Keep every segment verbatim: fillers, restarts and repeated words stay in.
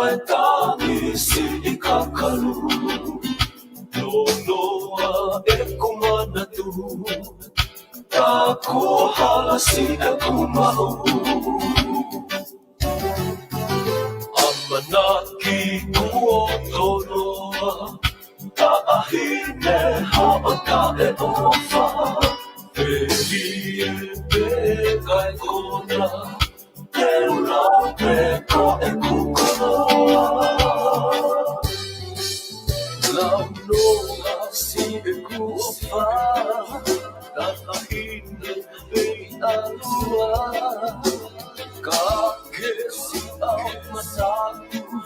Tangi siʻi kakalu, nonoa ʻeku manatu. Taku hala siʻeku maʻu. ʻAmanaki kuo tō noa, taʻahine haʻo taʻeʻofa. Pehē pē kae kona, te u lau pē ko ʻeku koloa. Lau noa siʻeku ʻofa, taʻahine pē ʻalua. Ka ke siʻi ʻa mataku,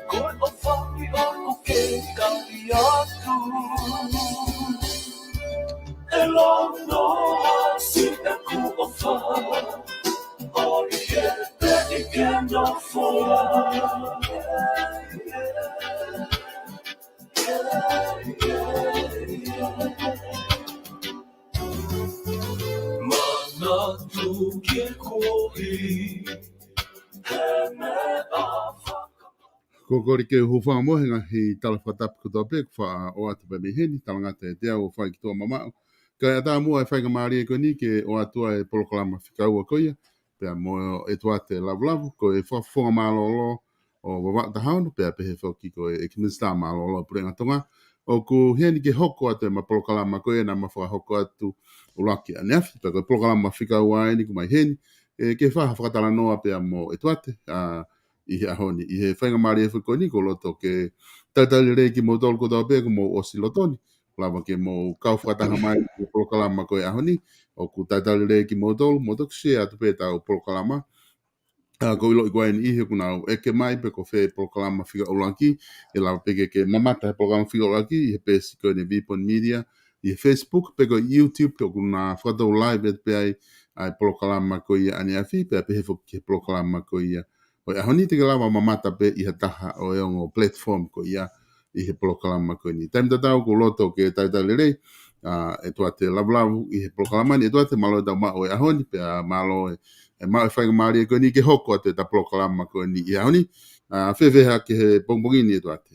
ko e ʻofa ni ʻoku ke kali atu. ʻE lau noa siʻeku ʻofa, ʻoku ke pē ʻi ke nofo. Manatu ki he kuohili, he meʻa faka- Ko e kole ke u hūfanga mo e ngaahi tala fakatapu kotoa pē kuo faʻa ʻoatu pē mei heni, talangata ʻiate au ʻo fai ki tuʻa mamaʻo. Kae ʻatā muʻa e faingamālie ko eni ke ʻoatu ʻa e polokalama fika ua ko ia, pea mo ʻEtuate Lavulavu, ko e fakafofonga mālōlō ʻo Vavaʻu taha ono, pea pehē foki ko e ʻEiki Minisitā Mālōlō ʻo e Puleʻanga Tonga. ʻOku ʻi heni ke hoko atu ʻema polokalama ko ia naʻa ma fakahoko atu ʻuluaki ʻaneafi, pea ko e polokalama fika ua eni kuo ʻomai heni, ʻe, ke fai ha fakatalanoa pea mo ʻEtuate, ʻa, ʻi he ʻaho ni. ʻI he faingamālie foki ko eni, ʻoku ou loto ke talitali lelei kimoutolu kotoa pē kuo mou ʻosi lotoni, lava ke mou kau fakataha mai ki he polokalama ko e ʻaho ni. ʻOku talitali lelei kimoutolu, mou toki share atu pē ʻetau polokalama. ʻA, ʻoku ou ʻiloʻi ko eni ʻi he ʻoku nau ʻeke mai pe ko fē polokalama fika ʻuluaki, ʻe lava pē ke, ke mamata he polokalama fika ʻuluaki ʻi he peesi ko eni Vipon Media, ʻi he Facebook, pe ko e YouTube, ʻoku na fakatou live atu pē ai ʻa e polokalama ko ia ʻaneafi, pea pehē foki ki he polokalama ko ia ʻo e ʻaho ni, te ke lava mamata pē ʻi ha taha ʻo e ongo platform ko ia ʻi he polokalama ko eni. Taimi tatau ʻoku ou loto ke talitali lelei ʻa ʻEtuate Lavulavu ʻi he polokalama ni. ʻEtuate, mālō e tau maʻu e ʻaho ni, pea mālō e, e maʻu e faingamālie ko eni ke hoko atu ʻeta polokalama ko eni ʻi he ʻaho ni. ʻA, fēfē hake he pongipongi ni, ʻEtuate?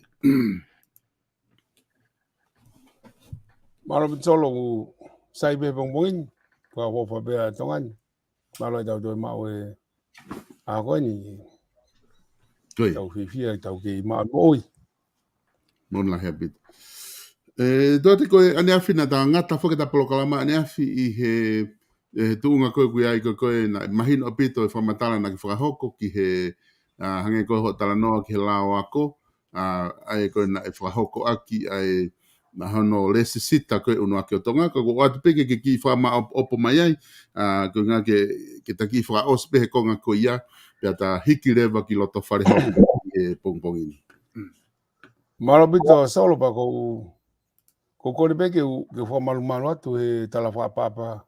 Mālō ʻaupito Solo, ʻoku sai pē he pongipongi ni, fakaʻofoʻofa pē ʻa Tonga ni. Mālō e tau toe maʻu e ʻaho ko eni. Ko ia. Tau fiefia, tau kei maʻu moʻui. Mālō lahi ʻaupito. ʻE, ʻEtuate, ko e ʻaneafi naʻa ta ngata foki ʻeta polokalama ʻaneafi ʻi he, ʻe, he tuʻunga ko ē ʻoku ʻi ai ko ē, ko ē naʻe mahino ʻaupito e fakamatala naʻa ke fakahoko ki he, ʻa, hangē ko hoʻo talanoa ki he lao ako, ʻa, ʻa ē ko ē naʻe fakahoko ʻaki ʻa e, ʻa hono lēsisita ko ē ʻUnuaki ʻo Tonga, ka ʻoku ou ʻoatu pē ke, ke kiʻi fakamaʻopoʻopo mai ai, ʻa, ko e ʻuhinga ke, ke ta kiʻi fakaʻosi pē he konga ko ia, pea ta hiki leva ki loto fale hoko he pongipongi ni. Mālō ʻaupito Solo, pea ʻoku ou, ʻoku ou kole pē ke u, ke u fakamalumalu atu he tala fakaʻapaʻapa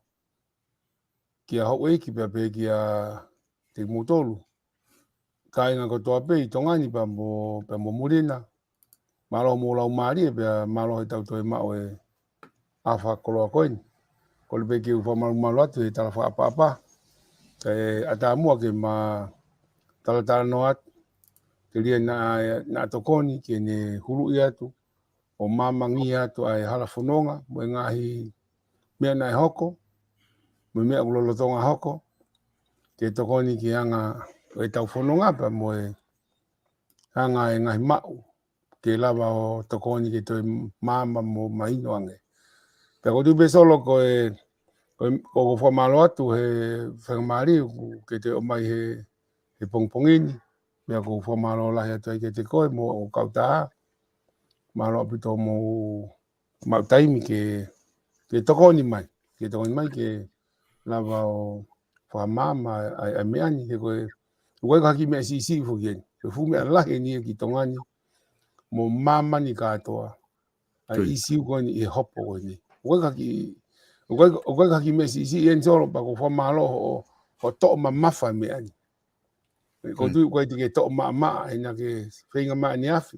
kia houʻeiki pea pehē kiate kimoutolu kāinga kotoa pē ʻi Tonga ni pea mo, pea mo muli na. Mālō hoʻomou laumālie pea mālō he tau toe maʻu e ʻaho fakakoloa ko eni. Kole pē ke u fakamalumalu atu he tala fakaʻapaʻapa. Kae ʻatā muʻa ke ma talatalanoa atu, telia naʻa, naʻa tokoni ke ne huluʻi atu ʻo maamangia atu ʻa e hala fononga, mo e ngaahi meʻa naʻe hoko, mo e meʻa ʻoku lolotonga hoko, ke tokoni ki he anga ʻo ʻetau fononga pea mo e anga e ngaahi maʻu, ke lava ʻo tokoni ke toe maama mo mahino ange. Pea ʻoku ou tui pē Solo ko e, ko e, ʻoku ou fakamālō atu he faingamālie ʻoku ke toe ʻomai he, he pongipongi ni, pea ʻoku ou fakamālō lahi atu ai kiate koe mo hoʻo kautaha. Mālō ʻaupito hoʻomou maʻu taimi ke, ke tokoni mai, ke tokoni mai ke lava ʻo fakamaama ʻa e, ʻa e meʻa ni, he ko e, ʻoku ʻikai ko ha kiʻi meʻa siʻisiʻi foki eni. Ko e fuʻu meʻa lahi eni ia ki Tonga ni, mo māmani kātoa. ʻA e ʻīsiu ko eni ʻi he hopo ko eni. ʻOku ʻikai ko ha kiʻi, ʻoku ʻikai, ʻoku ʻikai ko ha kiʻi meʻa siʻisiʻi eni Solo, pea ʻoku ou fakamālō hoʻo, hoʻo toʻo mamafa e meʻa ni. ʻOku ou tui ʻoku ʻikai te ke toʻo maʻamaʻa, he naʻa ke feinga mai ʻaneafi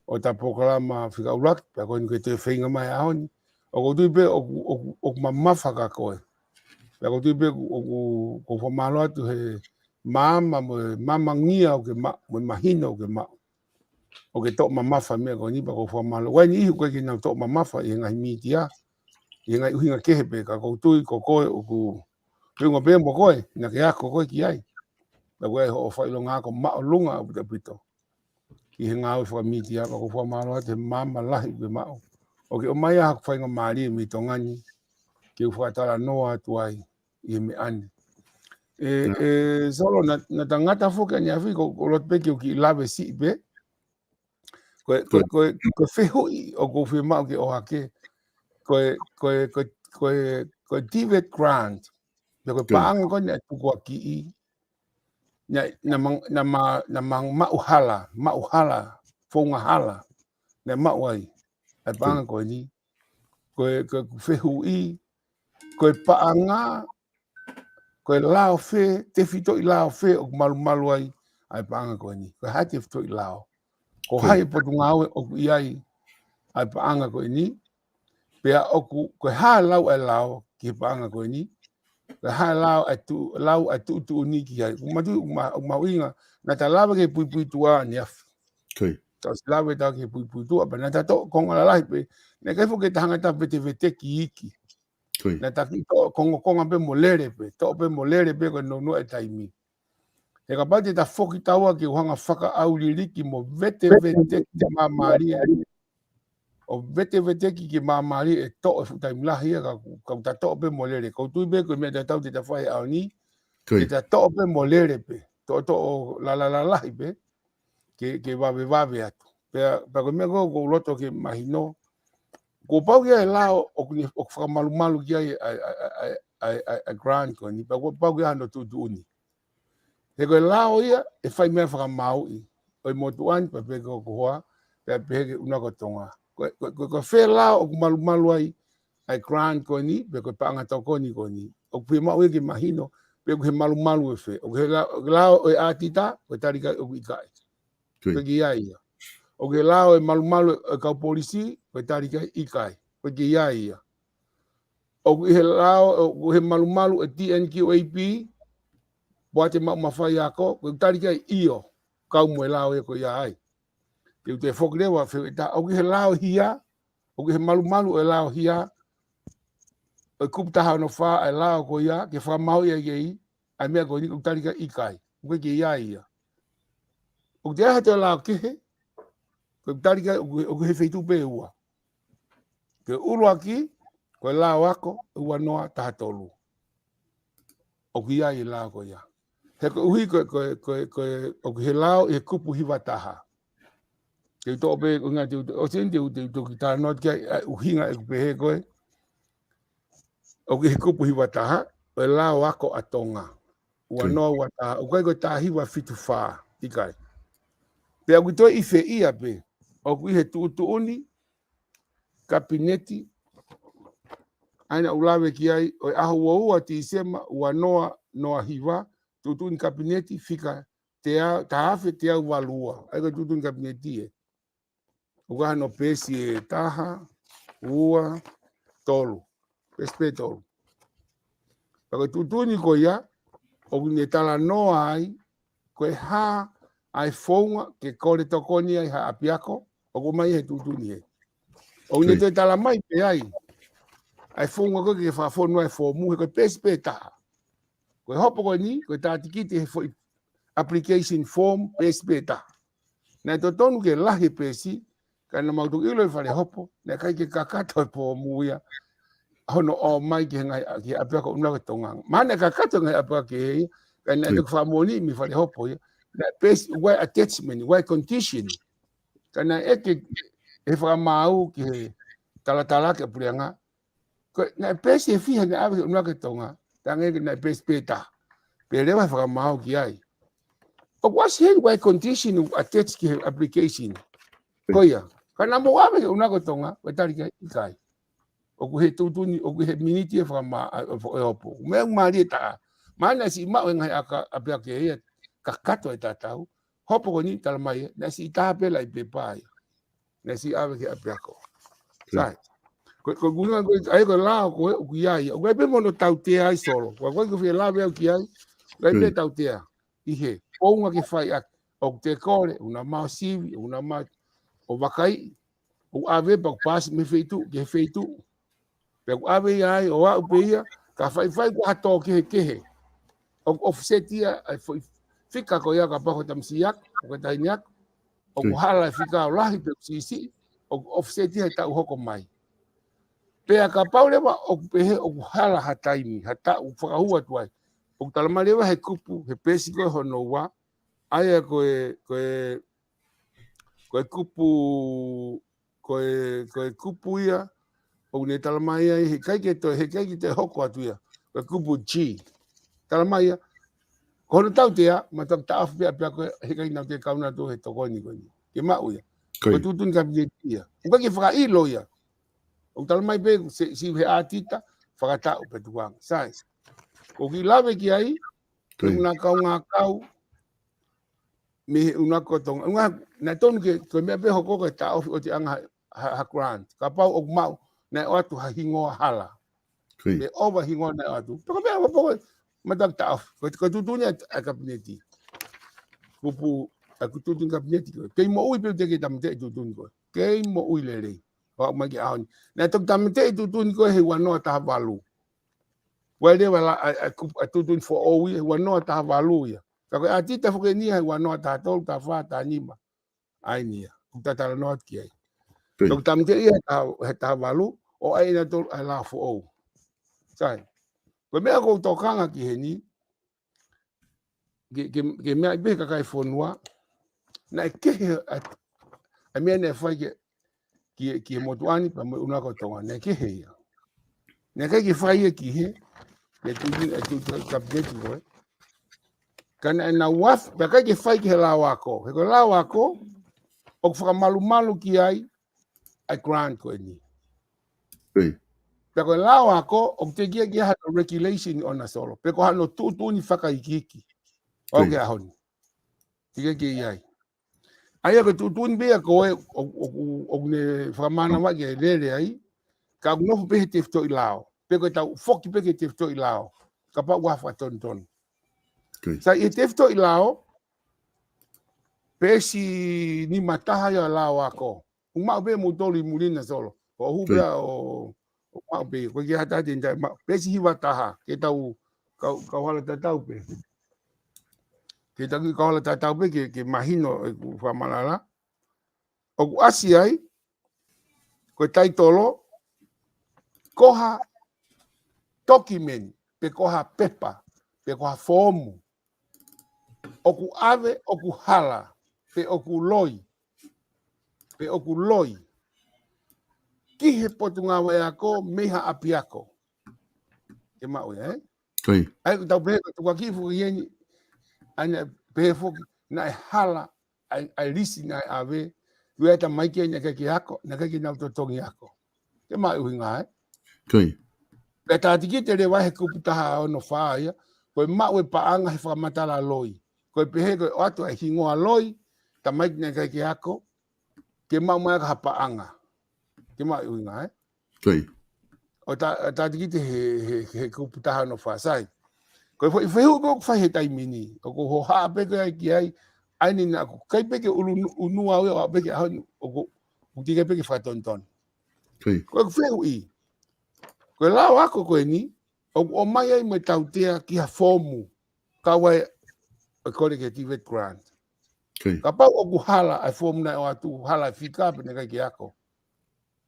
ʻo ʻeta polokalama fika ʻuluaki, pea ko eni ʻoku ke toe feinga mai he ʻaho ni. ʻOku ou tui pē ʻoku, ʻoku, ʻoku mamafa kia koe. Pea ʻoku ou tui pē ʻoku, ʻoku, ʻoku ou fakamālō atu he, maama mo e maamangia ʻoku ke maʻu, mo e mahino ʻoku ke maʻu, ʻoku ke toʻo mamafa e meʻa ko eni, pea ʻoku ou fakamālō. ʻOku ʻi ai e niʻihi ʻoku ʻikai ke nau toʻo mamafa ʻi he ngaahi mītia, ʻi he ngaahi ʻuhinga kehe pē, ka ʻoku ou tui ko koe ʻoku feʻunga pē mo koe, naʻa ke ako koe ki ai. Pea ʻoku ʻi ai hoʻo fakaʻilonga ako māʻolunga ʻaupito ʻaupito ki he ngāue fakamītia, pea ʻoku ou fakamālō atu he maama lahi ʻoku ke maʻu. ʻOku ke ʻomai ʻa haku faingamālie mei Tonga ni ke u fakatalanoa atu ai ʻi he meʻa ni. ʻE, ʻe, Solo, naʻa, naʻa ta ngata foki ʻaneafi, ko, ko loto pē ke u kiʻi lave siʻi pē. Ko e, ko e, ko e, ko e fehuʻi ʻoku ou fiemaʻu ke ʻohake. Ko e, ko e, ko e, ko e, ko e TVET grant. Pea ko e paʻanga ko eni ʻa e tukuakiʻi. Naʻa, naʻa ma, naʻa ma, naʻa ma maʻu hala, maʻu hala, founga hala. Naʻa maʻu ai ʻa e paʻanga ko eni. Ko e, ko e fehuʻi, ko e paʻanga, ko e lao fē, tefitoʻi lao fē ʻoku malumalu ai ʻa e paʻanga ko eni. Ko e hā e tefitoʻi lao? Ko hai e potungāue ʻoku ʻi ai ʻa e paʻanga ko eni? Pea ʻoku, ko e hā e lau ʻa e lao ki he paʻanga ko eni? Ko e hā e lao ʻa e tu, lau ʻa e tuʻutuʻuni ki ai? ʻOku ma tui, ʻoku ma, ʻoku mahuʻinga, naʻa ta lave ki he puipuituʻa ʻaneafi. Tau ʻosi lave ʻetau ki he puipuituʻa, pea naʻa ta toʻo konga lalahi pē, naʻe ʻikai foki ke ta hanga ʻo ta veteveteki iiki. Naʻa ta kiʻi toʻo kongokonga pē mo lele pē, toʻo pē mo lele pē ko e nounou e taimi. He kapau te ta foki taua ke u hanga ʻo fakaʻauliliki mo veteveteki māmālie, ʻo veteveteki ke māmālie ʻe toʻo e fuʻu taimi lahi ia ka, ka ta toʻo pē mo lele. ʻOku ou tui pē ko e meʻa tatau te ta fai he ʻaho ni, te ta toʻo pē mo lele pē, toʻo, toʻo lala lalahi pē, ke, ke vavevave atu. Pea, pea ko e meʻa ko ē ʻoku ou loto ke mahino, kuo pau ke ʻi ai e lao ʻoku ne, ʻoku fakamalumalu ki ai ʻa e, ʻa e, ʻa e grant ko eni, pea kuo pau ke ʻi ai hano tuʻutuʻuni. He ko e lao ia ʻe fai mei ai e fakamāuʻi ʻo e motuʻa ni pea pehē ki ho hoa, pea pehē ki he ʻUluaki ʻo Tonga. Ko e, ko e, ko e, ko e fē lao ʻoku malumalu ai ʻa e grant ko eni, pe ko e paʻanga tokoni ko eni? ʻOku fiemaʻu ia ke mahino pe ʻoku ʻi he malumalu ʻe fē. ʻOku ʻi he lao, lao ʻo e ʻātita, ko e tali ki ai ʻoku ʻikai. ʻOku ʻikai ke ʻi ai ia. ʻOku ʻi he lao ʻo e malumalu ʻo e kau polisi, ko e tali ki ai ʻikai. ʻOku ʻikai ke ʻi ai ia. ʻOku ʻi he lao, ʻoku ʻi he malumalu ʻo e TNQAP, Poate Maʻu Mafai Ako, ko e tali ki ai ʻio, kau mo e lao ia ko ia ai. Te u toe foki leva fehuʻi ʻe taha, ʻoku ʻi he lao hia, ʻoku ʻi he malumalu ʻo e lao hia, ʻo e kupu taha ono fā ʻa e lao ko ia, ke fakamāuʻi ai ke ʻi ai ʻa e meʻa ko eni? ʻOku tali ki ai ʻikai. ʻOku ʻikai ke ʻi ai ia. ʻOku toe ʻi ai ha toe lao kehe, ko e tali ki ai, ʻoku, ʻoku ʻi he feituʻu pē ʻe ua. Ko e ʻuluaki, ko e lao ako, ʻe ua noa taha tolu. ʻOku ʻi ai e lao ko ia. He koeʻuhi ko e, ko e, ko e, ko e, ʻoku ʻi he lao ʻi he kupu hiva taha. Te u toʻo pē, ko e ʻuhinga te u, ʻosi eni te u, te u toki talanoa ki ai, ʻa e ʻuhinga ʻeku pehē ko ē, ʻoku ʻi he kupu hiva taha ʻo e lao ako ʻa Tonga. Ua noa ua taha, ʻoku ʻikai ko e taha hiva fitu fā, ʻikai. Pea ʻoku toe ʻi fē ia pē, ʻoku ʻi he tuʻutuʻuni Kapineti, ʻa ia naʻa ku lave ki ai, ʻo e ʻaho ua ua Tīsema ua noa noa hiva, tuʻutuʻuni Kapineti fika teau, taha afe teau valu ua. ʻA ia ko e tuʻutuʻuni Kapineti ē. ʻOku ʻi ai hano peesi ʻe taha, ua, tolu. Peesi pē ʻe tolu. Pea ko e tuʻutuʻuni ko ia, ʻoku ne talanoa ai, ko e hā ʻa e founga ke kole tokoni ai ha ʻapiako, ʻoku ʻomai he tuʻutuʻuni ē. ʻOku ne toe tala mai pē ai ʻa e founga ko ē ke fakafonu ai e foomu, he ko e peesi pē ʻe taha. Ko e hopo ko eni, ko e tātikite he foʻi application form, peesi pē ʻe taha. Naʻe totonu ke lahi e peesi, ka naʻa mau toki ʻilo ʻi fale hopo, naʻe ʻikai ke kakato e foomu ia hono ʻomai ki he ngaahi, ki he ʻapiako ʻUluaki ʻo Tonga. Mahalo naʻe kakato e ngaahi ʻapiako kehe ia, ka naʻe toki fakamoʻoni mei fale hopo ia. Naʻe peesi, ʻoku ʻi ai e attachment, ʻoku ʻi ai e condition. Ka naʻe ʻeke ʻe he fakamaau ki he talatalaaki ʻa e puleʻanga, ko e, naʻe peesi ʻe fiha naʻe ʻave ki he ʻUluaki ʻo Tonga, talaange naʻe peesi pē ʻe taha. Pea leva e fakamaau ki ai. ʻOku ʻasi heni ʻoku ʻi ai e condition ʻoku attach ki he application. Ko ia, ka naʻa mou ʻave ki he ʻUluaki ʻo Tonga, ʻoku tali ki ai ʻikai. ʻOku ʻi he tuʻutuʻuni, ʻoku ʻi he miniti e fakama, ʻa, ʻo, ʻo e hopo. Meʻa ʻoku mālie taha. Mahalo naʻe siʻi maʻu e ngaahi ʻaka, ʻapiako ia, kakato e tatau. Hopo ko eni tala mai ē, naʻe siʻi taha pē laʻi pepa ia. Naʻe siʻi ʻave ki he ʻapiako. Sai. Ko, ko e ʻuhinga ko ē, ʻa ia ko e lao ko ē ʻoku ʻi ai, ʻoku ʻi ai pē mo hono tautea ai Solo. Ko e, ko e, ko e fie lave au ki ai, ʻoku ʻi ai pē tautea. ʻi he founga ke fai ʻaki. ʻOku te kole, ʻoku na mau sivi, ʻoku na mau ʻo vakaiʻi, ʻoku ʻave pea ʻoku paasi mei he feituʻu ki he feituʻu. Pea ʻoku ʻave ia ai ʻo aʻu pē ia, ka faifai kuo ha tō kehekehe. ʻOku offset ia ʻa e foʻi fika ko ia, kapau ko e tamasiʻi ako, ko e taʻahine ako. ʻOku hala e fika ʻo lahi pe ʻoku siʻisiʻi, ʻoku offset ia he taʻu hoko mai. Pea kapau leva ʻoku pehē ʻoku hala ha taimi, ha taʻu fakahū atu ai, ʻoku talamai leva he kupu, he peesi ko ē hono ua, ʻa ia ko e, ko e, ko e kupu, ko e, ko e kupu ia, ʻoku ne talamai ai, heʻikai ke toe, heʻikai ke toe hoko atu ia. Ko e kupu G. Talamai ia, ko hono tautea, mātuʻaki taʻofi pē ʻapiako, heʻikai nau toe kau nautolu he tokoni ko eni. Ke maʻu ia. Ko e tuʻutuʻuni kapineti ia. ʻOku ʻikai ke fakaʻilo ia. ʻOku talamai pē, se, siʻi he ʻātita, fakataʻu pē tukuange. Sai. ʻOku kiʻi lave ki ai, ʻoku na kaungā kau, mei he ʻUluaki ʻo Tonga. Unga, naʻe tonu ke, ko e meʻa pē hoko ko e taʻofi ʻo te anga ha, ha, ha grant. Kapau ʻoku maʻu, naʻe ʻoatu ha hingoa hala. Pe ʻova hingoa naʻe ʻoatu. Pea ko e meʻa ʻoku poko, mātuʻaki taʻofi. Ko, ko e tuʻutuʻuni ʻa, ʻa kapineti. Kupu, ʻa e tuʻutuʻuni kapineti ko ē. Kei moʻui pē te ke tāmateʻi tuʻutuʻuni ko ē. Kei moʻui lelei. ʻO aʻu mai ki he ʻaho ni. Naʻe toki tāmateʻi tuʻutuʻuni ko ē he ua noa taha valu. Ua leva la, ʻa, ʻa, kupu, ʻa tuʻutuʻuni foʻou ia, ua noa taha valu ia. Ka ko e ʻātita foki eni ia he ua noa taha tolu, taha fā, taha nima. ʻA eni ia. ʻOku ta talanoa atu ki ai. Toki tāmateʻi ia he taha, he taha valu, ʻo ʻai ʻe nautolu ʻa e lao foʻou. Sai. Ko e meʻa ʻoku ou tokanga ki heni, ke, ke, ke meaʻi pē he kakai fonua, naʻe kehe ʻa, ʻa e meʻa naʻe fai ki, ki, ki he motuʻa ni pea mo e ʻUluaki ʻo Tonga, naʻe kehe ia. Naʻe ʻikai ke fai ia ki he, ki he tuʻutuʻuni, ʻa e tuʻutuʻuni kapineti ko ē. Ka naʻa nau afi, pea ʻikai ke fai ki he lao ako. He ko e lao ako, ʻoku fakamalumalu ki ai, ʻa e grant ko eni. Pea ko e lao ako, ʻoku teʻeki ke ʻi ai hano regulation ʻona Solo. Pe ko hano tuʻutuʻuni fakaikiiki. ʻOku ke ʻaho ni. Teʻeki ke ʻi ai. ʻA ia ko e tuʻutuʻuni pē ia ko ē, ʻo, ʻo, ʻo, ʻoku ne fakamānava ke lele ai. Ka ʻoku nofo pē he tefitoʻi lao. Pe ko e tau foki pē ki he tefitoʻi lao. Kapau ʻoku fakatonutonu. Sai, he tefitoʻi lao, peesi nima taha ia lao ako. ʻOku maʻu pē moutolu ʻi muli na Solo. ʻO hū pē ʻo, ʻo maʻu pē, ko e kiʻi hatahata eni tai maʻu. Peesi hiva taha, ke tau, kau, kau hala tatau pē. Ke tau kau hala tatau pē, ke, ke mahino ʻeku fakamalala. ʻOku ʻasi ai, ko e taitolo, ko ha document, pe ko ha pepa, pe ko ha foomu. ʻOku ʻave, ʻoku hala, pe ʻoku loi, pe ʻoku loi. Ki he potungāue ako, mei ha ʻapiako. Ke maʻu ia, ē? ʻA ia, tau pehē, ko e tukuakiʻi foki eni, ʻa ia naʻe pehē foki, naʻe hala, ʻa e, ʻa e lisi naʻe ʻave, ʻoku ʻi ai e tamaiki ia naʻe ʻikai ke ako, naʻe ʻikai ke nau totongi ako. Ke maʻu e ʻuhinga, ē? Pea tātikite leva he kupu taha ono fā ia, ko e maʻu e paʻanga he fakamatala loi. Ko e pehē ko e ʻoatu e hingoa loi, tamaiki naʻe ʻikai ke ako, ke maʻu mai ha paʻanga. Ke maʻu e ʻuhinga, ē? ʻO tā, ʻo tātikite he, he, he kupu taha ono fā, sai. Ko e foʻi fehuʻi ko ē ʻoku fai he taimi ni, ʻoku ou hohaʻa pē ko ē ki ai, ʻa eni naʻa ku ʻikai pē ke ʻulu, ʻunu au ia, ʻo pē ke ʻaho ni, ʻoku, ʻoku teʻeki pē ke fakatonutonu. Ko e fehuʻi, ko e lao ako ko eni, ʻoku ʻomai ai mo e tautea ki ha foomu, kau ai ʻo kole ki he TVET grant. Kapau ʻoku hala ʻa e foomu naʻe ʻoatu, hala e fika pe naʻe ʻikai ke ako.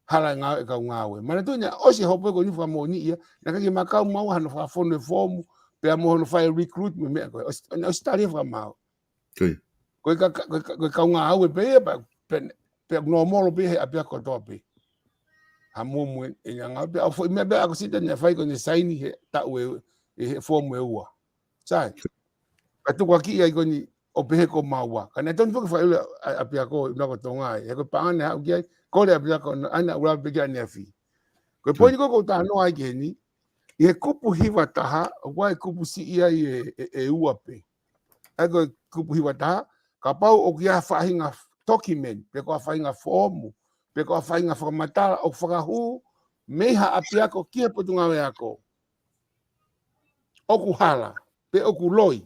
Hala e ngāue ʻa e kau ngāue. Manatuʻi naʻe ʻosi e hopo ko eni fakamoʻoni ia, naʻe ʻikai ke maʻu maua hano fakafonu e foomu, pea mo hono fai e recruit mo e meʻa ko ē. ʻOsi, naʻe ʻosi tali fakamaau. Ko e ka, ka, ko e ka, ko e kau ngāue pē ia, pea, pea, pea nōmolo pē he ʻapiako kotoa pē. Ha mumu e, e ngāue pē, ʻa e foʻi meʻa pē ʻa ko sita naʻe fai ko eni saini he taʻu ē, ʻi he foomu ʻe ua. Sai. Ka tukuakiʻi ai ko eni ʻo pehē ko maua. Ka naʻe tonu foki fai ʻulu ʻa, ʻapiako ʻUluaki ʻo Tonga ai. He ko e paʻanga naʻe haʻu ki ai, kole ʻapiako, ʻa ia naʻa ku lave pē ki ai ʻaneafi. Ko e poini ko ē ʻoku ou talanoa ai ki heni, ʻi he kupu hiva taha, ʻoku ʻi ai e kupu siʻi ai ʻe, ʻe, ʻe ua pē. ʻA ia ko e kupu hiva taha, kapau ʻoku ʻi ai ha faʻahinga document, pe ko ha faʻahinga foomu, pe ko ha faʻahinga fakamatala, ʻoku fakahū, mei ha ʻapiako ki he potungāue ako. ʻOku hala, pe ʻoku loi.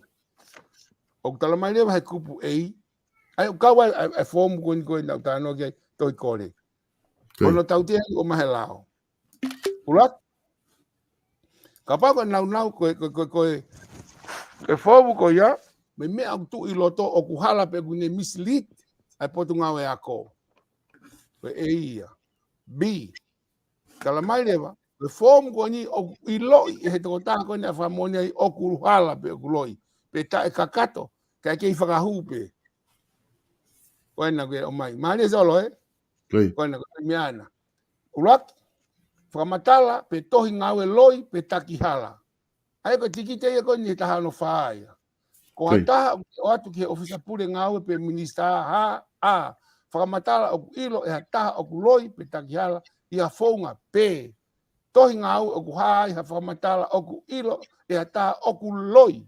ʻOku talamai leva he kupu A, ʻa ia ʻoku kau ai ʻa e foomu ko eni ko ē naʻa ku talanoa ki ai, tohi kole. Ko hono tautea ʻoku ʻomai he lao. ʻUluaki, kapau ko e naunau ko e, ko e, ko e, ko e, ko e foomu ko ia, mo e meʻa ʻoku tuʻu ʻi loto ʻoku hala pe ʻoku ne mislead ʻa e Potungāue Ako. Ko e A ia. B, talamai leva, ko e foomu ko eni ʻoku ʻiloʻi ʻe he tokotaha ko eni ʻa e fakamoʻoni ai ʻoku hala pe ʻoku loi, pe taʻe kakato, kae kei fakahū pē. Ko ena ko e ʻomai. Mālie Solo, ē? Ko ena ko e meʻa ena. ʻUluaki, fakamatala pe tohi ngāue loi pe takihala. ʻA ia ko e tikite ia ko eni he taha ono fā ia. Ko ha taha ʻoku ʻoatu ki he ʻofisa pule ngāue pe minisitā, ha, a, fakamatala ʻoku ʻilo ʻe ha taha ʻoku loi pe takihala ʻi ha founga, pe tohi ngāue ʻoku hā ai ha fakamatala ʻoku ʻilo ʻe ha taha ʻoku loi,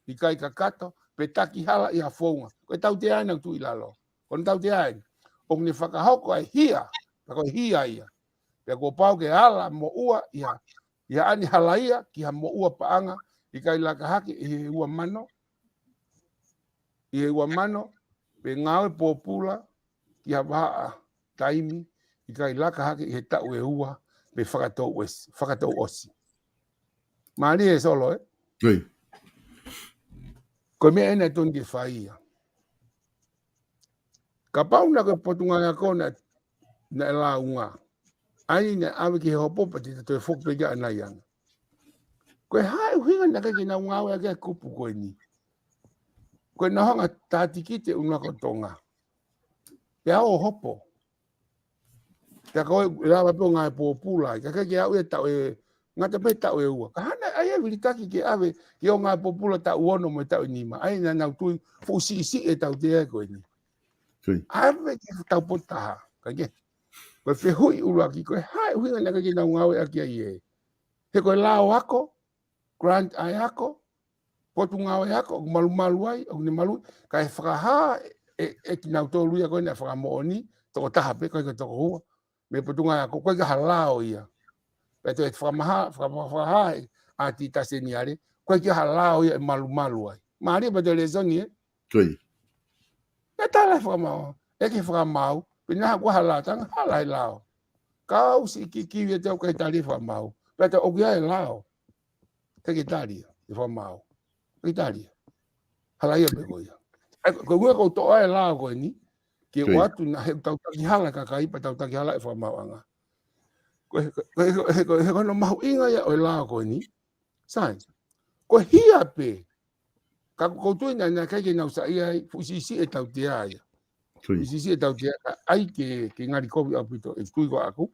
ʻikai kakato, pe takihala ʻi ha founga. Ko e tautea ena ʻoku tuʻu ʻi lalo. Ko hono tautea eni, ʻoku ne fakahoko ʻa e hia, ka ko e hia ia. Pea kuo pau ke ala moʻua ʻi ha, ʻi haʻane halaia ki ha moʻua paʻanga, ʻikai laka hake ʻi he ua mano, ʻi he ua mano, pe ngāue pōpula ki ha vahaʻa taimi, ʻikai laka hake ʻi he taʻu ʻe ua, pe fakatou ʻosi, fakatou ʻosi. Mālie Solo, ē? Ko e meʻa ena ʻoku totonu ke fai ia. Kapau naʻe ko e Potungāue Ako naʻe, naʻe lāunga, ʻa ia naʻe ʻave ki he hopo pea te ta toe foki pē ki ʻanai ʻana. Ko e hā e ʻuhinga naʻe ʻikai ke nau ngāueʻaki ʻa e kupu ko eni? Ko e nau hanga ʻo tā tikite ʻUluaki Tonga. Pea ō hopo. Pea ko e lava pē ʻo ngāue pōpula ai. Ka ʻikai ke aʻu ia taʻu ʻe, ngata pē taʻu ʻe ua. Ka hana, ʻa ia vilitaki ke ʻave, ke ō ngāue pōpula taʻu ono mo e taʻu ʻe nima. ʻA ia naʻa nau tui, fuʻu siʻisiʻi e tautea ko eni. ʻAve ki he taupotu taha. Ka ke, ko e fehuʻi ʻuluaki, ko e hā e ʻuhinga naʻe ʻikai ke nau ngāueʻaki ai ē? He ko e lao ako, grant ʻa e ako, Potungāue Ako, ʻoku malumalu ai, ʻoku ne malu, kae fakahā ʻe, ʻe kinautolu ia ko ē naʻe fakamoʻoni, tokotaha pē, ʻikai ko e toko ua, mei he Potungāue Ako, ʻoku ʻikai ha lao ia. Pea toe fakamaha-, fakamaha-, fakahā ʻe ʻAti Taseniale, ʻoku ʻikai ha lao ia ʻe malumalu ai. Mālie pē ʻa e lēsoni, ē? Naʻe tala ʻe he fakamaau, ʻe he fakamaau, pe naʻe ʻi ai ha lao, tanga hala e lao. Kau siʻi kikivi ʻe te au ʻikai tali ʻe he fakamaau. Pea toe ʻoku ʻi ai e lao. ʻIkai ke tali ia ʻe he fakamaau. ʻIkai tali ia. Halaia pē ko ia. ʻA ia, ko e ʻuhinga ʻoku ou toʻo ai e lao ko eni, ke ʻoatu naʻa he tau takihala e kakai, pea tau takihala e fakamaauʻanga. Ko e, ko e, ko e, ko e, ko hono mahuʻinga ia ʻo e lao ko eni. Sai. Ko e hia pē. Ka ʻoku ou tui naʻe, naʻe ʻikai ke nau saiʻia ai, fuʻu siʻisiʻi e tautea ia. Fuʻu siʻisiʻi e tautea, ʻai ke, ke ngali kovi ʻaupito, ʻe tui ko ʻaku.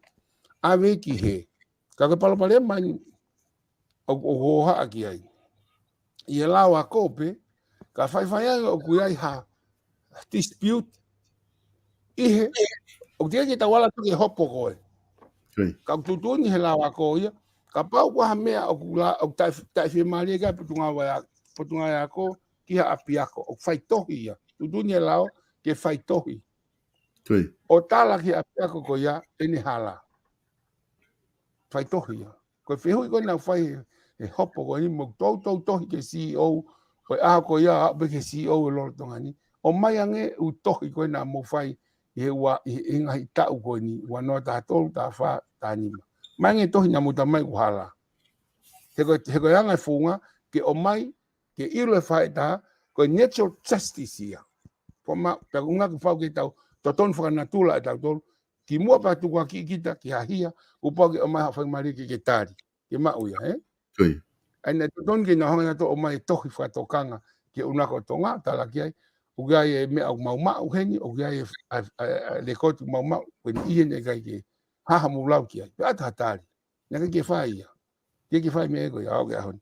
ʻAve ki he. Ka ko e palopalema eni, ʻoku, ʻoku ou hohaʻa ki ai. ʻI he lao ako pē, ka faifai ange ʻoku ʻi ai ha dispute, ʻi he, ʻoku teʻeki ke tau ala atu ke hopo ko ē. Ka ʻoku tuʻutuʻuni he lao ako ia, kapau ko ha meʻa ʻoku la-, ʻoku taʻe, taʻe fiemālie ki ai Potungāue A-, Potungāue Ako, ki ha ʻapiako, ʻoku fai tohi ia. Tuʻutuʻuni he lao, ke fai tohi. ʻO tala ki he ʻapiako ko ia, ʻene hala. Fai tohi ia. Ko e fehuʻi ko ē naʻa ku fai he, he hopo ko eni mo toutou tohi ki he C E O, ko e ʻaho ko ia aʻu pē ki he C E O ʻo e lolotonga ni. ʻOmai ange ʻū tohi ko ē naʻa mou fai ʻi he ua, ʻi he, ʻi he ngaahi taʻu ko eni, ua noa, taha tolu, taha fā, taha nima. ʻOmai ange tohi naʻa mou talamai ʻoku hala. He ko e, he ko e anga e founga, ke ʻomai, ke ʻilo ʻe he faʻahitaha, ko e natural justice ia. Ko ma, pea ko e ʻuhinga ʻoku pau ke tau, totonu fakanatula ʻe tautolu, kimuʻa pea tukuakiʻi kita ki ha hia, ʻoku pau ke ʻomai ha faingamālie ke, ke tali, ke maʻu ia, ē? ʻA ia naʻe totonu ke nau hanga ʻo ʻomai e tohi fakatokanga ki he ʻUluaki Tonga, tala ki ai, ʻoku ʻi ai e meʻa ʻoku mau maʻu heni, ʻoku ʻi ai e, ʻa, ʻa, ʻa, lēkooti ʻoku mau maʻu, ko eni ʻi heni ʻikai ke hā haʻamou lau ki ai, pea ʻoatu ha tali. Naʻe ʻikai ke fai ia. ʻIkai ke fai meʻa ko ia, ʻo aʻu ki he ʻaho ni.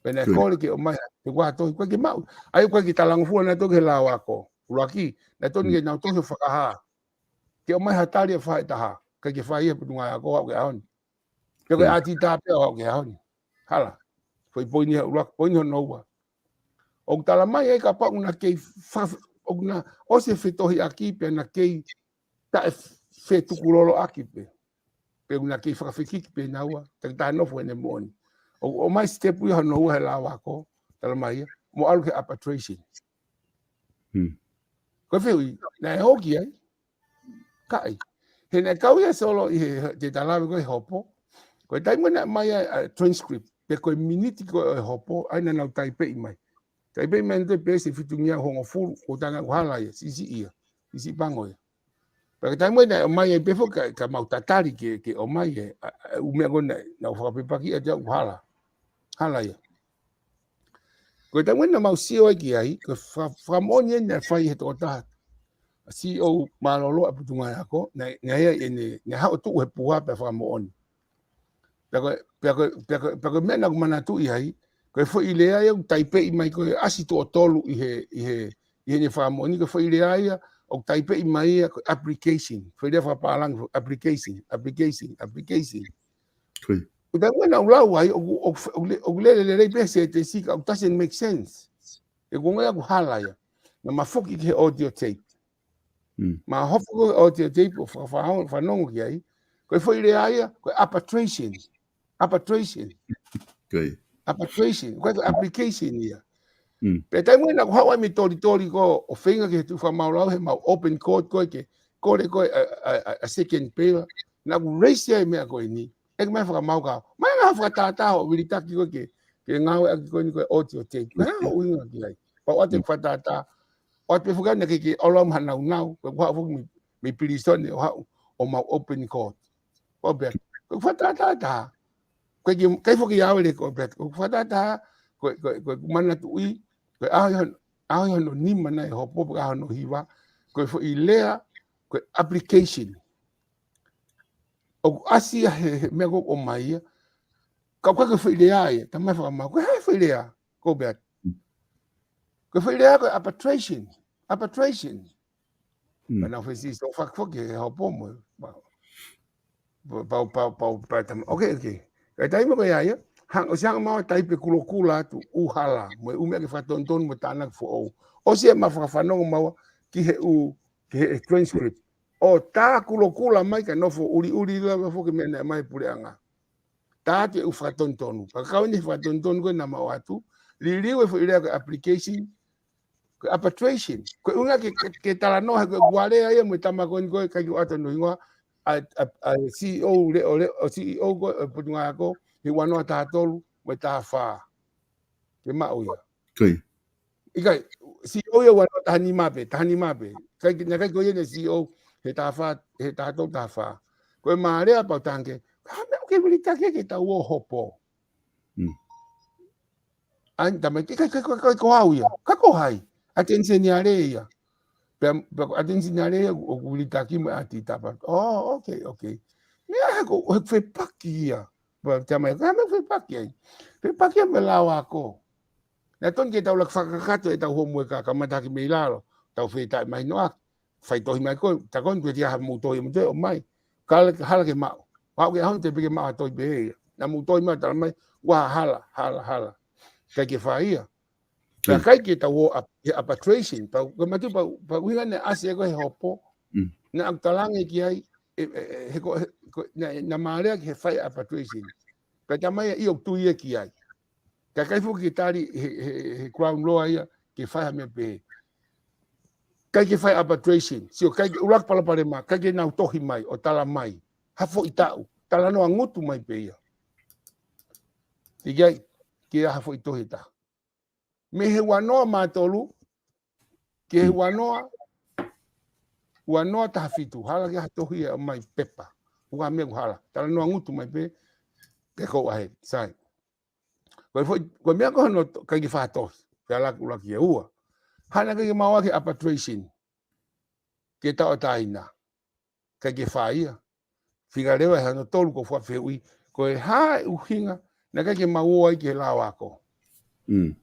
Pea naʻe kole ke ʻomai, he ʻoku ʻi ai ha tohi, ʻikai ke maʻu. ʻA ia ʻoku ʻikai ke talangofua nautolu ki he lao ako. ʻUluaki, naʻe totonu ke nau tohi ʻo fakahā. Ke ʻomai ha tali ʻa e faʻahitaha. ʻIkai ke fai ia he Potungāue Ako ʻo aʻu ki he ʻaho ni. Pea ko e ʻatita pē ʻo aʻu ki he ʻaho ni. Hala. Foʻi poini ia ʻuluaki, poini hono ua. ʻOku talamai ai kapau ʻoku na kei fa-, ʻoku na ʻosi e fetohiʻaki pea na kei taʻe fetukuloloʻaki pē. Pe ʻoku na kei fakafekiki pē naua, takitaha nofo ʻene moʻoni. ʻO, ʻomai step ia hono ua he lao ako, talamai ia, mo ʻalu ki he arbitration. Ko e fehuʻi, naʻe ō ki ai? ʻIkai. He naʻe kau ia Solo ʻi he, he, te ta lave ko e hopo. Ko e taimi naʻe ʻomai ai ʻa e transcript, pe ko e miniti ko ē ʻo e hopo, ʻa ia naʻa nau taipeʻi mai. Taipeʻi mai ʻe he peesi ʻe fitungeau hongofulu, ko e tangata ʻoku hala ia, siʻisiʻi ia, siʻisiʻi pango ia. Pea ko e taimi naʻe ʻomai ai pē foki ka, ka mau tatali ke, ke ʻomai ē, ʻa, ʻa, ʻū meʻa ko ē naʻa, naʻa nau fakafepakiʻi atu ʻoku hala. Hala ia. Ko e taimi naʻa mau sio ai ki ai, ko e fa-, fakamoʻoni eni naʻe fai he tokotaha. ʻA e C E O mālōlō ʻa e Potungāue Ako, naʻe, naʻe ʻi ai ʻene, naʻe haʻu ʻo tuʻu he puha pea fakamoʻoni. Pea ko e, pea ko e, pea ko e, pea ko e meʻa naʻa ku manatuʻi ai, ko e foʻi lea ia ʻoku taipeʻi mai ko e ʻasi tuʻo tolu ʻi he, ʻi he, ʻi heʻene fakamoʻoni, ko e foʻi lea ia ʻoku taipeʻi mai ia ko e application, foʻi lea fakapālangi, foʻi application, application, application. Ko ia. ʻOku taimi naʻa ku lau ai, ʻoku, ʻoku, ʻoku le-, ʻoku lele lelei pē he sētesi ka ʻoku doesn't make sense. He ko e ngaahi ʻoku hala ia. Naʻa ma foki ki he audio tape. Mm. Ma hoko ko e audio tape ʻo fakafanongo, fanongo ki ai. Ko e foʻi lea ia, ko e arbitration. Arbitration. Ko ia. Arbitration. Ko e application ia. Mm. Pea taimi naʻa ku haʻu ai mei Tolitoli ko ē ʻo feinga ke tuʻu fakamaʻulalo he mau open court ko ē ke kole ko ē ʻa, ʻa, ʻa, ʻa second bail. Naʻa ku raise ai meʻa ko eni. ʻEke mai fakamaau ka. Mai ngaahi fakatātā ʻo vilitaki ko ē ke, ke ngāueʻaki ko eni ko e audio tape. Ko e hā hoʻo ʻuhinga ki ai? Pau ʻoatu e fakatātā. ʻOatu pē foki naʻe ʻikai ke ʻalu au mo ha naunau. Ko e kuo haʻu foki mei, mei pilīsone ʻo haʻu ʻo mau open court. Ko e pē. Ko e fakatātā. Ko e ʻikai, ʻikai foki au e leko pē. Ko e fakatātā. Ko e, ko e, ko e manatuʻi. Ko e ʻaho ia, ʻaho ia hono nima naʻe hopo pe ko e ʻaho hono hiva. Ko e foʻi lea. Ko e application. ʻOku ʻasi ia he, he meʻa ko ē ʻoku ʻomai ia. Ka ʻoku ʻikai ko e foʻi lea ia, talamai fakamaau. Ko e hā e foʻi lea? Ko e pē. Ko e foʻi lea ko e arbitration. Arbitration. Mm. Pea naʻa ku fesiʻi so fak foki he hopo mo. Pau, pau, pau, pau, pau, tama. Okay, okay. Ka taimi ko ia ia, hang, ʻosi hanga maua taipe kulokula atu, ʻū hala, mo e ʻū meʻa ke fakatonutonu mo tānaki foʻou. ʻOsi ē ma fakafanongo maua ki he ʻū, ki he transcript. ʻO tā kulokula mai ka nofo ʻuliʻuli lava foki meʻa naʻe ʻomai puleʻanga. Tā atu e ʻū fakatonutonu. Pea kau eni fakatonutonu ko ē naʻa ma ʻoatu. Liliu e foʻi lea ko e application, ko e arbitration. Ko e ʻuhinga ke, ke, ke talanoa he ko e kuo lea ia mo e tama ko eni ko ē ʻikai ke u ʻoatu hono hingoa, ʻa, ʻa, ʻa e C E O leʻo, leʻo, ʻo e C E O ko ē ʻo e Potungāue Ako, he ua noa taha tolu, mo e taha fā. Ke maʻu ia. Ko ia. ʻIkai, C E O ia ua noa taha nima pē, taha nima pē. ʻIkai, naʻe ʻikai ko ia naʻe C E O, he taha fā, he taha tolu, taha fā. Ko e mālea pau tanke, ka meʻa ke vilitaki ke tau ō hopo. Mm. ʻAi, tama, ʻikai, ʻikai, ʻikai, ʻikai ko au ia. Ka ko hai? ʻAtu ʻenisinia lea ia. Pea, pea ko ʻatu ʻenisinia lea ia, ʻoku, ʻoku vilitaki mo e ʻati tapa. Oh, okay, okay. Meʻa he ko, he fepaki ia. Pea tama, ka meʻa fepaki ai. Fepaki ia mo e lao ako. Naʻe tonu ke tau laka fakakakato ʻetau homework ka kamata hake mei lalo. Tau fetaʻemahinoʻaki. Fai tohi mai ko ē, tā ko eni ko e tiaha mou tohi mo toe ʻomai. Ka hala ke maʻu. Maʻu ke ʻaho ni te pē ke maʻu ha tohi pehē ia. Naʻa mou tohi mai talamai, ua hala, hala, hala. ʻIkai ke fai ia. Pea ʻikai ke tau ō ap-, he arbitration. Pau, ko e matu pau, pau ʻuhinga naʻe ʻasi ē ko ē he hopo. Mm. Naʻa ku talaange ki ai, ē, ē, ē, he ko, he ko, naʻa, naʻa ma lea ki he fai arbitration. Pea tama ia ʻoku tui ia ki ai. Ka ʻikai foki ke tali he, he, he Crown Law ia, ke fai ha meʻa pehē. ʻIkai ke fai arbitration. Sio, ʻikai ke ʻuluaki palopalema, ʻikai ke nau tohi mai, ʻo talamai. Ha foʻi taʻu, talanoa ngutu mai pē ia. ʻIkai, ke ʻi ai ha foʻi tohi ʻe taha. Mei he ua noa mā tolu, ke he ua noa, ua noa taha fitu, hala ke ha tohi ʻe ʻomai pepa. ʻUa meʻa ʻoku hala. Talanoa ngutu mai pē, ke kou ʻahe, sai. Ko e foʻi, ko e meʻa ko hono to-, ʻikai ke fai ha tohi, pea laka ʻuluaki ʻe ua. Hana ʻikai ke maʻu ʻaki e arbitration, ke tauʻatāina. ʻIkai ke fai ia. Fika leva ʻe hano tolu ko e fakafehuʻi, ko e hā e ʻuhinga, naʻe ʻikai ke mau ō ai ki he lao ako. Mm.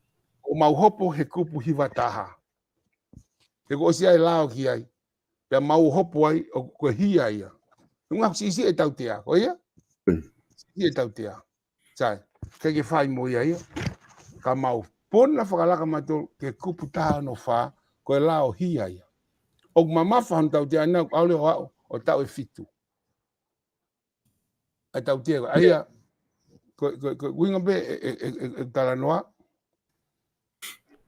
ʻO mau hopo he kupu hiva taha. He kuo ʻosi ʻi ai e lao ki ai. Pea mau hopo ai, ʻo ko e hia ia. Ngaahi siʻisiʻi e tautea, ko ia? Mm. Siʻisiʻi e tautea. Sai, ʻikai ke fai mo ia ia. Ka mau puna fakalaka mautolu ki he kupu taha ono fā, ko e lao hia ia. ʻOku mamafa hono tautea ʻana, ʻalu ʻo aʻu, ʻo taʻu ʻe fitu. ʻA e tautea ko ia. Ko, ko, ko, ʻuhinga pē e, e, e, e, e talanoa.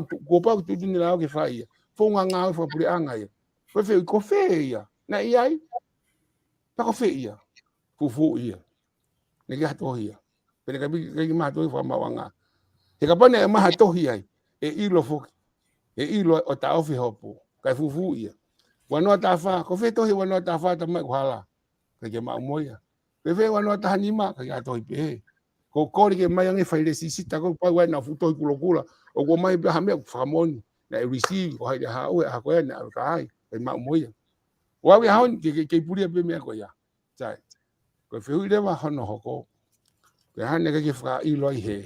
puleʻanga, kuo pau ke tuʻutuʻuni e lao ke fai ia. Founga ngāue fakapuleʻanga ia. Ko e fehuʻi, ko fē ia? Naʻe ʻi ai? Pea ko fē ia? Fufū ia. Naʻe ʻikai ha tohi ia. Pea naʻe ʻikai, ʻikai ke maʻu ha tohi fakamaauʻanga. He kapau naʻe maʻu ha tohi ai, ʻe ʻilo foki. ʻE ʻilo ʻo taʻofi e hopo. Kae fufū ia. Ua noa taha fā, ko fē tohi ua noa taha fā, talamai ʻoku hala. ʻIkai ke maʻu mo ia. Pe fē ua noa taha nima, ʻikai ha tohi pehē. Ko e kole ke ʻomai ange fai lēsisita, ko e pau ai ʻenau fuʻu tohi kulokula. ʻOku ʻomai pē ha meʻa ʻoku fakamoʻoni. Naʻe receive, ko hai te haʻu, ʻe ʻaho ko ia naʻe ʻalu ka ai, ʻikai maʻu mo ia. ʻOku ou ʻi he ʻaho ni ke, ke, ke pulia pē meʻa ko ia. Sai. Ko e fehuʻi leva hono hoko. Ko e hā naʻe ʻikai ke fakaʻilo ai he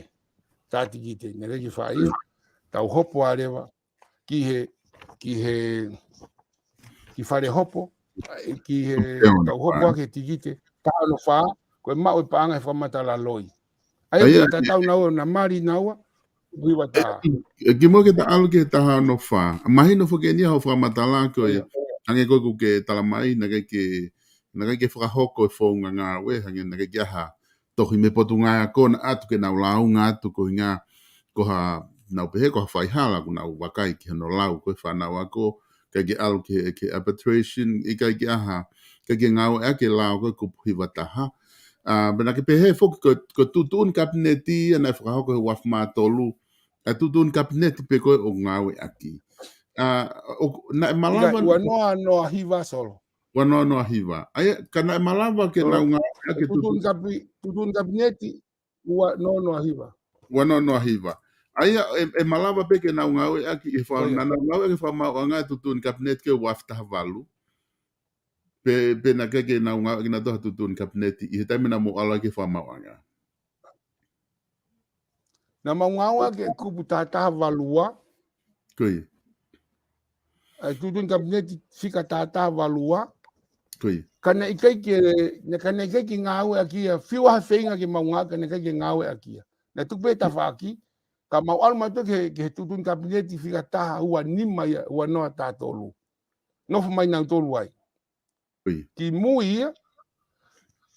tā tikite, naʻe ʻikai ke fakaʻilo. Tau hopo ā leva ki he, ki he, ki fale hopo, ki he, tau hopo ā ki he tikite, taha ono fā, ko e maʻu e paʻanga he fakamatala loi. ʻA ia, ʻa ia, tatau naua, naʻa mali naua, ʻi he ua tā. ʻE, kimuʻa ke ta ʻalu ki he taha ono fā. Mahino foki eni ia hoʻo fakamatala ko e, ʻIo. Hangē ko ē ʻoku ke talamai, naʻe ʻikai ke, naʻe ʻikai ke fakahoko e founga ngāue, hangē naʻe ʻikai ke ʻi ai ha tohi mei he Potungāue Ako naʻe ʻatu ke nau lāunga atu ko e ʻuhinga ko ha, nau pehē ko ha faihala kuo nau vakai ki hono lau ko e fānau ako, ʻikai ke ʻalu ki he, ki he arbitration, ʻikai ke ʻi ai ha, ʻikai ke ngāueʻaki e lao ko e kupu hiva taha. ʻA, pea naʻa ke pehē foki ko, ko e tuʻutuʻuni kapineti ia naʻe fakahoko he ua afe mā tolu. ʻA e tuʻutuʻuni kapineti pē ko ē ʻoku ngāueʻaki. ʻA, ʻo, naʻe malava ʻIkai, ua noa noa hiva Solo. Ua noa noa hiva. ʻA ia, ka naʻe malava ke Solo. Nau ngāueʻaki e tuʻutuʻuni tuʻutuʻuni kapi-, tuʻutuʻuni kapineti, ua noa noa hiva. Ua noa noa hiva. ʻA ia, ʻe, ʻe malava pē ke nau ngāueʻaki e fā-, ʻIo. Naʻa nau ngāueʻaki e fakamaauʻanga e tuʻutuʻuni kapineti ko e ua afe taha valu. Pe, pe naʻe ʻikai ke nau ngāueʻaki nautolu ha tuʻutuʻuni kapineti ʻi he taimi naʻa mou ʻalu ai ki he fakamaauʻanga. Naʻa mau ngāueʻaki e kupu taha taha valu ua. Ko ia. ʻA e tuʻutuʻuni kapineti fika taha taha valu ua. Ko ia. Ka naʻe ʻikai ke, naʻe, ka naʻe ʻikai ke ngāueʻaki ia, fiu ha feinga ke mau ngāue, ka naʻe ʻikai ke ngāueʻaki ia. Naʻe tuku pē tafaʻaki, ka mau ʻalu mautolu ki he, ki he tuʻutuʻuni kapineti fika taha ua nima ia, ua noa taha tolu. Nofo mai nautolu ai. Ko ia. Kimui ia,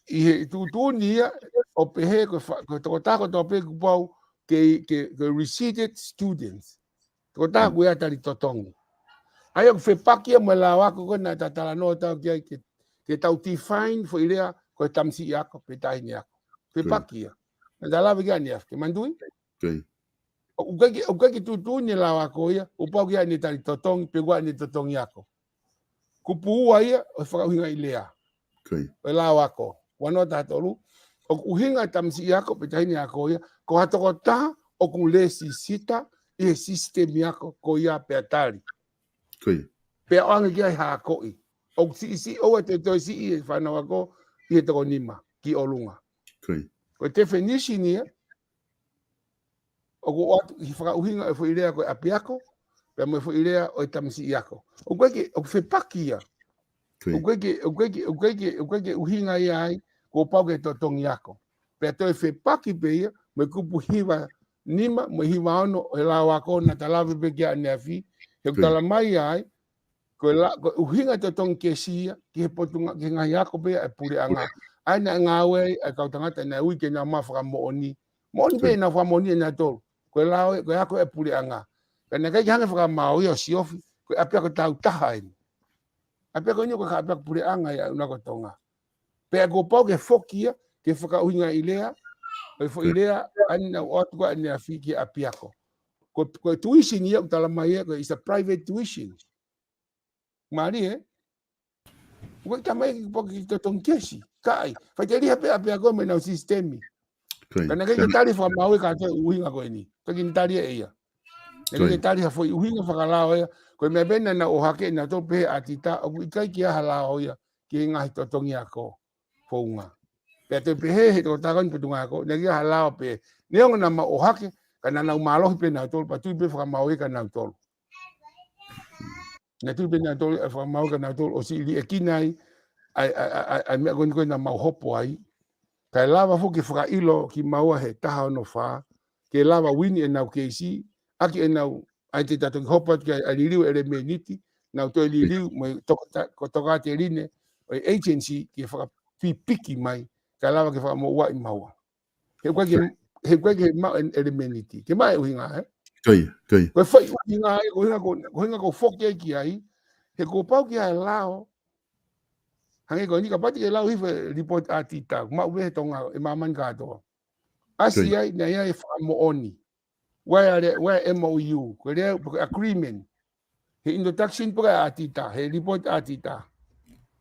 ʻi he tuʻutuʻuni ia, ʻo pehē ko e fa-, ko e tokotaha kotoa pē kuo pau ke, ke, ke receipted students. Tokotaha Mm. kuo ʻi ai e tali totongi. ʻA ia ʻoku fepaki ia mo e lao ako ko ē naʻa ta talanoa atu ki ai ke, ke tau define foʻi lea ko e tamasiʻi ako, pe taʻahine ako. Fepaki ia. Naʻa ta lave ki ai ʻaneafi, ke manatuʻi? Ko ia. ʻOku ʻikai ke, ʻoku ʻikai ke tuʻutuʻuni e lao ako ia, kuo pau ke ʻi ai ʻene tali totongi, pe kuo ʻi ai ʻene totongi ako. Kupu ua ia, ʻo e fakaʻuhingaʻi lea. Ko ia. ʻO e lao ako. Ua noa taha tolu, ʻoku ʻuhinga e tamasiʻi ako, pe taʻahine ako ia, ko ha tokotaha ʻoku lēsisita ʻi he sisitemi ako ko ia pea tali. Ko ia. Pea ʻoange ki ai ha akoʻi. ʻOku siʻisiʻi, ʻoua ʻe toe siʻi e fānau ako ʻi he toko nima ki ʻolunga. Ko ia. Ko e definition ia, ʻoku ʻoatu ʻi he fakaʻuhinga e foʻi lea ko e ʻapiako, pea mo e foʻi lea ʻo e tamasiʻi ako. ʻOku ʻikai ke, ʻoku fepaki ia. Ko ia. ʻOku ʻikai ke, ʻoku ʻikai ke, ʻoku ʻikai ke, ʻoku ʻikai ke ʻuhinga ia ai, kuo pau ke totongi ako. Pea toe fepaki pē ia, mo e kupu hiva nima, mo e hiva ono, ʻo e lao ako naʻa ta lave pē ki ai ʻaneafi, he ʻoku Ko ia. Talamai ai, ko e la-, ko e ʻuhinga e totongi kesi ia, ki he Potungāue, ki he ngaahi ako pē ʻa e puleʻanga. ʻA ia naʻe ngāue ai, ʻa e kau tangata naʻe ui ke nau maʻu fakamoʻoni. Moʻoni pē Ko ia. Naʻa nau fakamoʻoni ʻe nautolu. Ko e lao ē, ko e ako ʻa e puleʻanga. Ka naʻe ʻikai ke hanga fakamaau ia ʻo siofi, ko e ʻapiako tau taha eni. ʻApiako eni ko e ʻapiako puleʻanga ia ʻa e ʻUluaki Tonga. Pea kuo pau ke foki ia, ke fakaʻuhingaʻi lea, ʻo e foʻi Ko ia. Lea, ʻa ia naʻa nau ʻoatu ko ē ʻaneafi ki he ʻapiako. Ko, ko e tuition ia, ʻoku talamai ia, ko e is a private tuition. Mālie, ē? ʻOku ʻikai ke talamai ke pau ke totongi kesi. Kae, faʻiteliha pē ʻapiako mo ʻenau sisitemi. Ka naʻe ʻikai ke tali ʻe Fakamaau ia kātoa e ʻuhinga ko eni. Toki ne tali ʻe ia. Naʻe ʻikai ke tali ha foʻi ʻuhinga fakalao ia. Ko e meʻa pē naʻa nau ʻohake ʻe nautolu pehē ʻe ʻAtita, ʻoku ʻikai ke ʻi ai ha lao ia ki he ngaahi totongi ako founga. Pea toe pehē ʻe he tokotaha ko eni potungāue ako, naʻe ʻikai ke ʻi ai ha lao pē. Neongo naʻa mau ʻohake, ka naʻa nau mālohi pē nautolu, pea tui pē Fakamaau ia kia nautolu. Naʻe tui pē nautolu, ʻe Fakamaau ia kia nautolu, ʻosi liʻekina ai ʻa e, ʻa e, ʻa e, ʻa e, ʻa e meʻa ko eni ko ē naʻa mau hopo ai. Kae lava foki ke fakaʻilo kimaua he taha ono fā, ke lava ʻo uini ʻenau keisi, ʻaki ʻenau, ʻa e te ta toki hopo atu ki ai, ʻa e liliu ʻelemēniti, nau toe liliu, mo e toko-, ta-, ko tokāteline ʻo e agency ke fakapipiki mai, kae lava ke fakamoʻuaʻi maua. He ʻoku ʻikai ke, he ʻoku ʻikai ke maʻu e ʻelemēniti. Ke maʻu e ʻuhinga, ē? Ko ia, ko ia. Ko e foʻi ʻuhinga ē, ko e ʻuhinga ko, ko e ʻuhinga ʻoku ou foki ai ki ai, he kuo pau ke ʻi ai e lao. Hangē ko eni kapau te ke lau hifo e lipooti ʻa ʻAtita, maʻu pē he Tonga, ʻe māmani kātoa. ʻAsi ai, naʻe ʻi ai e fakamoʻoni. ʻOku ʻi ai e, ʻoku ʻi ai e M O U, ko e lea, ko e agreement. He introduction pē ʻa ʻAtita, he lipooti ʻa ʻAtita.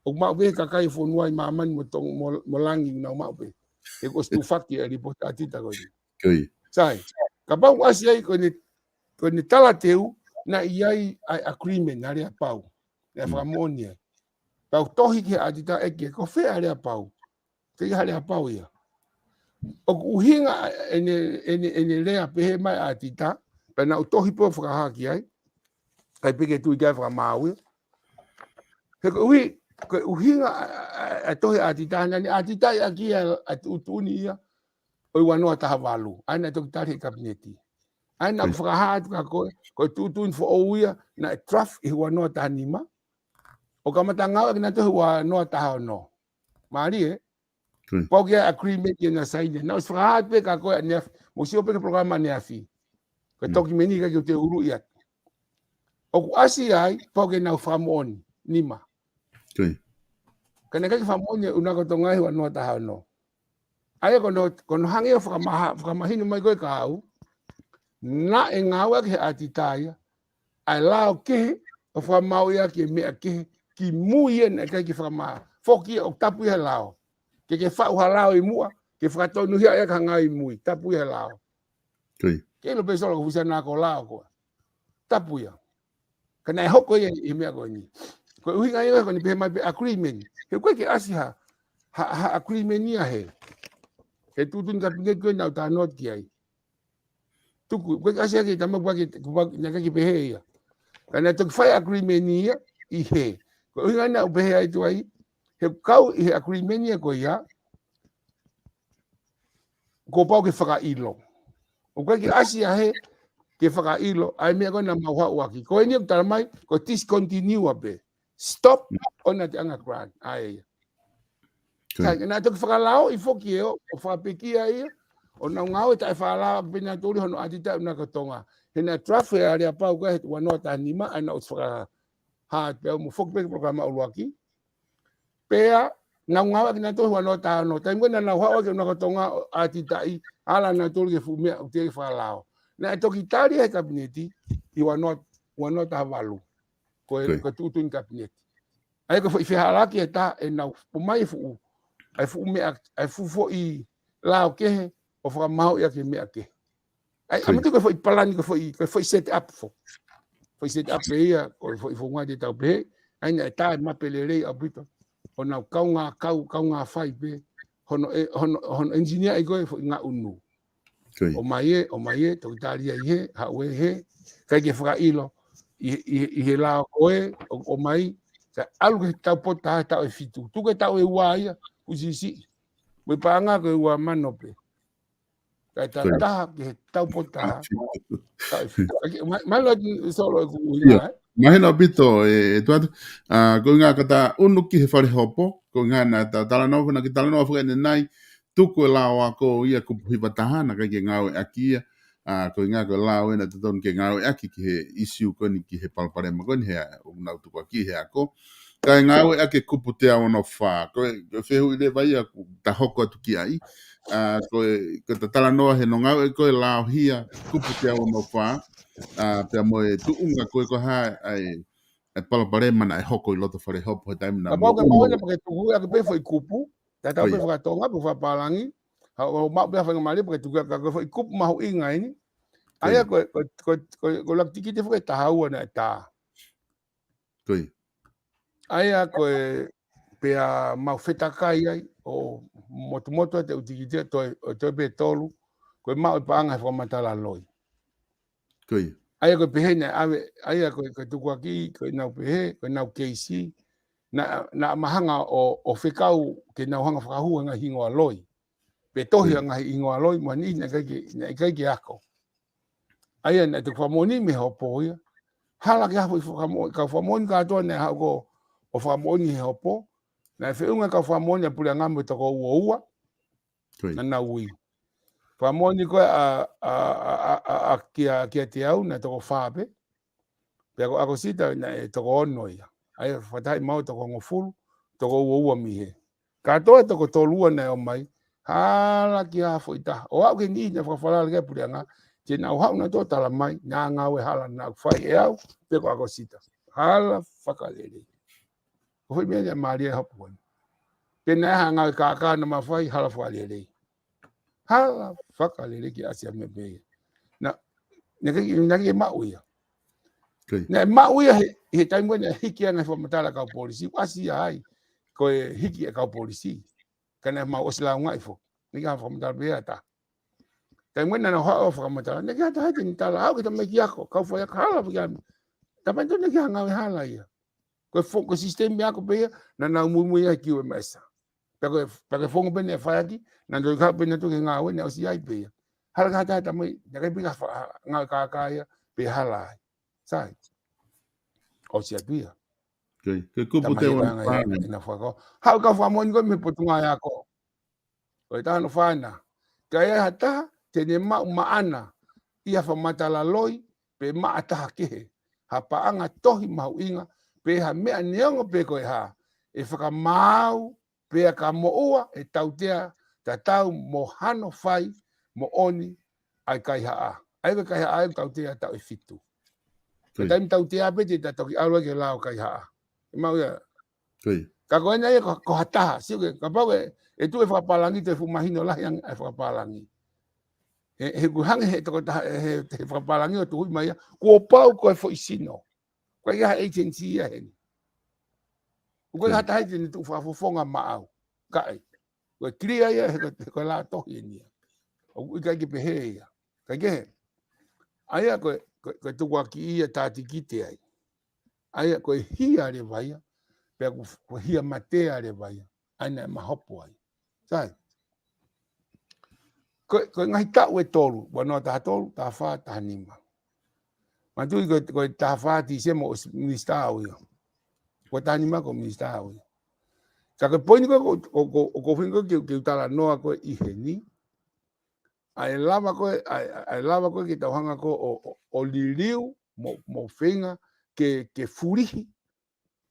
ʻOku maʻu pē he kakai e fonua ʻi māmani mo Tonga, mo, mo langi naʻa nau maʻu pē. He kuo ʻosi tufaki e lipooti ʻa ʻAtita ko eni. Ko ia. Sai, kapau ʻoku ʻasi ai ko ʻene, ko ʻene talateu, naʻe ʻi ai ʻa e agreement, ʻa e lea pau. Lea fakamoʻoni ai. Tau tohi ki he ʻAtita ʻeke, ko fē ʻa e lea pau. Ke ʻi ai ha lea pau ia. ʻOku ʻuhinga ʻene, ʻene, ʻene lea pehē mai ʻa ʻAtita, pea naʻa ku tohi pē ʻo fakahā ki ai, ʻikai pē ke tui ki ai Fakamaau ia. He koeʻuhi, ko e ʻuhinga ʻa, ʻa, ʻa, ʻa e tohi ʻa ʻAtita, naʻa ne ʻAtitaʻi ʻaki ʻa e, ʻa e tuʻutuʻuni ia ʻo e ua noa taha valu. ʻA ia naʻe toki tali ʻe he Kapineti. ʻA ia naʻa ku fakahā atu kia koe, ko e tuʻutuʻuni foʻou ia, naʻe draft ʻi he ua noa taha nima. ʻO kamata ngāueʻaki nautolu he ua noa taha ono. Mālie, ē? Pau ke ʻi ai e agreement ia naʻa nau saini. Naʻa ku ʻosi fakahā atu pē kia koe ʻaneafi, mou sio pē ki he polokalama ʻaneafi. Ko e tokimeni ka ke u te ulu ia. ʻOku ʻasi ai, pau ke nau fakamoʻoni, nima. Ka naʻe ʻikai ke fakamoʻoni e ʻUluaki Tonga he ua noa taha ono. ʻA ia ko hono, ko hono hangē ʻo fakamaha-, fakamahino mai ko ē kia au, naʻe ngāueʻaki ʻe he ʻAtita ia ʻa e lao kehe ʻo fakamaauʻi ʻaki e meʻa kehe, kimui ia naʻe ʻikai ke fakamā-, foki ia ʻoku tapu ia he lao. Ke ke faʻu ha lao ʻi muʻa, ke fakatonuhia ia ki he ngaahi ʻi mui, tapu ia he lao. Ke ʻilo pē Solo ʻoku fusi ʻa e ako lao ko ē. Tapu ia. Ka naʻe hoko ia ʻi he meʻa ko eni. Ko e ʻuhinga ia ko eni pehē mai pē agreement. He ʻoku ʻikai ke ʻasi ha, ha, ha agreement ia he. He tuʻutuʻuni Kapineti ko ē naʻa ku talanoa ki ai. Tuku, ʻoku ʻikai ke ʻasi ia ke tama ʻoku ʻikai ke, ʻoku ʻikai, naʻe ʻikai ke pehē ia. Ka naʻe toki fai agreement ia ʻi he. Ko e ʻuhinga naʻa ku pehē ai tuai. He kau ʻi he agreement ia ko ia. Kuo pau ke fakaʻilo. ʻOku ʻikai ke ʻasi ia he ke fakaʻilo, ʻa e meʻa ko ē naʻa mau haʻu ʻaki. Ko eni ʻoku tala mai, ko e discontinue pē. Stop ʻo naʻa te anga grant. ʻA ia. Sai, naʻe toki fakalaoʻi foki ʻe ʻo, ʻo fakapekia ia, ʻo nau ngāue taʻefakalao pē nautolu hono ʻAtita ʻUluaki Tonga. He naʻe draft e ʻa e lea pau ko ē he ua noa taha nima, ʻa ia naʻa ku ʻosi fakahā pē au mo foki pē ki he polokalama ʻuluaki. Pea, nau ngāueʻaki nautolu he ua noa taha ono. Taimi ko ē naʻa nau haʻu ʻaki e ʻUluaki Tonga ʻo ʻAtitaʻi, ala nautolu ki he fuʻu meʻa ʻoku teʻeki fakalao. Naʻe toki tali ʻe he Kapineti, ʻi ua noa, ua noa taha valu. Ko e, ko e tuʻutuʻuni Kapineti. ʻA ia ko e foʻi fehālaaki ʻe taha ʻenau ʻomai e fuʻu, ʻa e fuʻu meʻa, ʻa e fuʻu foʻi lao kehe, ʻo fakamaauʻi ʻaki e meʻa kehe. ʻA ia, ʻa ia ko e foʻi palani, ko e foʻi, ko e foʻi set up fo. Foʻi set up pē ia, ko e foʻi founga te tau pehē, ʻa ia naʻe tā e mape lelei ʻaupito. ʻO nau kaungā kau, kaungā fai pē, hono e, hono, hono engineer ʻi ko e foʻi ngaʻunu. ʻOmai ē, ʻomai ē, toki tali ia ʻi he, haʻu ē he, ʻikai ke fakaʻilo, ʻi, ʻi, ʻi he lao ko ē, ʻo, ʻomai, ka ʻalu ki he taupotu taha, taʻu ʻe fitu. Tuku e taʻu ʻe ua ia, ʻoku siʻisiʻi. Mo e paʻanga ko e ua mano pē. Kae taha ki he taupotu taha. Taʻu ʻe fitu. ʻAki, ma-, malo atu Solo ʻeku ʻuhinga, ē? Mahino ʻaupito, ē, ʻe Tuʻa atu. ʻA, ko e ʻuhinga ka ta unu ki he fale hopo, ko e ʻuhinga naʻa ta talanoa, naʻa ke talanoa fakaʻenenai, tuku e lao ako ia kupu hiva taha, naʻe ʻikai ke ngāueʻaki ia, ʻa, ko e ʻuhinga ko e lao ē naʻe totonu ke ngāueʻaki ki he ʻisiū ko eni ki he palopalema ko eni he ʻoku nau tukuakiʻi he ako. Kae ngāueʻaki e kupu teau ono fā. Ko e, ko e fehuʻi leva ia ʻoku ta hoko atu ki ai. ʻA, ko e, ko e ta talanoa he naʻe ngāueʻaki ko e lao hia kupu teau ono fā. ʻA, pea mo e tuʻunga ko e ko e hā, ʻa e, ʻa e palopalema naʻe hoko ʻi loto fale hopo he taimi naʻa. Kapau ke mau ʻoua naʻa pē ke tuku ʻaki pē foʻi kupu. Tatau pē fakatonga, pē fakapālangi. Ka ʻoku maʻu pē ha faingamālie pē ke tuku, ka ko e foʻi kupu mahuʻinga eni. ʻA ia ko e, ko e, ko e, ko e, ko e laki tikite foki ʻe taha ua naʻe tā. Ko ia. ʻA ia ko e pea mau fetakai ai ʻo motumotu ʻa e ʻū tikite ʻo toe, ʻo toe pē tolu, ko e maʻu e paʻanga he fakamatala loi. Ko ia. ʻA ia ko e pehē naʻe ʻave, ʻa ia ko e, ko e tukuakiʻi, ko ʻenau pehē, ko ʻenau keisi, naʻa, naʻa ma hanga ʻo, ʻo fekau ke nau hanga fakahū e ngaahi hingoa loi. Pe tohi ʻa e ngaahi hingoa loi, mo e niʻihi naʻe ʻikai ke, naʻe ʻikai ke ako. ʻA ia naʻe toki fakamoʻoni mei he hopo ia. Hala ke ʻave e fakamoʻoni, kau fakamoʻoni kātoa naʻe haʻu ko ē ʻo fakamoʻoni he hopo. Naʻe feʻunga e kau fakamoʻoni ʻa e puleʻanga mo e toko ua ua. Ko ia. Naʻa nau ui. Fakamoʻoni ko ē ʻa, ʻa, ʻa, ʻa, ʻa, kia, kiate au naʻe toko fā pē. Pea ko ʻAkosita naʻe toko ono ia. ʻA ia fakatahaʻi maua toko hongofulu, toko ua ua mei hē. Kātoa toko tolu ua naʻe ō mai, hala ke ʻave e foʻi taha. ʻO aʻu ki he niʻihi naʻe fakafalala ki ai e puleʻanga, te nau haʻu nautolu ʻo tala mai, naʻa ngāue hala naʻa ku fai ʻe au, pe ko ʻAkosita. Hala fakalelei. Ko e foʻi meʻa naʻe mālie he hopo ko eni. Pe naʻe ʻi ai ha ngāue kākā naʻa ma fai, hala fakalelei. Hala fakalelei ke ʻasi ʻa e meʻa pē ia. Naʻa, naʻe ʻikai, naʻe ʻikai maʻu ia. Ko ia. Naʻe maʻu ia he, he taimi ko ē naʻe hiki ai e ngaahi fakamatala ʻa e kau polisi, ʻasi ai, ko e hiki ʻa e kau polisi. Ka naʻa mau ʻosi lāungaʻi foki. Naʻe ʻikai ha fakamatala pē ia ʻe taha. Taimi ko ē naʻa nau haʻu ʻo fakamatala, naʻe ʻikai ha taha ia te ne tala, haʻu ke tala mai ki he ako, kau faiako, hala pē ki ai. Tapu ange naʻe ʻikai ha ngāue hala ia. Ko e fo-, ko e sisitemi ako pē ia, naʻa nau muimui ai ki he Q M S. Pea ko e, pea ko e founga pē naʻe fai ʻaki, naʻa nau haʻu pē nautolu ki he ngāue naʻe ʻosi ʻi ai pē ia. Hala ke ʻave ha taha mai, naʻe ʻikai pē ha fa-, ha ngāue kākā ia, pe hala ai. Sai. ʻOsi atu ia. Ko ia. Ko e kupu Tama te he ua vanga ia, fānga. ʻena fakako. Haʻu e kau fakamoʻoni ko ē mei he Potungāue Ako. Ko e taha hono fā ena. Ka ʻi ai ha taha, te ne maʻu maʻana, ʻi ha fakamatala loi, pe maʻa taha kehe. Ha paʻanga tohi mahuʻinga, pe ha meʻa neongo pe ko e hā. ʻE fakamaau, pea ka moʻua, ʻe tautea, tatau mo hano fai, moʻoni, ʻa e kaihaʻa. ʻA ia ko e kaihaʻa ʻa e tautea taʻu ʻe fitu. Ko e Ko ia. taimi tautea pē te ta toki ʻalu ai ki he lao kaihaʻa. ʻE maʻu ia. Ko ia. Ka ko ena ia ko, ko ha taha, sio ke, kapau ʻe, ʻe tuʻu e fakapālangi te fuʻu mahino lahi ange ʻa e fakapālangi. He, he ʻoku hangē he tokotaha, he, he fakapālangi ʻoku tuʻu mai ia, kuo pau ko e foʻi sino. Ko ia ha agency ia heni. ʻOku ʻikai ha taha ia te ne tuʻu fakafofonga maʻau. Kae. Ko e clear ia, he ko, he ko e lao tohi eni ia. ʻOku ʻikai ke pehē ia. Kae kehe. ʻA ia ko e, ko e, ko e tukuakiʻi ia tā tikite ai. ʻA ia ko e hia leva ia, pea ko, ko e hia matea leva ia. ʻA ia naʻe ma hopo ai. Sai. Ko, ko e ngaahi taʻu ʻe tolu, ua noa taha tolu, taha fā, taha nima. Manatuʻi ko, ko e taha fā Tīsema ʻosi minisitā au ia. Ko e taha nima ko e minisitā au ia. Ka ko e poini ko, ko, ko, ko, ko feinga ko ke, ke u talanoa ko ē ʻi heni. ʻA e lava ko ē, ʻa e, ʻa e lava ko ē ke tau hanga ko ē ʻo, ʻo, ʻo liliu, mo, mo feinga, ke, ke fulihi,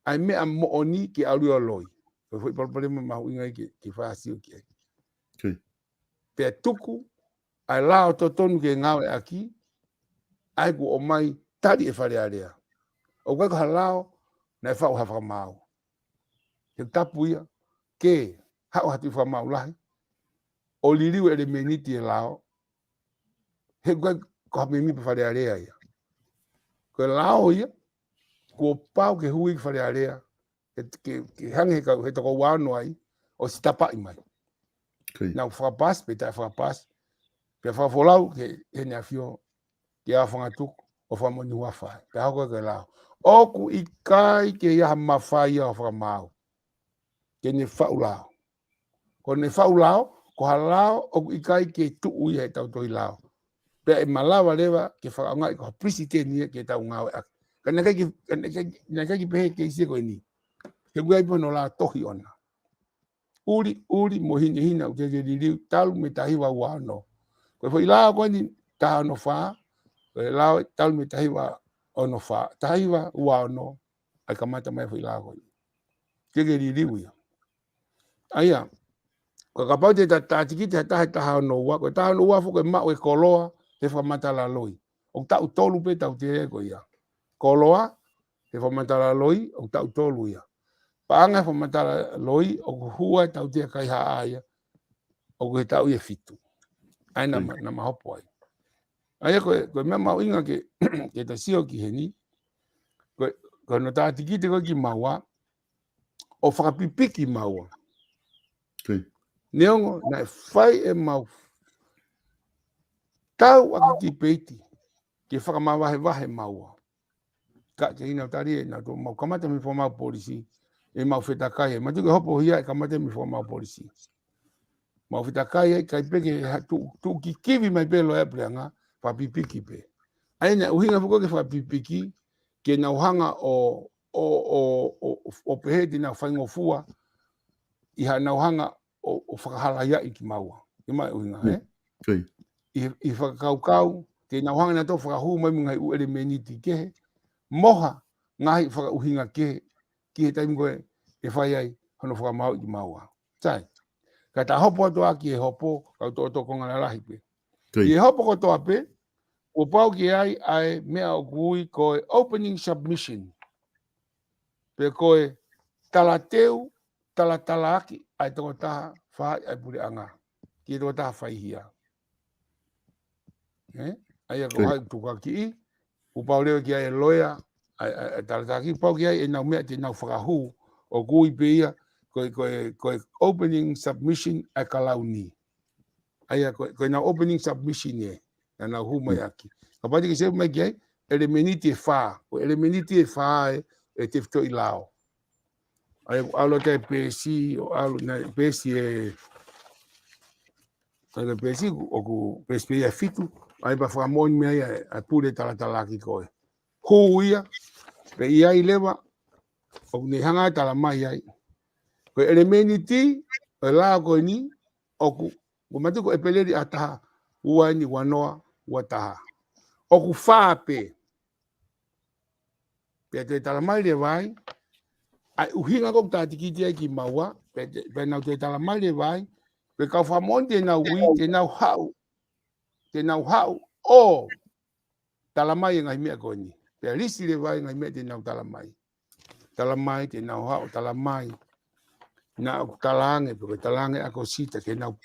ʻa e meʻa moʻoni ke ʻalu ʻo loi. Ko e foʻi palopalema mahuʻinga ia ke, ke fāsio ki ai. Ko ia. Pea tuku, ʻa e lao totonu ke ngāueʻaki, ʻa ia kuo ʻomai tali ʻe Fale Alea. ʻOku ʻikai ko ha lao, naʻe faʻu ha fakamaau. He tapu ia, ke haʻu ha tuʻi fakamaau lahi, ʻo liliu ʻelemēniti e lao, he ʻoku ʻikai ko ha mēmipa Fale Alea ia. Ko e lao ia, kuo pau ke hui ki Fale Alea, ke, ke, ke hangē he kau, he toko ua ono ai, ʻosi tapaʻi mai. Ko ia. Naʻa ku fakapasi, pe taʻe fakapasi, pea fakafolau ki he, Heʻene ʻAfio, ke ʻa fangatuku, ʻo fakamoʻoni huafa ai. Pea hoko ko e lao. ʻOku ʻikai ke ʻi ai ha mafai ia ʻo fakamaau. Ke ne faʻu lao. Ko ʻene faʻu lao, ko ha lao, ʻoku ʻikai ke tuʻu ia he ʻetau tohi lao. Pea ʻe malava leva ke fakaʻaongaʻi ko ha precedent ia ke tau ngāueʻaki. Ka naʻe ʻikai ke, ka naʻe ʻikai, naʻe ʻikai ke pehē keisi ko eni. He ʻoku ʻi ai pē hono lao tohi ʻona. ʻUliʻuli mo hinehina ʻoku teʻeki liliu talu mei he taha hiva ua ono. Ko e foʻi lao ko eni taha ono fā, ko e lao talu mei he taha hiva ono fā, taha hiva ua ono, ʻa e kamata mai e foʻi lao ko eni. Teʻeki liliu ia. ʻA ia, ko e kapau te ta, ta tikite ha taha ʻe taha ono ua, ko e taha ono ua foki ʻe maʻu e koloa he fakamatala loi. ʻOku taʻu tolu pē tautea ko ia. Koloa, he fakamatala loi, ʻoku taʻu tolu ia. Paʻanga he fakamatala loi, ʻoku hua e tautea kaihaʻa ia. ʻoku ʻi he taʻu ʻe fitu. ʻA ia naʻa ma, naʻa ma hopo ai. ʻA ia ko e, ko e meʻa mahuʻinga ke, ke ta sio ki heni, ko e, ko hono tātikite ko ē ki maua, ʻo fakapipiki maua. Neongo, naʻe fai ʻemau tau ʻaki tipeiti, ke fakamavahevahe maua. Ka ke ina tali ʻe nautolu mau kamata mei he foʻi mau polisi, ʻemau fetakai, ʻe matu ke hopo hia ʻe kamata mei he foʻi mau polisi. Mau fetakai ai, ʻikai pē ke ha tu, tu ki kivi mai pē loea puleʻanga, fakapipiki pē. ʻA ia naʻe ʻuhinga foki ke fakapipiki, ke nau hanga ʻo, ʻo, ʻo, ʻo, ʻo pehē te nau faingofua, ʻi haʻanau hanga ʻo, ʻo fakahalaiaʻi ki maua. ʻE mai ʻuhinga, ʻe? ʻI, ʻi fakakaukau, te nau hanga nautolu fakahū mai mo e ngaahi ʻū ʻelemēniti kehe, mo ha ngaahi fakaʻuhinga kehe, ki he taimi ko ē ʻe fai ai hono fakamaauʻi ki maua. Sai. Ka ta hopo atu ʻaki e hopo, kau toʻotoʻo konga lalahi pē. ʻI he hopo kotoa pē, kuo pau ke ʻi ai ʻa e meʻa ʻoku ui ko e opening submission. Pe ko e talateu, talatalaaki ʻa e tokotaha fai ʻa e puleʻanga. Ki he tokotaha faihia. ʻE? ʻA ia ko hai tukakiʻi, kuo pau leva ke ʻi ai e loea, ʻa e, ʻa e, ʻa e talatalaaki, pau ke ʻi ai ʻenau meʻa te nau fakahū, ʻoku ui pē ia, ko e, ko e, ko e opening submission ʻa e kalauni. ʻA ia ko e, ko ʻenau opening submission ē, naʻa nau hū mai ʻaki. Kapau te ke sio mai ki ai, ʻelemēniti ʻe fā, ko e ʻelemēniti ʻe fā ē, ʻe tefitoʻi lao. ʻA ia ʻalu atu e peesi, ʻo ʻalu naʻe peesi ē, ʻa ia peesi, ʻoku peesi pē ia ʻe fitu, ʻa ia pea fakamoʻoni mei ai ʻa e, ʻa e pule talatalaaki ko ē. Hū ia, pea ʻi ai leva, ʻoku ne hanga ʻo tala mai ai. Ko e ʻelemēniti, ʻo e lao ko eni, ʻoku, ʻoku matu ko ʻEpeleli ʻa taha, ua eni, ua noa, ua taha. ʻOku fā pē. Pea toe tala mai leva ai, ʻa e ʻuhinga ko ē ʻoku tātikite ai ki maua, pea te, pea nau toe tala mai leva ai, pea kau fakamoʻoni te nau ui, te nau haʻu, te nau haʻu, ʻo tala mai e ngaahi meʻa ko eni. Pea lisi leva ai e ngaahi meʻa te nau tala mai. Tala mai, te nau haʻu, tala mai. Naʻa ʻoku talaange, pe ko e talaange ʻa ʻAkosita, ke nau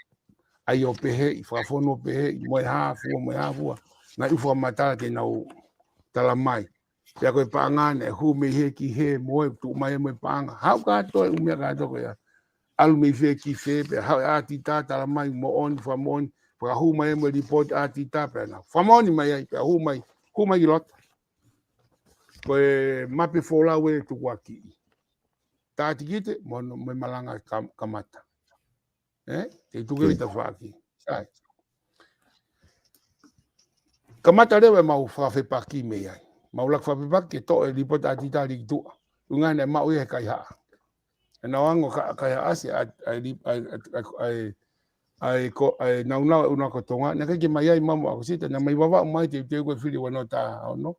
ʻai ʻo peheʻi, fakafonu ʻo peheʻi, mo e hā fua, mo e hā fua. Ngaahi ʻū fakamatala te nau tala mai. Pea ko e paʻanga naʻe hū mei hē ki hē, mo e tuʻu mai mo e paʻanga. Haʻu kātoa e ʻū meʻa kātoa ko ia. ʻAlu mei fē ki fē, pea haʻu e ʻātita, tala mai, moʻoni, fakamoʻoni, fakahū mai mo e lipooti ʻātita, pea nau fakamoʻoni mai ai, pea hū mai, hū mai ki loto. Ko e mape folau ē tukuakiʻi. Tātikite, mo, mo e malanga kam, kamata. ʻE? Te tuku e tafaʻaki. Sai. Kamata leva ʻemau fakafepaki mei ai. Mau laku fakafepaki ke toʻo e lipooti ʻātita liki tuʻa. ʻUhinga naʻe maʻu ia he kaihaʻa. ʻE nau ango ka, kaihaʻasi ʻa, ʻa, ʻa, ʻa, ʻa, ʻa, ko, ʻa, naunau e ʻUluaki Tonga. Naʻe ʻikai ke mai ai mamu ʻa ʻAkosita. Naʻa mai Vavaʻu mai teuteu ko e fili ua noa taha ono.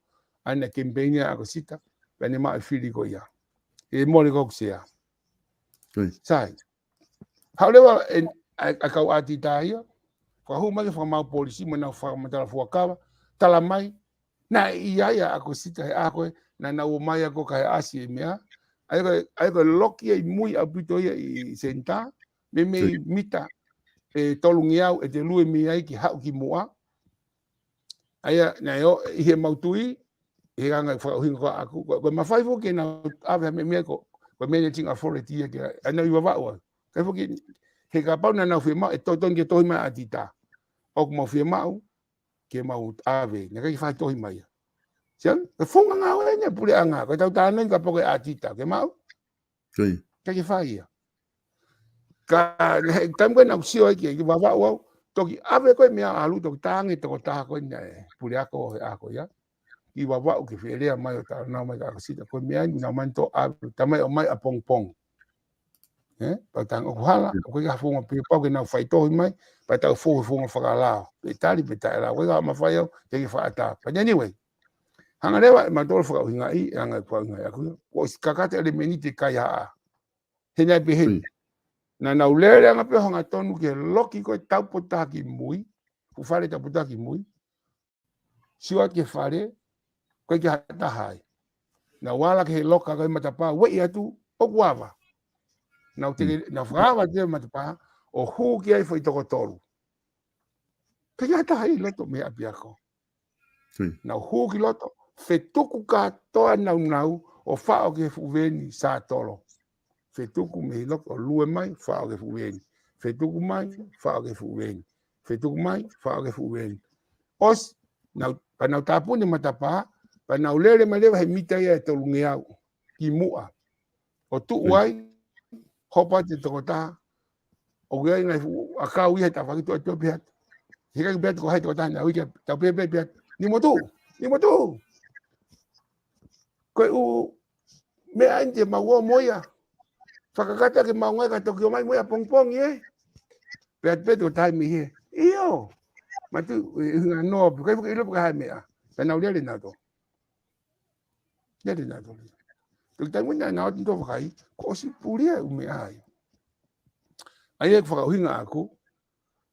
ʻA ia naʻe kemipeini ʻa ʻAkosita. Pea ne maʻu e fili ko ia. ʻE mole ko ʻeku sea. Sai. Haʻu leva e, ʻa, ʻa e kau ʻātita ia, fakahū mai ke fakamau polisi, mo nau fakamatala fuakava, tala mai, naʻe ʻi ai ʻa ʻAkosita he ʻaho ko ē, naʻa nau ō mai ʻa ko e kaihaʻasi e meʻa, ʻa ia ko e, ʻa ia ko e loki ʻa e mui ʻaupito ia ʻi, ʻi senitā, meimei mita ʻe tolungeau ʻe te lue mei ai ki haʻu ki muʻa, ʻa ia, naʻe ʻo, ʻi he mau tui, he anga fakaʻuhinga ko ʻaku, ko, ko e mafai foki ke nau ʻave ha meʻa meʻa ko, ko e managing authority ia ke, ʻa ia naʻa nau ʻi Vavaʻu ai. Kae foki, he kapau naʻa nau fiemaʻu, ʻe totonu ke tohi mai ʻātita. ʻOku mau fiemaʻu, ke mau ʻave, naʻe ʻikai ke fai tohi mai ia. Sian, ko e founga ngāue eni ʻa e puleʻanga, ko e tau tānaki kapau ko e ʻātita, ke maʻu, ʻikai ke fai ia. Ka, he taimi ko ē naʻa ku sio ai ki, ki Vavaʻu au, toki ʻave ko e meʻa ʻalu, toki tangi tokotaha ko ē naʻe puleako he ʻaho ko ia. Ki Vavaʻu ke fie lea mai ʻo talanoa mai kia ʻAkosita, ko e meʻa eni naʻa mau toe ʻave, tamai ʻo mai ʻapongipongi. ʻE? Pau tangi ʻoku hala, ʻoku ʻikai ha founga pē pau ke nau fai tohi mai, pea tau fou he founga fakalao. Pe tali, pe taʻelao, ʻikai ha mafai au, te ke fakaʻatā. But anyway, hanga leva ʻe mautolu fakaʻuhingaʻi, ʻe anga fakaʻuhingaʻi ʻaku ia. Kuo ʻosi kakata ʻelemēniti kaihaʻa. He naʻe pehē ni. Naʻa nau lele anga pē ʻo hangatonu ki he loki ko e taupotu taha ki mui, fuʻu fale taupotu taha ki mui. Sio atu ki he fale, ʻikai ke ʻi ai ha taha ai. Nau ala ki he loka ko e matapā, ueʻi atu, ʻoku ava. Nau teke, nau fakaava atu e matapā, ʻo hū ki ai foʻi toko tolu. Pea ʻikai ha taha ʻi loto mei ʻapiako. Nau hū ki loto, fetuku kātoa naunau ʻo faʻo ki he fuʻu veni sātolo. Fetuku mei loto, ʻo lue mai, faʻo ki he fuʻu veni. Fetuku mai, faʻo ki he fuʻu veni. Fetuku mai, faʻo ki he fuʻu veni. ʻOsi, nau, pea nau tāpuni matapā, pea nau lele mai leva he mita ia ʻe tolungeau ki muʻa. ʻO tuʻu ai, hopo atu e tokotaha, ʻoku ʻi ai e ngaahi fuʻu ʻakau ia he tafaʻaki, tuʻu atu pē atu. He ʻikai pē atu ko hai e tokotaha naʻe ui ki ai, tau pehē pē atu. Nimotu, Nimotu. Ko e ʻū meʻa eni te mau ō mo ia. Fakakakato ke mau ngāue ka toki ō mai mo ia pongipongi ē. Pea pehē atu e tokotaha mei hē. ʻIo. Mātuʻa, ʻi he ngaahi noa, pea ʻikai fakaʻilo pe ko e hā e meʻa. Pea nau lele nautolu. Lele nautolu. Toki taimi naʻa nau ō atu ʻo vakai, kuo ʻosi pulia e ʻū meʻa ia. ʻA ia ko e fakaʻuhinga ʻaʻaku,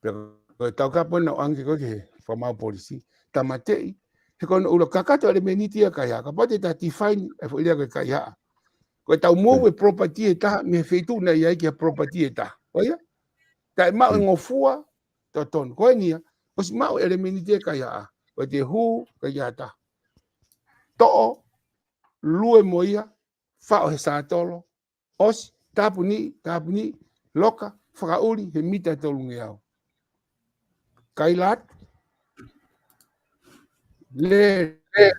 pea ko e taukapo naʻa ku ʻange ko ē ki he fakamaau polisi, tāmateʻi, he ko hono ʻuluaki kakato e ʻelemēniti ia e kaihaʻa, kapau te ta define e foʻi lea ko e kaihaʻa. Ko e tau move e property ʻe taha, mei he feituʻu naʻe ʻi ai ki he property ʻe taha. ʻO ia? Taʻe maʻu e ngofua totonu. Ko eni ia, ʻosi maʻu e ʻelemēniti ia e kaihaʻa. Ko e te hū, kaihaʻa taha. Toʻo, lue mo ia, faʻo he sātolo, ʻosi, tāpuni, tāpuni, loka, fakaʻuli, he mita ʻe tolungeau. Kaila atu, lele, pea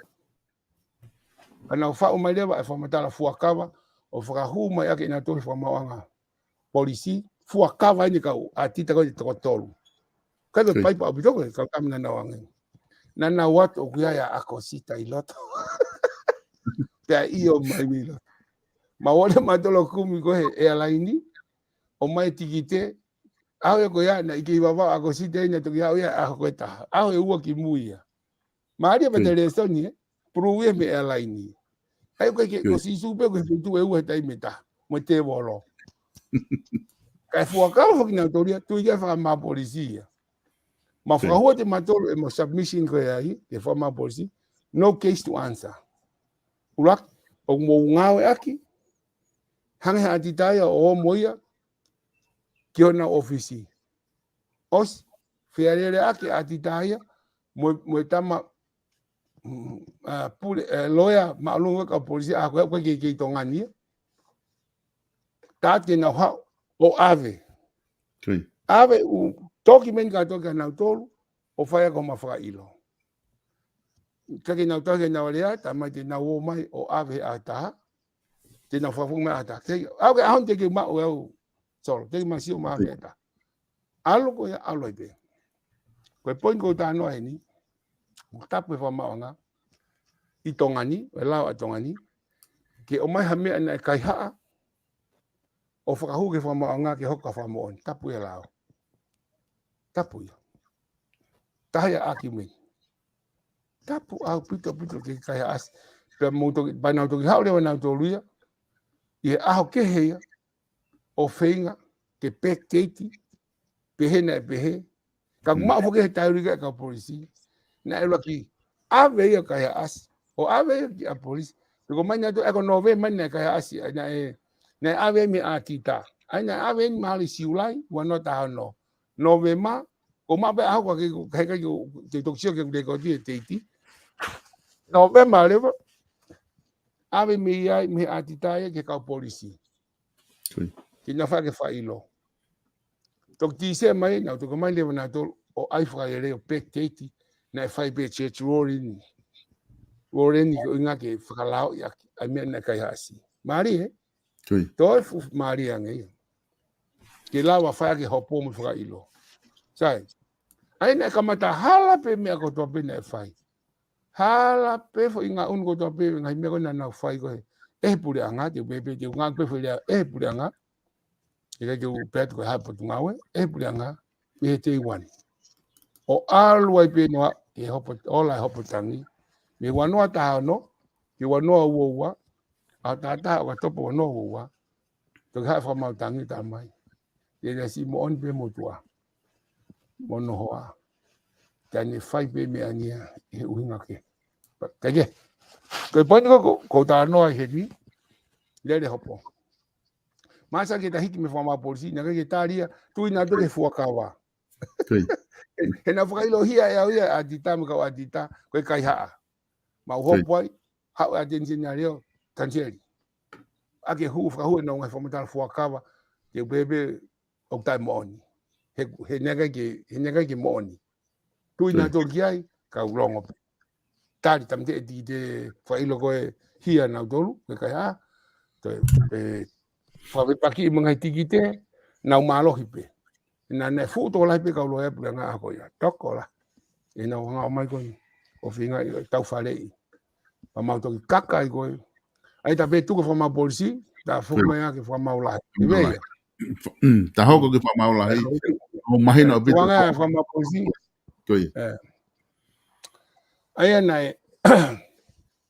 nau faʻu mai leva e fakamatala fuakava, ʻo fakahū mai ʻaki ʻenautolu he fakamaauʻanga polisi, fuakava eni kau ʻatita ko e toko tolu. Kai pe paipa ʻaupito ko e kau tama naʻa nau ʻange. Naʻa nau ō atu ʻoku ʻi ai ʻa ʻAkosita ʻi loto. Pea ʻio mai mei loto. Mau ō leva mautolu ʻo kumi ko ē he airline, ʻomai e tikite, ʻaho ia ko ia, naʻe ʻikai ke ʻi Vavaʻu ʻa ʻAkosita ia, naʻe toki aʻu ia ʻaho ko ē taha. ʻAho ʻe ua ki mui ia. Mālie pē e lēsoni ē, pulu ia mei he airline. ʻAi ko e ke, ko Sīsū pē ko e feituʻu ʻe ua he taimi ʻe taha, mo e tēvolo. Kae fuakava foki nautolu ia, tui ia fakamaau polisi ia. Mau fakahū atu mautolu e mau submission ko ia ai, ke fakamaau polisi, no case to answer. ʻUluaki, ʻoku mou ngāueʻaki, hangē ha ʻatita ia ʻo ō mo ia, ki hona ʻōfisi. ʻOsi, fealēleaʻaki ʻatita ia, mo, mo e tama, mm, ʻa, pule, ʻe, loea, māʻolunga kau polisi, ʻa, ko e, ko e kei, kei Tonga ni ia. Tātā ke nau haʻu, ʻo ʻave. ʻAve ʻū tokimeni kātoa kia nautolu, ʻo fai ʻaki hoʻoma fakaʻilo. Ka ke nau tau ke nau lea, tā mai te nau ō mai, ʻo ʻave he ʻaho ʻe taha. Te nau fakafoki mai ʻaho ʻe taha. Ke, ʻaho ke ʻaho ni te ke maʻu ʻe au, Solo, te ke masiʻi ʻo maʻu ʻe taha. ʻAlu ko ia, ʻalu ai pē. Ko e poini ʻoku ou talanoa heni, ʻoku tapu e fakamaauʻanga ʻi Tonga ni, ʻo e lao ʻa Tonga ni, ke ʻomai ha meʻa naʻe kaihaʻa, ʻo fakahū ki he fakamaauʻanga ke hoko ko e fakamoʻoni. Tapu ia e lao. Tapu ia. Taha ia e argument. Tapu ʻaupito, ʻaupito ke kaihaʻasi. Pea mou toki, pea nau toki haʻu leva nautolu ia, ʻi he ʻaho kehe ia, ʻo feinga ke backdate, pehē naʻe pehē. Ka ʻoku maʻu foki he taimi ʻuluaki ʻa e kau polisi. Naʻe ʻuluaki ʻave ia ʻo kaihaʻasi, ʻo ʻave ia ki he polisi. Pea ko mai nautolu, ʻa ia ko Nōvema naʻe kaihaʻasi, ʻa ia naʻe, naʻe ʻave mei he ʻatita. ʻA ia naʻe ʻave eni mahalo ʻi Siulai, ua noa taha ono. Nōvema, ko maʻu pē ʻaho ko ē ke, ke, ke, ke, ke toki sio ki he lēkooti e teiti. Nōvema leva, ʻave mei ai, mei he ʻatita ia ki he kau polisi. Ke nau fai ʻaki e fakaʻilo. Toki Tīsema, nau toki ō mai leva nautolu, ʻo ʻai fakalelei ʻo backdate, naʻe fai pē search warrant. Warrant ko e ʻuhinga ke fakalaoʻi ʻaki ʻa e meʻa naʻe kaihaʻasi. Mālie, ē? Toe fuʻu mālie ange ia. Ke lava fai ʻaki e hopo mo e fakaʻilo. Sai. ʻA ia naʻe kamata hala pē meʻa kotoa pē naʻe fai. Hala pē foʻi ngaʻunu kotoa pē, ngaahi meʻa ko ē naʻa nau fai ko ē. ʻE he puleʻanga, te u pehē pē, te u ngāueʻaki pē foʻi lea, ʻe he puleʻanga. ʻIkai ke u pehē atu ko e hā e potungāue, ʻe he puleʻanga, mei he day one. ʻO ʻalu ai pē noa, ke hopo, ola e hopo tangi. Mei he ua noa taha ono, ki he ua noa ua ua, ʻaho taha taha ʻOkatopa ua noa ua ua. Toki haʻu e fakamaau tangi tā mai. Te ne siʻi moʻoni pē motuʻa. Mo hono hoa. Ka ne fai pē meʻa ni ia, ʻi he ʻuhinga kehe. Ka ke. Ko e poini ko ē ʻoku ou talanoa ai heni. Lele hopo. Māsā ke ta hiki mei he fakamaau polisi, naʻe ʻikai ke tali ia, tui nautolu ki he fuakava. He naʻe fakaʻiloʻi ia ʻe au ia ʻa ʻAtita mo e kau ʻAtita, ko e kaihaʻa. Mau hopo ai, haʻu ʻa Teni Seni ʻa Leo, Taniseli. ʻA ke hū, fakahū ʻenau ngaahi fakamatala fuakava, ke u pehē pē ʻoku taʻemoʻoni. He, he naʻe ʻikai ke, he naʻe ʻikai ke moʻoni. Tui nautolu ki ai, kau longo pē. Tali tamte e tikite fakaʻilo ko e hia nautolu, ko e kaihaʻa. Toe, e, fakafepakiʻi mo e ngaahi tikite, nau mālohi pē. Naʻa ne fuʻu tokolahi pē kau loea puleʻanga ʻaho ko ia. Tokolahi. ʻEnau hanga ʻo mai ko eni. ʻO feinga ʻi tau faleʻi. Pea mau toki kaka ai ko ē. ʻAi ta pē tuku fakamaau polisi, ta foki mai ʻa ke fakamaau lahi. ʻI vei ia? Mm, ta hoko ki he fakamaau lahi. ʻO mahino ʻaupito. Tuanga fakamaau polisi. Ko ia. ʻAi ʻa naʻe,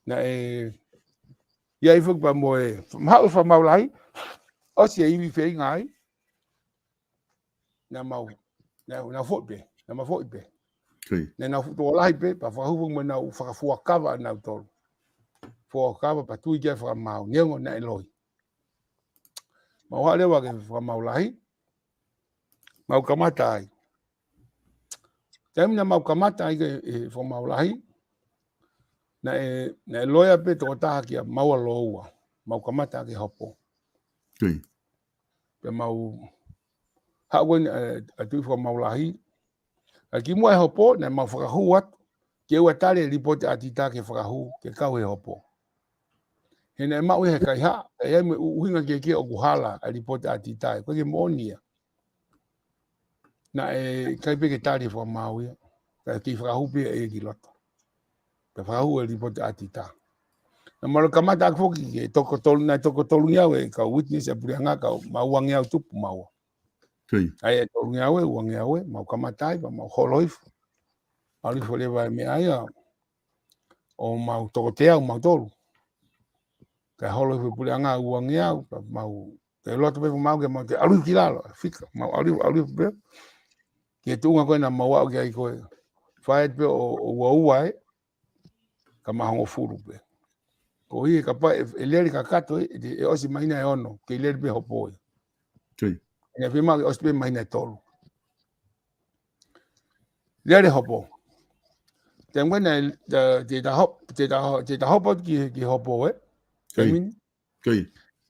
naʻe, ia i foki pea mo e, mahaʻu fakamaau lahi, ʻosi e ivi feinga ai, naʻa mau, naʻa, naʻa foʻi pē, naʻa mau foʻi pē. Naʻa nau fuʻu tokolahi pē, pea fakahū foki mo ʻenau fakafuakava ʻa nautolu. Fuakava pea tui ki ai fakamaau, neongo naʻe loi. Mau haʻu leva ki he fakamaau lahi, mau kamata ai. Taimi naʻa mau kamata ai ki he fakamaau lahi, naʻe, naʻe loea pē tokotaha kia maua lōua, mau kamata ai ke hopo. Pea mau haʻu ko eni, ʻa e tuʻi fakamaau lahi. ʻA ki muʻa e hopo, naʻa mau fakahū atu, ke ʻoua tali e lipooti ʻa ʻAtita ke fakahū, ke kau he hopo. He naʻe maʻu ia he kaihaʻa, ʻe ʻi ai mo e ʻuhinga kehekehe ʻoku hala, ʻa e lipooti ʻa ʻAtita, ko e ke moʻoni ia. Naʻe ʻikai pē ke tali e fakamaau ia, ka ke fakahū pē ia ki loto. Ke fakahū e lipooti ʻa ʻAtita. Naʻa mau kamata ʻaki foki ke toko tolu, naʻe toko tolungeau e kau witness e puleʻanga, kau mau uangeau tupu maua. ʻAi e tolungeau ē, uangeau ē, mau kamata ai, pea mau holo hifo. ʻAlu hifo leva e meʻa ia, ʻo mau toko teau mautolu. Kae holo hifo e puleʻanga uangeau, pea mau, ke loto pē mau ke mau te ʻalu ki lalo, fika, mau ʻalu, ʻalu pē. Ki he tuʻunga ko ē naʻa mau aʻu ki ai ko ē. Fai pē ʻo, ʻo uaua ē, kama hongofulu pē. Ko ia kapau ʻe, ʻe lele kakato ē, ʻe, ʻe ʻosi māhina ʻe ono, ke lele pē hopo ē. Naʻe fiemaʻu ke ʻosi pē māhina ʻe tolu. Lele hopo. Taimi ko ē naʻe, te, te ta hop-, te ta ho-, te ta hopo ki, ki hopo ē. Taimi ni.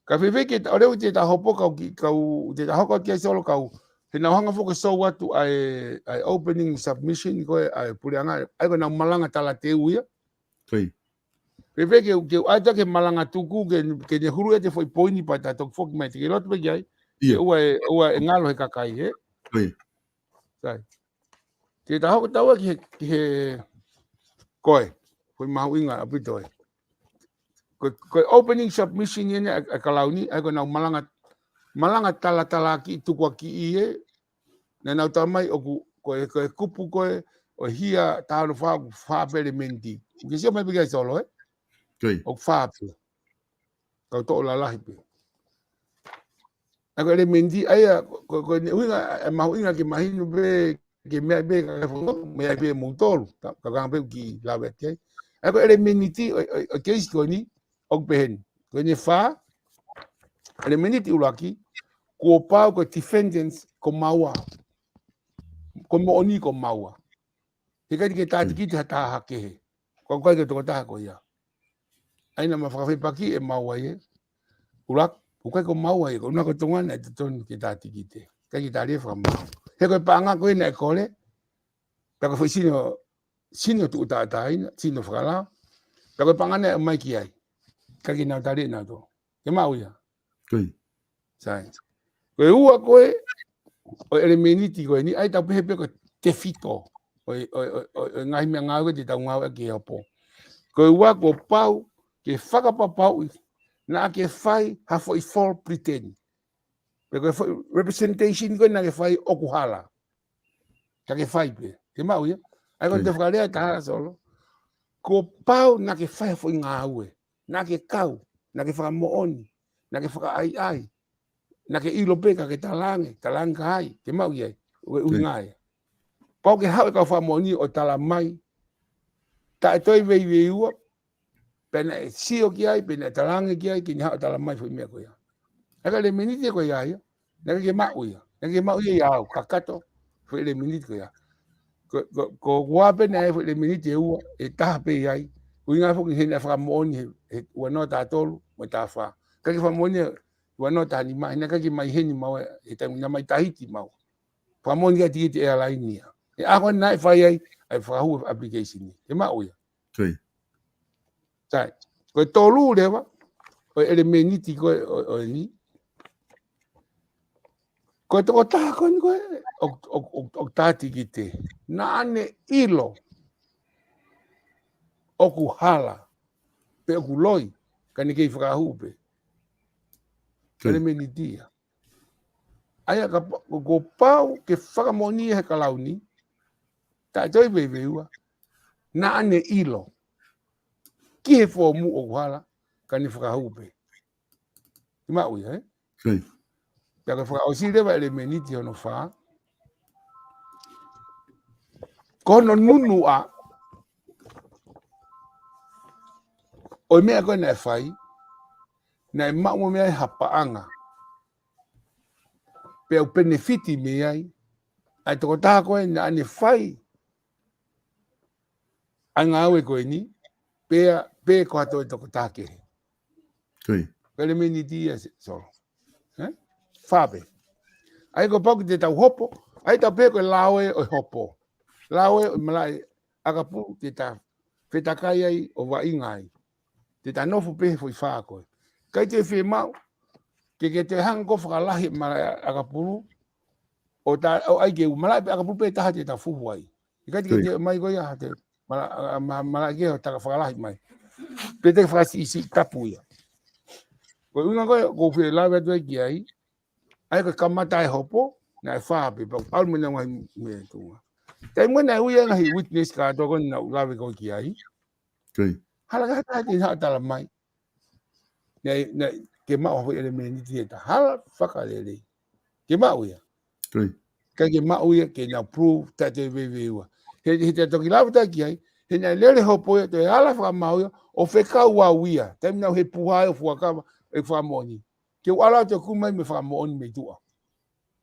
Ka fēfē ke ta, ʻo leo te ta hopo kau ki, kau, te ta hoko ki ai Solo kau. He naʻa nau hanga foki ʻo sou atu ʻa e, ʻa e opening submission ko ē ʻa e puleʻanga, ʻa ia ko ʻenau malanga talateu ia. Fēfē ke, ke ʻai ta ke malanga tuku, ke, ke ne hulu ʻete foʻi poini pea ta toki foki mai te ke loto pē ki ai. Ia. ʻOua ē, ʻoua ē ngalo he kakai, ē? Sai. Te ta hoko taua ki he, ki he, ko e, foʻi mahuʻinga ʻaupito ē. Ko, ko e opening submission ʻeni ʻa, ʻa Kalauni, ʻa ia ko ʻenau malanga, malanga talatalaaki tukuakiʻi ē, naʻa nau tala mai ʻoku, ko e, ko e kupu ko ē, ʻo e hia taha ono fā ʻoku fā pē ʻelemēniti. ʻOku ke sio mai pē ki ai Solo, ē? ʻOku fā pē. Kau toʻo lalahi pē. ʻA ia ko e ʻelemēniti, ʻa ia, ko, ko, ko e ʻuhinga, ʻe mahuʻinga ke mahino pē, ke meʻa pē, ka, ka, meʻa pē moutolu, ka, ka, ka pē ki lave atu ai. ʻA ia ko e ʻelemēniti, ʻo, ʻo, ʻo keisi ko eni, ʻoku pehē ni. Ko eni fā, ʻelemēniti ʻuluaki, kuo pau ko e defendants ko maua. Ko e moʻoni ko maua. He ʻikai ke tātikite ha taha kehe. Ko e ʻikai ke tokotaha ko ia. ʻA ia naʻa ma fakafepakiʻi ʻe maua ia. ʻUluaki, ʻoku ʻikai ko maua ia, ko ʻena ko Tonga naʻe totonu ke tātikite. ʻIkai ke tali e fakamaau. He ko e paʻanga ko ē naʻe kole, pea ko e foʻi sino, sino tuʻu tātāina, sino fakalao. Pea ko e paʻanga naʻe ʻomai ki ai. ʻIkai ke nau tali ʻe nautolu. Ke maʻu ia. Sai. Ko e ua ko ē, ʻo e ʻelemēniti ko eni, ʻa ia tau pehē pē ko e tefito. ʻO e, ʻo e, ʻo e, ʻo e ngaahi meʻangāue te tau ngāueʻaki he hopo. Ko e ua kuo pau, ke fakapapauʻi, naʻa ke fai ha foʻi false pretence. Pe ko e foʻi representation ko ē naʻa ke fai ʻoku hala. Ka ke fai pē. Ke maʻu ia. ʻA ia ko ʻete fakalea ʻe taha Solo. Kuo pau naʻa ke fai ha foʻi ngāue. Naʻa ke kau, naʻa ke fakamoʻoni, naʻa ke fakaʻaiʻai, naʻa ke ʻilo pē ka ke talaange, talaange ka ai, ke maʻu ia, ʻo e ʻuhinga ia. Pau ke haʻu e kau fakamoʻoni ʻo tala mai, taʻe toe veiveiua, pe naʻe sio ki ai, pe naʻe talaange ki ai, ke ne haʻu ʻo tala mai foʻi meʻa ko ia. ʻA e ʻelemēniti ko ia ia. Naʻe ʻikai ke maʻu ia. Naʻe ʻikai ke maʻu ia ia au, kakato, foʻi ʻelemēniti ko ia. Ko, ko, ko ua pē naʻe foʻi ʻelemēniti ʻe ua, ʻe taha pē ia ai. ʻUhinga foki he naʻe fakamoʻoni he, he ua noa taha tolu, mo e taha fā. ʻIkai ke fakamoʻoni he ua noa taha nima, he naʻe ʻikai ke mai heni maua, he taimi naʻe mai Tahiti maua. Fakamoʻoni kia Tahiti Airline ia. He ʻaho naʻe fai ai, ʻa e fakahū application ni. ʻE maʻu ia. Sai. Ko e tolu leva, ʻo e ʻelemēniti ko ē, ʻo, ʻo eni. Ko e tokotaha ko eni ko ē, ʻo, ʻo, ʻo, ʻo tati ki te. Naʻa ne ʻilo. ʻOku hala. Pe ʻoku loi. Ka ne kei fakahū pē. ʻElemēniti ia. ʻA ia ka pa-, ko, ko pau ke fakamoʻoni he kalauni. Taʻe toe veiveiua. Naʻa ne ʻilo. Ki he foomu ʻoku hala. Ka ne fakahū pē. ʻE maʻu ia, ē? Pea ko e fakaʻosi leva ʻelemēniti hono fā. Ko hono nunuʻa. ʻO e meʻa ko ē naʻe fai. Naʻe maʻu mo meʻa ʻi ha paʻanga. Pea u penefiti mei ai. ʻA e tokotaha ko ē naʻa ne fai. ʻA e ngāue ko eni. Pea, pe ko ha toe tokotaha kehe. ʻElemēniti ia Solo. Ē? Fā pē. ʻA ia ko pau ke te tau hopo. ʻA ia tau pehē ko e lao ē ʻo e hopo. Lao ē ʻo e malaʻe ʻakapulu te ta fetakai ai ʻo vaʻinga ai. Te ta nofo pē he foʻi fā ko ē. ʻIkai te fiemaʻu. Ke ke te hanga ko fakalahi malaʻe ʻakapulu. ʻO ta, ʻo ʻai ke u malaʻe pē ʻakapulu pē taha te ta fuhu ai. ʻIkai te ke te mai ko ia ha te. Mala, a, ma, malaʻe ke ʻo ta ka fakalahi mai. Pe te fakasiʻisiʻi tapu ia. Ko e ʻuhinga ko ē, ko u fie lave atu ai ki ai. ʻA ia ko e kamata e hopo, naʻe fā pē, pea u ʻalu mei he ngaahi meʻa tuʻunga. Taimi naʻe ui ai ngaahi witness kātoa ko ē naʻa ku lave ko ē ki ai. Hala ka hata te haʻa tala mai. Naʻe, naʻe, ke maʻu ha foʻi ʻelemēniti ʻe taha. Hala fakalelei. Ke maʻu ia. ʻIkai ke maʻu ia, ke nau prove, taʻe toe veiveiua. He, he te toki lave atu ki ai, he naʻe lele hopo ia, toe hala fakamau ia, ʻo fekau au ia. Taimi naʻa ku he puha ʻo fuakava, ʻe fakamoʻoni. Ke u ʻalu atu ʻo kumi mai mo e fakamoʻoni mei tuʻa.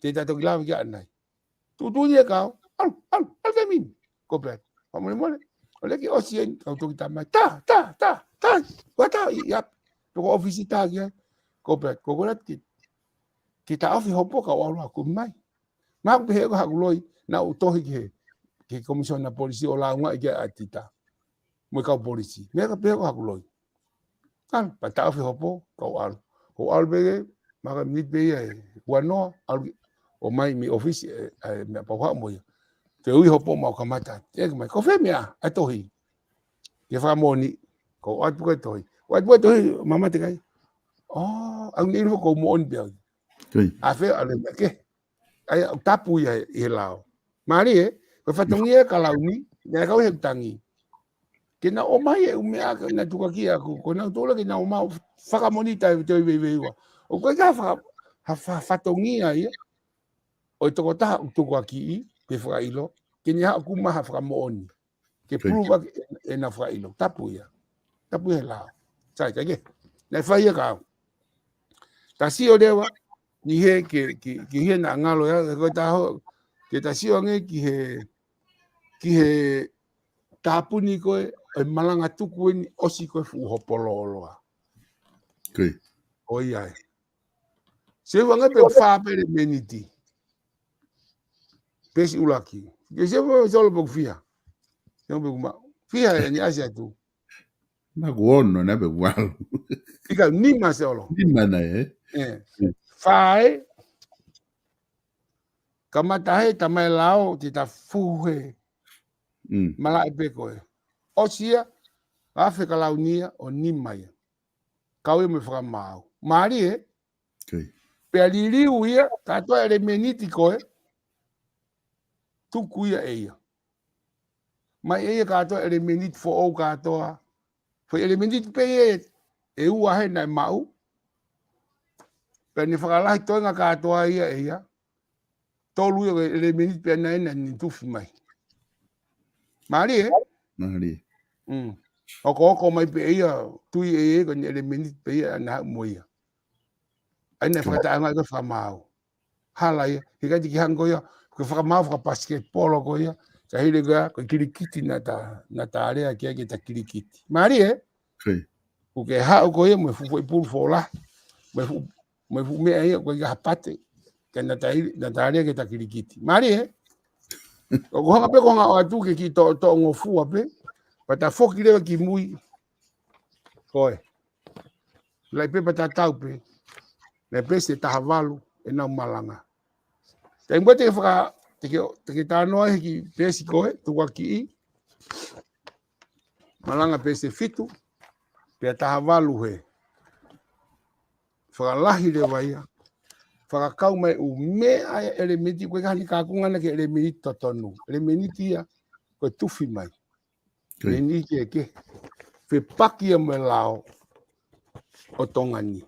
Te ta toki lave ki ai ʻanai. Tuʻutuʻuni e kau, ʻalu, ʻalu, ʻalu ke mini. Ko pea, fakamolemole. ʻO lele ke ʻosi eni, kau toki tā mai. Tā, tā, tā, tā. Ua tā, ʻi, ʻi ʻapi. Toko ʻōfisi tā ki ai. Ko pea, ko koe atu ke, ke taʻofi hopo kau ʻalu ʻo kumi mai. Mahalo pehē ko haʻaku loi, naʻa ku tohi ki he, ki he komisiona polisi ʻo lāungaʻi ki ai ʻa Tita. Mo e kau polisi. Meʻa ka pehē ko haʻaku loi. ʻAlu, pea taʻofi hopo, kau ʻalu. Ko u ʻalu pē ke, maka miniti pē ia ʻe ua noa, ʻalu ki, ʻo mai mei ʻōfisi, ē, ē, meʻa pau haʻu mo ia. Ke ui hopo mau kamata. ʻEke mai, ko fē meʻa, ʻa e tohi. Ke fakamoʻoni, ko u ʻoatu ko e tohi. Ko u ʻoatu ko e tohi, mama te kai. ʻŌ, ʻa ia naʻe ʻilo ko u moʻoni pē au. ʻA fē, ʻalu e meʻa ke. ʻA ia, ʻoku tapu ia ʻi he lao. Mālie, ko e fatongia e kalauni, naʻe kau he tangi. Ke nau ʻomai e ʻū meʻa, ke nau tukuakiʻi ʻaku, ko nau tole ke nau ʻomai fakamoʻoni taʻe toe veiveiua. ʻOku ʻikai ke ha faka-, ha fa-, fatongia ia, ʻo e tokotaha ʻoku tukuakiʻi, pe fakaʻilo, ke ne haʻu ʻo kumi mai ha fakamoʻoni. Ke prove ʻaki ʻe, ʻenau fakaʻilo. Tapu ia. Tapu ia he lao. Sai, kai ke. Naʻe fai ia kau. Ta sio leva, ni he ke, ke, ke he naʻa ngalo ia, ko e taho, ke ta sio ange ki he, ki he tāpuni ko ē, ʻe malanga tuku eni ʻosi ko e fuʻu hopo lōloa. ʻO ia ē. Sio ange pe ʻoku fā pē ʻelemēniti. Pesi ʻuluaki. Ke sio pe Solo pe ʻoku fiha. Sio pe ʻoku ma-, fiha eni ʻasi atu. Naʻa ku ono, naʻa pe ʻoku valu. ʻIkai, nima Solo. Nima naʻe, ē? Ē. Fā ē. Kamata he tamai lao, te ta fuhe. Malaʻe pē ko ē. ʻOsi ia, afe kalauni ia, ʻo nima ia. Kau ia mo e fakamaau. Mālie, ē? Pea liliu ia, kātoa ʻelemēniti ko ē, tuku ia ʻe ia. Mai ʻe ia kātoa ʻelemēniti foʻou kātoa. Foʻi ʻelemēniti pē ia ʻe ua he naʻe maʻu. Pea ne fakalahi toenga kātoa ia ʻe ia. Tolu ia ko e ʻelemēniti pē naʻe naʻa ne tufi mai. Mālie, ē? Mālie. Mm. ʻOkoʻoko mai pē ia, tui ʻe ia, ko ʻene ʻelemēniti pē ia naʻe haʻu mo ia. ʻA ia naʻe fakataʻeʻaongaʻi ko e fakamaau. Hala ia, he ʻikai te ke hanga ko ia, ko e fakamaau fakapasiketipolo ko ia, ka hili ko ia, ko e kilikiti naʻa ta, naʻa ta lea ki ai ke ta kilikiti. Mālie, ē? ʻOku ke haʻu ko ia, mo e fuʻu foʻi pulu fōlahi, mo e fuʻu, mo e fuʻu meʻa ia, ko e hapate, ka naʻa ta, naʻa ta lea ke ta kilikiti. Mālie, ē? ʻOku hanga pē ko e hanga ʻo ʻatu ke kiʻi toʻo, toʻo ngofua pē, pea ta foki leva ki mui. Ko e. Lahi pē pea ta tau pē. Naʻe peesi ʻe taha valu ʻenau malanga. Taimi pē te ke faka, te ke, te ke talanoa he kiʻi peesi ko ē, tuku ā kiʻi. Malanga peesi ʻe fitu, pea taha valu he. Fakalahi leva ia. Fakakau mai ʻū meʻa ʻa e ʻelemēniti, ko e ʻikai hano kaunga na ki he ʻelemēniti totonu. ʻElemēniti ia, ko e tufi mai. Ko e. Meni ke ke. Fepaki ia mo e lao ʻo Tonga ni.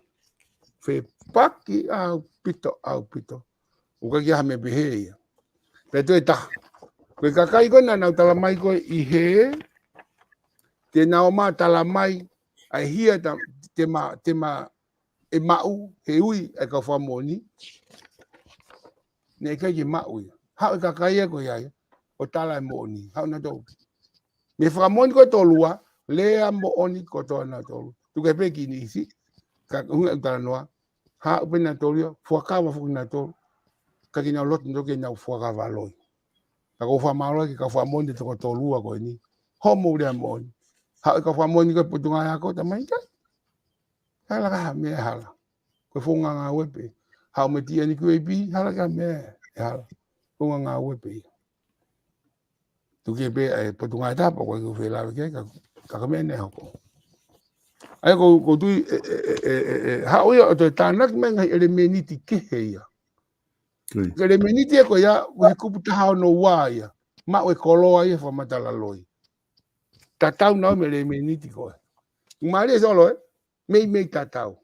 Fepaki ʻaupito, ʻaupito. ʻOku ʻikai ha meʻa pehē ia. Pea toe taha. Ko e kakai ko ē naʻa nau tala mai ko ē ʻi hē, te nau ō mai ʻo tala mai, ʻa e hia ta, te ma, te ma, ʻe maʻu, he ui, ʻa e kau fakamoʻoni. Naʻe ʻikai ke maʻu ia. Haʻu e kakai ia ko ia ia, ʻo tala e moʻoni. Haʻu nautolu. Mei he fakamoʻoni ko ē ʻe tolu ā, lea moʻoni kotoa nautolu. Tuku pē ki he ʻinisi, ka hunga ʻe talanoa, haʻu pē nautolu ia, fuakava foki nautolu. Ka ke nau loto nautolu ke nau fuakava loi. Ka ʻoku ou fakamālō ki he kau fakamoʻoni ʻe toko tolu ā ko eni. Homo lea moʻoni. Haʻu e kau fakamoʻoni ko ē Potungāue Ako, talamai ʻikai. Hala ka ha meʻa hala. Ko e founga ngāue pē. Haʻu mei he T N Q A P, hala ka ha meʻa hala. Founga ngāue pē ia. Tuku pē ʻa e Potungāue Tapu, ko e ʻikai ke u fie lave ki ai, ka, ka ko e meʻa naʻe hoko. ʻA ia ko, ko u tui, ʻe, ʻe, haʻu ia ʻo toe tānaki mai ngaahi ʻelemēniti kehe ia. Ko e. Ko e ʻelemēniti ia ko ia, ko e kupu taha ono ua ia. Maʻu e koloa ia fakamatala loi. Tatau nautolu mo e ʻelemēniti ko ē. Mālie Solo, ē? Meimei tatau.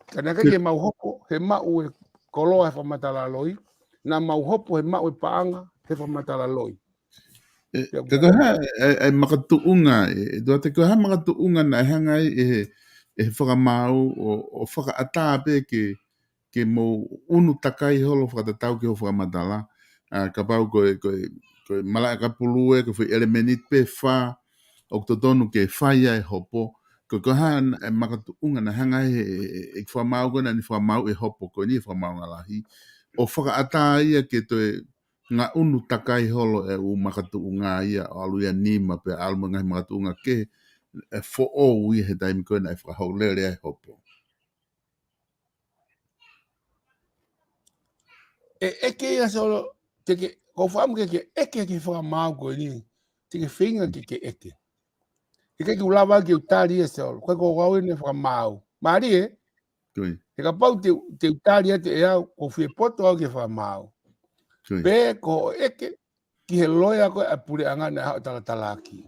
Ka naʻe ʻikai ke mau hopo, he maʻu e koloa he fakamatala loi, naʻa mau hopo, he maʻu e paʻanga, he fakamatala loi. ʻE, pea ka ko e hā, ʻe, ʻe makatuʻunga, ʻe, ʻe Tuate, ko e hā makatuʻunga naʻe hanga ai ʻe he, ʻe he fakamaau ʻo, ʻo fakaʻatā pē ke, ke mou ʻunu takai holo fakatatau ki hoʻo fakamatala. ʻA, kapau ko e, ko e, ko e malaʻe kapulu ē, ko e foʻi ʻelemēniti pē fā, ʻoku totonu ke fai ai e hopo, ko e, ko e hā ʻe makatuʻunga naʻe hanga ai ʻe, ʻe, ʻe, ʻe fakamaau ko ē naʻa ne fakamaau e hopo ko eni ʻa e fakamaauʻanga lahi. ʻO fakaʻatā ia ke toe ngaʻunu takai holo e ʻū makatuʻunga ia ʻo ʻalu ia nima pea ʻalu mo e ngaahi makatuʻunga kehe ʻe foʻou ia he taimi ko ē naʻe fakaholele ai e hopo. ʻE ʻeke ia Solo, te ke, ko e fakaʻamu ke ke ʻeke ki he fakamaau ko eni, te ke feinga ke ke ʻeke. ʻIkai ke u lava ke u tali ia Solo, ko e ko au eni fakamaau. Mālie, ē? Ko e. He kapau te, te u tali atu ʻe au, ʻoku ou fie poto au ki he fakamaau. Ko e. Pe ko hoʻo ʻeke, ki he loea ko ē ʻa e puleʻanga naʻe haʻu ʻo talatalaaki.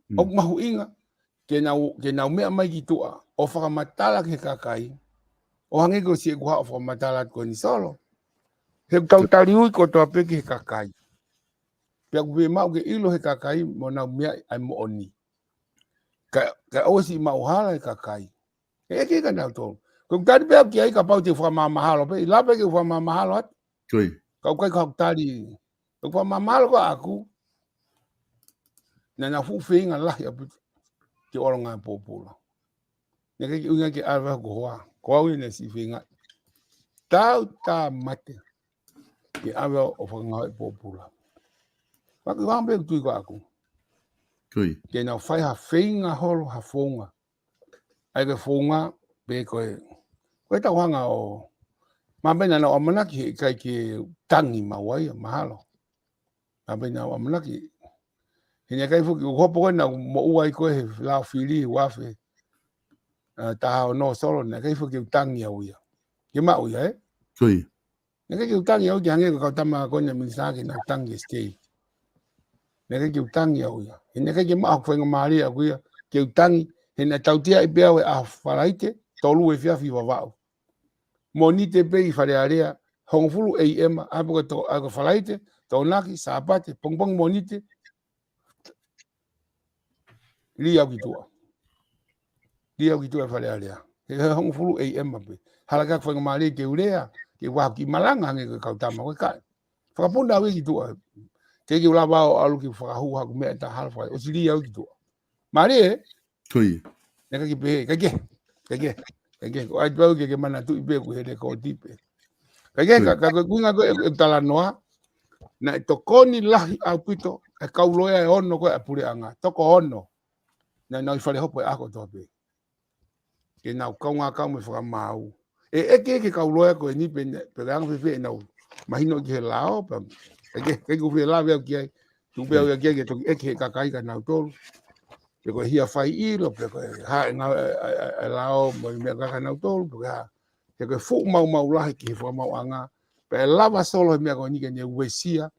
Mm. ʻOku mahuʻinga, ke nau, ke nau meʻa mai ki tuʻa, ʻo fakamatala ki he kakai, ʻo hangē ko siʻeku haʻu ʻo fakamatala atu ko eni Solo. He ʻoku tau tali ui kotoa pē ki he kakai. Pea ʻoku fiemaʻu ke ʻilo he kakai, mo nau meaʻi ʻa e moʻoni. Ka, ka ʻosi maʻu hala e kakai. ʻE ʻeke kia nautolu. Ko e tali pē au ki ai kapau te u fakamāmahalo pē, ʻe lava pē ke u fakamāmahalo atu. Ko e. Ka ʻoku ʻikai ko haʻaku tali. Ko e fakamāmahalo ko ē ʻaʻaku. Naʻa nau fuʻu feinga lahi ʻaupito. Ke ʻolunga e pōpula. Naʻe ʻikai ke ʻuhinga ke ʻave hoku hoa. Ko au ia naʻe siʻi feinga. Tau tā mate. Ke ʻave ʻo fakangāue e pōpula. Pea ko e ʻuhinga pē ʻoku tui ko ē ʻaʻaku. Ko e. Ke nau fai ha feinga holo ha founga. ʻA ia ko e founga pē ko ē. Ko e tau hanga ʻo. Mahalo pē naʻa nau ʻamanaki he ʻikai ke tangi maua ia, mahalo. Mahalo pē naʻa nau ʻamanaki. He naʻe ʻikai foki, ʻoku hopo ko ē naʻa ku moʻua ai ko ē he lao fili, ua afe. ʻA, taha ono Solo, naʻe ʻikai foki ke u tangi au ia. Ke maʻu ia, ē? Ko e. Naʻe ʻikai ke u tangi au ia ke hangē ko e kau tama ko ena minisitā ke nau tangi e state. Naʻe ʻikai ke u tangi au ia. He naʻe ʻikai ke maʻu haʻaku faingamālie ʻaʻaku ia ke u tangi, he naʻe tautea ai pē au he ʻaho Falaite, tolu efiafi Vavaʻu. Mōnite pē ʻi Fale Alea, hongofulu A M, ʻa ia pē ko e to-, ʻa ia ko e Falaite, Tokonaki, Sāpate, pongipongi Mōnite, lī au ki tuʻa. Lī au ki tuʻa ʻi Fale Alea. He hongofulu A M pē. Hala ke ʻaku faingamālie ke u lea, ke u ʻalu ki malanga hangē ko e kau tama ko e kai. Fakapuna au ia ki tuʻa. Teʻeki ke u lava ʻo ʻalu ke u fakahū haku meʻa ʻe taha hala fai. ʻOsi lī au ki tuʻa. Mālie, ē? Ko ia. Naʻe ʻikai ke pehē, ʻikai ke, ʻikai ke, ʻikai ke. ʻOku ʻai pē au ke ke manatuʻi pē, ʻoku hele ko tipe. ʻIkai ke, Ko ia. ka, ka ko e ʻuhinga ko e, e talanoa, naʻe tokoni lahi ʻaupito, e kau loea ʻe ono ko e ʻa e puleʻanga, toko ono. Naʻa nau ʻi Falehopo he ʻaho kotoa pē. Ke nau kaungā kau mo e fakamaau. ʻE ʻeke ki he kau loea ko eni pe, pe anga fēfē ʻenau mahino ki he lao, pe, ʻikai ke, ʻikai ke u fie lave au ki ai, tuku pē au ia ki ai ke toki ʻeke he kakai kia nautolu. Pe ko e hia fai ʻilo, pe ko e hā e ngāue ʻa e, ʻa e, ʻa e lao mo e meʻa kia nautolu, pe ko e hā. He ko e fuʻu maumau lahi ki he fakamaauʻanga, pea ʻe lava Solo he meʻa ko eni ke ne uesia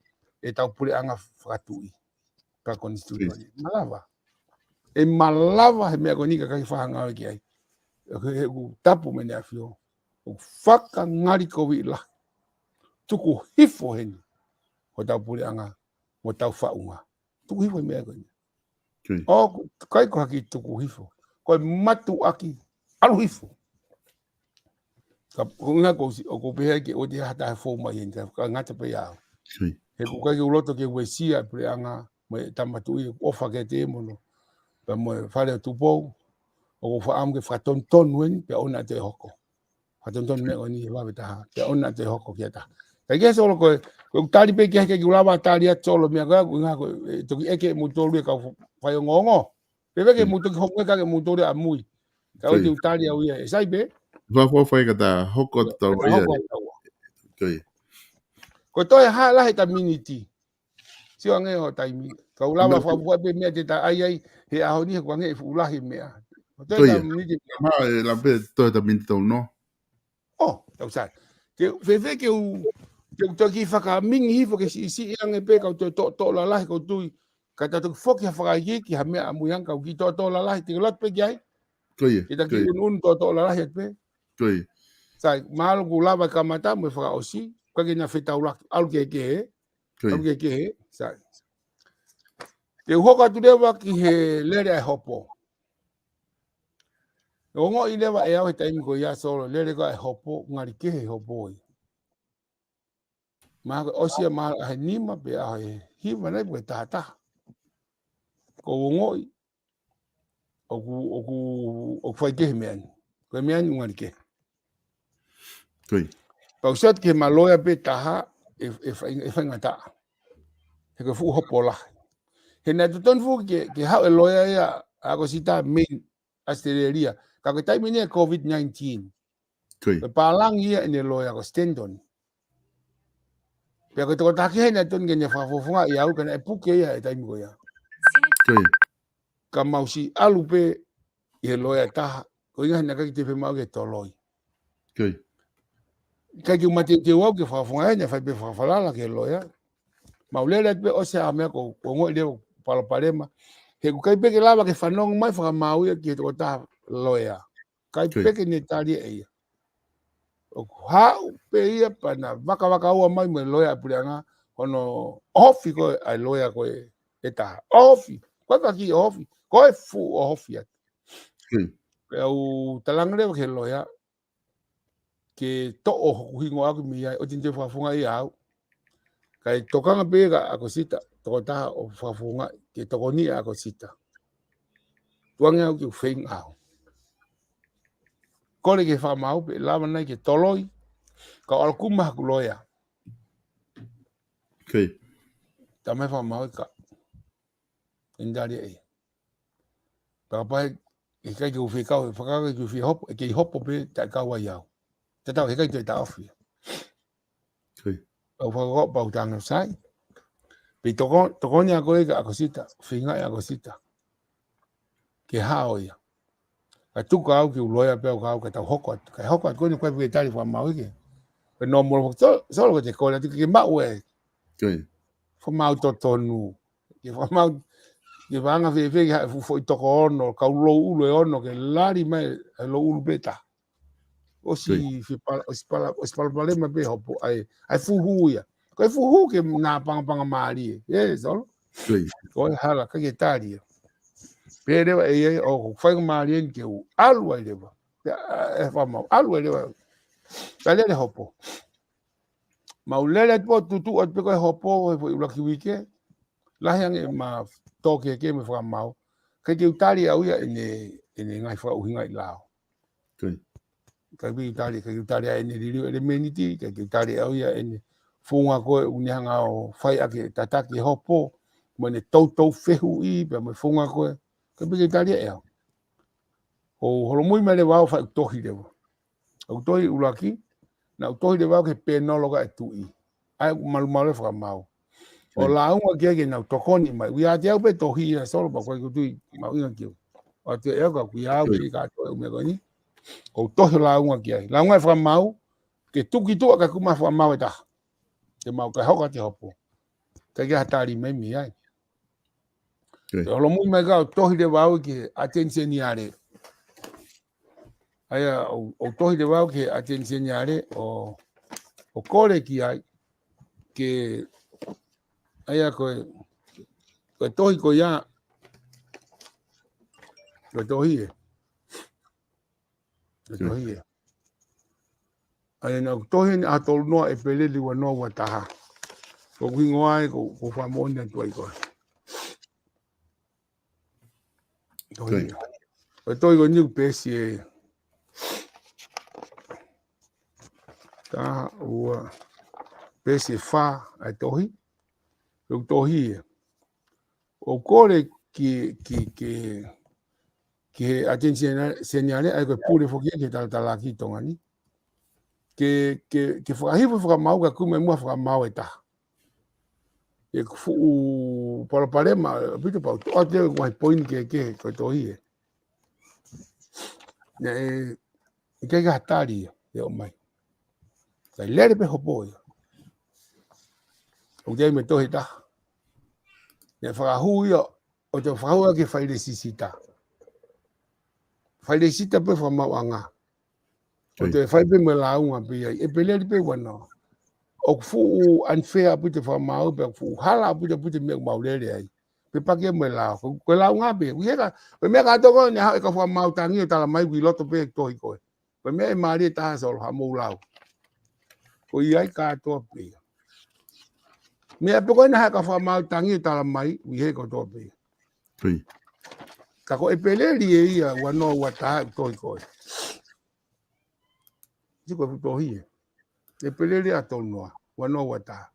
ʻetau puleʻanga fakatuʻi. Ka konisitūtone. Malava. ʻE malava he meʻa ko eni ka ʻikai faʻa ngāue ki ai. He, he ʻoku tapu mei he ʻAfio. ʻOku fakangalikoviʻi lahi. Tuku hifo heni. Hotau puleʻanga, mo hotau faʻunga. Tuku hifo he meʻa ko eni. Ko ia. ʻOku ʻikai ko ha kiʻi tuku hifo. Ko e mātuʻaki ʻalu hifo. Ka, ko e ʻuhinga ʻoku ou si-, ʻoku ou pehē ke ʻoua te ha taha fou mai heni, ka, ka ngata pē ia au. Ko ia. He ʻoku ʻikai ke u loto ke uesia e puleʻanga, mo e Tama Tuʻi, ʻofa ke te mono. Pea mo e Fale ʻo Tupou, ʻoku ou faʻa ʻamu ke fakatonutonu eni, pea ʻoua naʻa toe hoko. Fakatonutonu meʻa ko eni he vave taha, pea ʻoua naʻa toe hoko ki ha taha. Ka ʻikai ke Solo ko e, ko e tali pē ki he ʻikai ke u lava tali atu Solo meʻa ko e, ko e ʻuhinga ko e, ʻe toki ʻeke moutolu e kau faiongoongo. Pea ke Ko ia. mou toki homo e ka ke moutolu ʻamui. Ka Ko ia. ʻoku te u tali au ia, ʻe sai pē. Fafo fai ka ta hoko Ko ia, atu tau ka ta ia. hoko atu tau. Ko ia. Ko e toe hā lahi ʻeta miniti. Sio ange ʻo taimi. Ka u lava Meʻa fakafuafua pē meʻa te ta ʻai ai, he ʻaho ni he kuo ange e fuʻu lahi meʻa. Ko e toe Ko ia. ʻeta miniti. Ka mā e la pē toe ʻeta miniti tau no. ʻO, tau sai. Ke, fēfē ke u, ke u toki fakamingi hifo ke siʻisiʻi ange pē, ka u toe toʻo, toʻo lalahi, ka u tui, ka ta toki foki ha fakaikiiki, ha meʻa ʻamui ange, ka u kiʻi toʻo, toʻo lalahi, te ke loto pē ki ai. Ko ia, Ke ta ko kiʻi ia. unu, unu, toʻo, toʻo lalahi atu pē. Ko ia. Sai, mahalo kuo lava e kamata mo e fakaʻosi, ka ke na fetaulaki, ʻalu kehekehe, Ko ia. ʻalu kehekehe, sai. Te u hoko atu leva ki he lele ʻa e hopo. ʻOku ongoʻi leva ʻe au he taimi ko ia Solo, lele ko ē ʻa e hopo, ngali kehe hopo ia. Mahalo ʻosi ia mahalo ʻaho ʻe nima pe ʻaho ʻe hiva nai pe ko e taha taha. ʻOku ou ongoʻi, ʻoku, ʻoku, ʻoku faikehe meʻa ni. Ko e meʻa ni ngali kehe. Ko ia. Pea u sio atu ki he ma loea pē taha, ʻe, ʻe fai, ʻe faingataʻa. He ko e fuʻu hopo lahi. He naʻe totonu foki ke, ke haʻu e loea ia ʻa ʻAkosita mei ʻAositelēlia. Ka ko e taimi ni ʻa e COVID nineteen. Ko ia. Ko e pālangi ia ʻene loea ko Stanton. Pea ko e tokotaha kehe naʻe totonu ke ne fakafofongaʻi au ka naʻe puke ia he taimi ko ia. Ko ia. Ka mau siʻi ʻalu pē ʻi he loea ʻe taha. Ko e ʻuhinga he naʻe ʻikai te u fiemaʻu ke toloi. Ko ia. ʻIkai ke u mateuteu au ke fakafofongaʻi, naʻe fai pē fakafalala ki he loea. Mau lele atu pē ʻosi ʻa e meʻa ko, ʻoku ongoʻi leva palopalema. He ʻoku ʻikai pē ke lava ke fanongo mai fakamaau ia ki he tokotaha loea. ʻIkai Ko ia. pē ke ne tali ʻe ia. ʻOku haʻu pē ia pea na vakavakaua mai mo e loea ʻa e puleʻanga, hono ʻohofi ko ē ʻa e loea ko ē ʻe taha. ʻOhofi. Ko e kaki ʻohofi. Ko e fuʻu ʻohofi atu. Ko ia. Pea u talaange leva ki he loea, ke toʻo hoku hingoa ʻaki mei ai, ʻoua te ne toe fakafofongaʻi au. Kae tokanga pē kia ʻAkosita, tokotaha ʻo fakafofongaʻi, ke tokoniʻi ʻa ʻAkosita. Tuku ange au ke u feinga au. Kole ke fakamaau pē, lava nai ke toloi, ka ʻalu ʻo kumi haku loea. Ko ia. Talamai fakamaau ka. ʻIkai tali ʻe ia. Pea kapau he, he ʻikai ke u fie kau, he fakakaukau ke u fie hopo, ʻe kei hopo pē, taʻe kau ai au. Tatau, he ʻikai toe taʻofi. Ko ia. Pea u fakakaukau pea u talaange sai. Pea toko, tokoni ʻa koe kia ʻAkosita, feingaʻi ʻa ʻAkosita. Ke hao ia. Ka tuku au ke u loea pē au ka au ka tau hoko atu. Ka hoko atu ko eni ko e pē tali fakamaau ia ke. Ko e normal foki Solo, Solo ko e te kole atu ke maʻu ē. Ko ia. Fakamaau totonu. Ke fakamaau, ke fakaanga fēfē ke haʻu e fuʻu foʻi toko ono, kau louʻulu ʻe ono, ke lali mai e louʻulu pē taha. ʻOsi Ko ia. fepala-, ʻosi pala-, ʻosi palopalema pē hopo, ʻa e, ʻa e fuhu ia. Ko e fuhu ke na pangapanga mālie. ʻE, Solo? Ko ia. Ko e hala, ʻikai ke tali ia. Pea leva ʻe ia, ʻoku faingamālie eni ke u ʻalu ai leva. ʻE, ʻe fakamau. ʻAlu e leva. Ka lele hopo. Mau lele atu pē ʻo tutuʻu atu pē ko e hopo, he foʻi ʻuluaki uike. Lahi ange ma tō kehekehe mo e fakamau. ʻIkai ke u tali au ia ʻene, ʻene ngaahi fakaʻuhingaʻi lao. Kai. ʻIkai ke u tali, ʻikai ke u tali ʻa ʻene liliu ʻelemēniti, ʻikai ke u tali au ia ʻene founga ko ē ʻoku ne hanga ʻo fai ʻaki e tataki e hopo, mo ʻene toutou fehuʻi, pea mo e founga ko ē. ʻIkai ke u tali ʻe au. ʻO holomui mai leva au ʻo fai ʻeku tohi leva. ʻEku tohi ʻuluaki, naʻá ku tohi leva au ki he pēnolo ʻa e tuʻi. ʻA ia ʻoku malumalu e fakamau. ʻO lāunga ki ai ke nau tokoni mai. ʻOku ʻiate au pē tohi ia Solo pea ʻoku ʻikai ke u tui mahuʻinga ki ai. ʻOatu ʻe au ka ʻoku ʻiate au pē kātoa e ʻū meʻa ko eni. ʻOku ou tohi ʻo lāunga ki ai. Lāunga e fakamau, ke tuku ki tuʻa ka ʻoku ʻikai ke maʻu fakamau ʻe taha. Ke maʻu kae hoko atu e hopo. ʻIkai ke ha tali mai mei ai. Ke holomui mai ka ʻo tohi leva au ki he ʻAteni Seniale. ʻA ia, ʻo, ʻo tohi leva au ki he ʻAteni Seniale, ʻo, ʻo kole ki ai, ke, ʻa ia ko e, ko e tohi ko ia, ko e tohi ē. Ko e tohi ē. ʻA ia naʻá ku tohi ʻeni ʻaho tolu noa ʻEpeleli ua noa ua taha. Ko hoku hingoa ē, ko, ko fakamoʻoni atu ai ko ē. Tohi ē. Ko e tohi ko eni ʻoku peesi ē. Taha, ua, peesi ʻe fā ʻa e tohi. Ko e tohi ē. ʻOku kole ki, ki, ki, ki he ʻAteni Senia-, Seniale, ʻa ia ko e pule foki ki he talatalaaki Tonga ni. Ke, ke, ke fakahifo fakamau ka ʻoku ʻikai ke maʻu ha fakamau ʻe taha. ʻOku fuʻu palopalema ʻaupito pea u toʻo atu e ngaahi poini kehekehe ko e tohi ē. Naʻe, ʻikai ke ha tali ia, ʻe ʻomai. Kae lele pē hopo ia. ʻOku ʻi ai mo e tohi ʻe taha. Naʻe fakahū ia, ʻo toe fakahū ia ki he fai lēsisita. Fai lēsisita pē fakamauʻanga. ʻO toe fai pē mo e lāunga pē ia ʻi ʻEpeleli pē ua noa. ʻOku fuʻu unfair ʻaupito e fakamau pea ʻoku fuʻu hala ʻaupito ʻaupito e meʻa ʻoku mau lele ai. Pea pehē mo e lao. Ko, ko e lāunga pē. ʻOku ʻi ai ka, ko e meʻa kātoa ko ē naʻe haʻu e kau fakamau tangi ʻo talamai ʻi loto pē e tohi ko ē. Ko e meʻa ʻe mālie taha Solo, haʻamou lau. Ko ia ai kātoa pē ia. Meʻa pē ko ē naʻe haʻu e kau fakamau tangi ʻo talamai, ʻi he kotoa pē ia. Ka ko ʻEpeleli ē ia, ua noa ua taha e tohi ko ē. Sio ko e fuʻu tohi ē. ʻEpeleli ʻaho tolu noa, ua noa ua taha.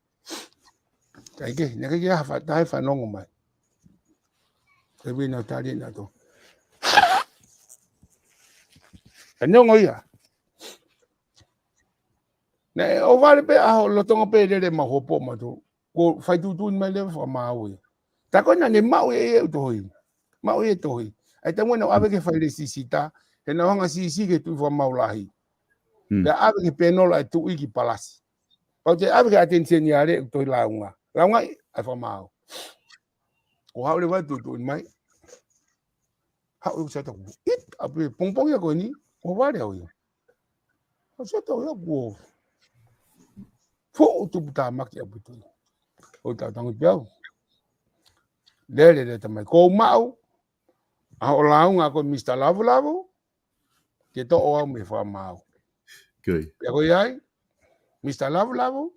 ʻIkai ke, naʻe ʻikai ke ha fa-, taha ʻe fanongo mai. Ke vina tali na to. Ka neongo ia. Naʻe ʻohovale pē ʻaho lolotonga pē lele ʻemau hopo mautolu. Ko e fai tuʻutuʻuni mai leva fakamau ia. Tā ko ē naʻá ne maʻu ʻe ia e tohi. Maʻu ia e tohi. ʻA ia taimi naʻá ku ʻave ki he fai lēsisita, he naʻá ku hanga ʻo siʻisiʻi ki he tuʻi fakamau lahi. Pea ʻave ki he pēnolo ʻa e tuʻi ki Palasi. Pea u toe ʻave ki he ʻAteni Seniale e tohi lāunga. Lāunga ʻa e fakamau. Ko e haʻu leva e tuʻutuʻuni mai. Haʻu ʻeku sio atu ʻoku ʻita ʻaupito e pongipongi ko eni, ʻohovale au ia. ʻO sio atu ia kuo fuʻu tuputāmaki ʻaupito ia. ʻO tau tangutu pē au. Lele lele tamai. Ko u maʻu, ʻa hoʻo lāunga ko Misa Lavulavu, ke toʻo au mei he fakamau. Pea ko ia ai, Misa Lavulavu,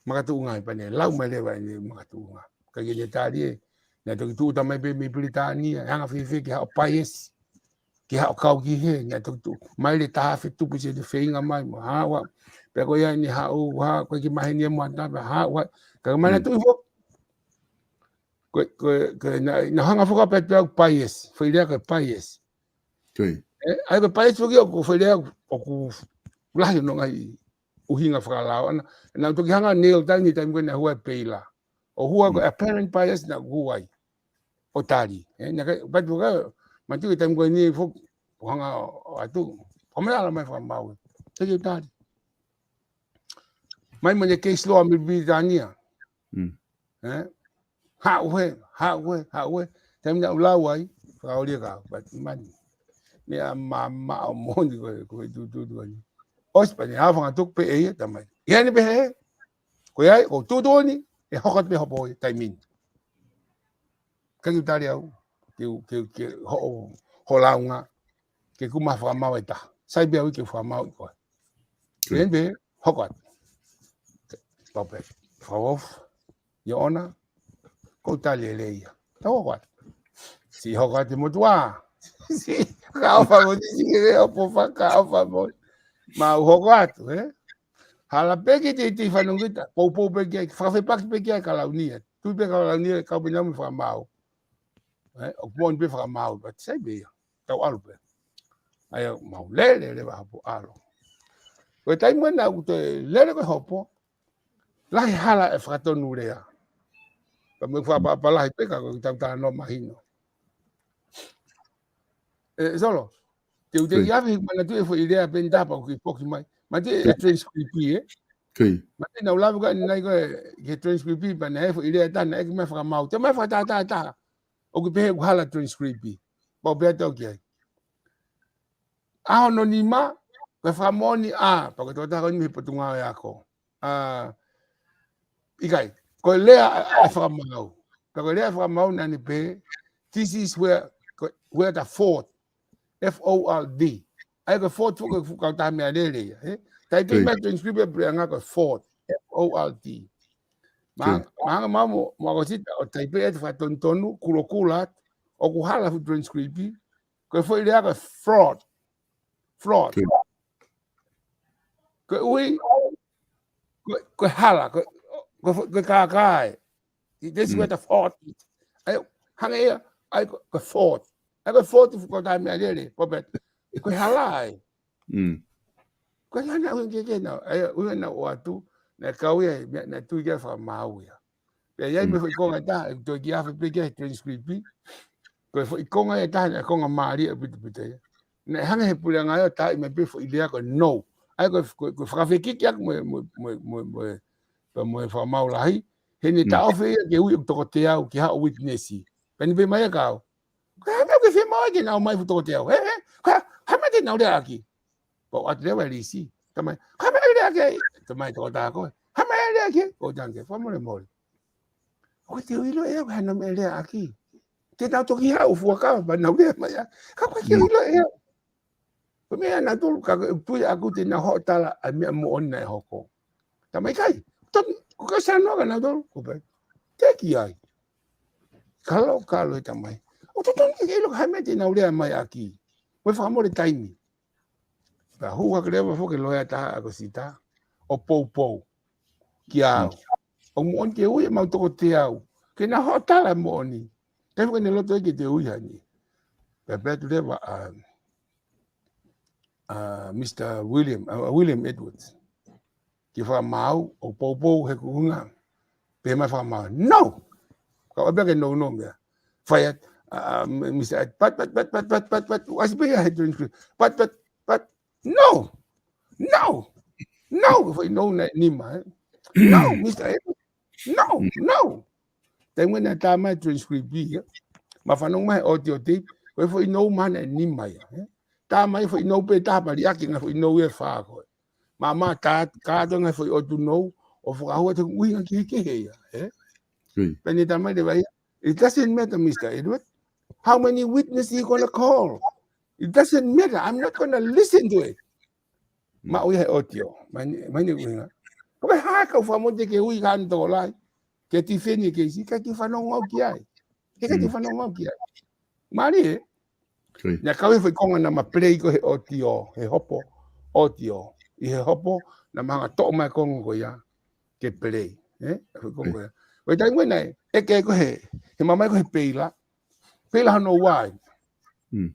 makatuʻunga ē, pea ne lau mai leva ʻene makatuʻunga. Ka ke ne tali ē, naʻe toki tuʻu tamai pē mei Pilitānia, ʻe anga fēfē ke haʻu ʻo paiesi, ke haʻu ʻo kau ki hē, naʻe toki tuʻu, maile ʻe taha afe tupu se te feinga mai, mo haʻu, pea ko ia ʻene haʻu, ha, ko e kiʻi maheni ʻe moa taha, haʻu, ka ko e mana tuʻi foki. Ko, ko, ko, naʻe, naʻe hanga foki pē ʻo paiesi, foʻi lea ko e paiesi. ʻE, ʻa ia ko e paiesi foki ʻoku foʻi lea ʻoku lahi hono ngaahi ʻuhinga fakalao. ʻAna, naʻá ku toki hanga ʻo nail down he taimi ko ē naʻe hū ai e peila. ʻO hū ai ko e apparent bias naʻá ku hū ai ʻo tali. ʻE, naʻe ʻikai, but ko e, manatu ki he taimi ko eni foki, ʻo hanga ʻo ʻatu. Ko e meʻa ala mai fakamau ē. Te ke tali. Mai mo e case law mei Pilitānia. ʻE? Haʻu hē, haʻu hē, haʻu hē. Taimi naʻá ku lau ai, fakaoli ka, but mani. Meʻa ma, ma o moni ko e, ko e tuʻutuʻuni ko eni. ʻOsi pea ne hanga ʻo fakatuku pē ʻe ia, tamai. ʻI heni pē hē, ko ia ai, ko e tuʻutuʻuni, ʻe hoko atu pē hopo ia, taimi ni. ʻIkai ke u tali au, ke u, ke u, ke hoʻo, hoʻo lāunga. ke ʻoku ma fakamaau ʻe taha. Sai pē au ke fakamaau ʻe koe. Then pē, hoko atu. Pau pē, fakaʻofa, ʻio ʻona, ko e tali lelei ia. Tau hoko atu. Siʻi hoko atu mo tuʻa. Siʻi fakaʻofa mo siʻi ke le opo fakaʻofa mo. Mau hoko atu, ē? Hala pē ki te, te fanongo kita. Poupou pē ki ai, fakafepaki pē ki ai ka launia. Tui pē ka launia, kau pē nau mo fakamaau. Ē, ʻoku moʻoni pē fakamaau, but sai pē ia. Tau ʻalu pē. ʻAi ʻo mau lele, lele ʻa e hopo ʻalu. Ko e taimi ʻena ʻoku te lele ko e hopo, lahi hala e fakatonu lea. Ka mo e fakaʻapaʻapa lahi pē ka ko e tau talanoa mahino. ʻE, Solo, te u te Kei. ia ʻave, manatuʻi e foʻi lea pē ʻe taha pea ʻoku ke foki mai. Manatuʻi e Kei. transcript ē? Kei. Manatuʻi naʻa ku lave ko ē ʻanenai ko e, ki he transcript pea naʻe foʻi lea ʻe taha, naʻe ʻeke mai fakamaau. Te u ʻomai fakatātā ʻe taha. ʻOku pehē ʻoku hala transcript. Pau pē ʻe tau ki ai. ʻAho hono nima, ko e fakamoʻoni ʻa, pea ko e tokotaha ko eni mei he Potungāue Ako. ʻA, ʻikai, ko e lea ʻa, ʻa e fakamaau. Pea ko e lea ʻa e fakamaau naʻa ne pehē, this is where, ko, where the fault, F O R D. ʻAi ko e fault foki ko e fuʻu kautaha meʻalele ia, ē? Taipe Kei. mai transcript ʻe puleʻanga ko e fault, F O R D. Ma, Kei. ma hanga mau mo, mo ʻAkosita ʻo taipe ʻe te fakatonutonu, kulokula, ʻoku hala fuʻu transcript, ko e foʻi lea ko e fraud. Fraud. Kei. Ko e ui, ko, ko e hala, ko, ko, ko e kākā ē. This is Mm. where the fault is. ʻAi, hanga ia, ʻai ko, ko e fault. ʻAi ko e fault fuʻu kautaha meʻalele, pau pē. Ko e hala ē. Mm. Ko e hana ui ke ke nau, ʻai ui naʻa ʻoatu, naʻe kau ia, naʻe, naʻe tui ke fakamaau ia. Pea ʻi ai Mm. mo e foʻi konga ʻe taha, ʻe toe kiʻi afe pē ki he transcript. Ko e foʻi konga ʻe taha, naʻe konga mālie ʻaupito pito ia. Naʻe hanga he puleʻanga ia ʻo taaʻi mai pē foʻi lea ko e no. ʻAi ko e, ko e, ko e fakafekiki ʻaku mo e, mo e, mo e, mo e, mo e, pea mo e fakamaau lahi. He naʻe Mm. taʻofi ia ke ui ʻoku toko teau ke haʻu ʻo witness. Pea ne pehē mai ʻe kau. Ko e hā e meʻa ʻoku ke fiemaʻu ai ke nau ʻomai fuʻu toko teau. He, he, ko e hā e meʻa te nau lea ʻaki. Pea u ʻoatu leva e lisi. Tamai, ko e hā e meʻa lea ʻaki. Tamai tokotaha ko ē. Hā e meʻa lea ʻaki. Ko e tangi, fakamolemole. ʻOku ke ʻilo ʻe au hano meʻa lea ʻaki. Te nau toki haʻu fuakava, pea nau lea mai ʻa. Ka ʻoku ke Mm. ʻilo ʻe au. Ko e meʻa naʻa tolu ka ko e tui ʻaku te nau hoʻatā ʻa e meʻa moʻoni naʻe hoko. Tamai kai. Tonu, ko e sano ka naʻa tolu, ko pē. Te ki ai. Kalo, kalo e tamai. ʻOku totonu ke ʻilo hā e meʻa te nau lea mai ʻaki. Mo e fakamole taimi. Pea hū hake leva foki e loea ʻa ʻAkosita. ʻO poupou. Kia au. Mm. ʻOku moʻoni ke ui ʻemau toko teau. Ke nau hoʻatā e moʻoni. Taimi ko ē naʻe loto ai ke te ui hani. Pea pehē atu leva ʻa, ʻa Mister William, ʻa William Edwards. Ke fakamaau, ʻo poupou he kuonga. Pehē mai fakamaau. No! Ka ʻoua pē ke no, no meʻa. Fai atu, ʻa, ʻa, Mister Ed, pat, pat, pat, pat, pat, pat, pat, ʻasi pē ia he transcript. Pat, pat, pat, no! No! No! Foʻi no naʻe nima, ē? No, Mister Ed. No, Mm. no. Taimi naʻe tā mai transcript ia. Ma fanongo mai he audio tape. Ko e foʻi no ma naʻe nima ia, ē? Tā mai foʻi no pē taha pea liʻaki ngaahi foʻi no ʻe fā ko ē. Ma, ma, tā, tā atu ngaahi foʻi ʻotu no, ʻo fakahua atu e ʻuhinga kehekehe ia, ē? Ui. Pea ne tā mai leva ia, it doesn't matter, Mister Edward. How many witnesses you gonna call? It doesn't matter. I'm not gonna listen to it. Mm. Ma ui he audio. Mai ni, mai ni ʻuhinga. Ko e hā e kau fakamoʻoni ke ui ka ʻalu ʻo tokolahi. Ke tifeni e keisi, ʻikai ke fanongo au ki ai. ʻIkai ke Mm. fanongo au ki ai. Mālie, ē? Ui. Naʻe kau he foʻi konga naʻa ma play ko ē he audio, he hopo, audio. ʻI he hopo, naʻa ma hanga ʻo toʻo mai e konga ko ia, ke play, ē? Foʻi konga Ui. ko ia. Ko e taimi ko ē naʻe, ʻeke ko ē he, he mamae ko ē he peila. Peila hono ua. Mm.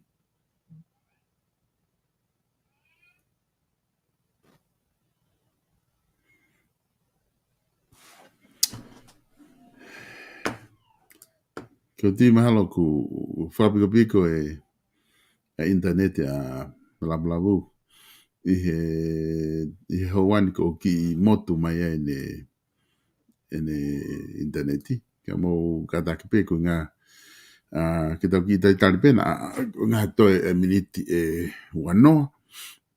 Ko e tui mahalo ʻoku fakapikopiko e, e ʻinitaneti ʻa Lavulavu ʻi he, ʻi he houa ni ko e kiʻi motu mai ai ʻene, ʻene ʻinitaneti. Ka mou kātaki pē ko e ʻuhinga, ʻa, ke tau kiʻi talitali pē naʻa, ʻa, ko e ʻuhinga toe e miniti ʻe uanoa.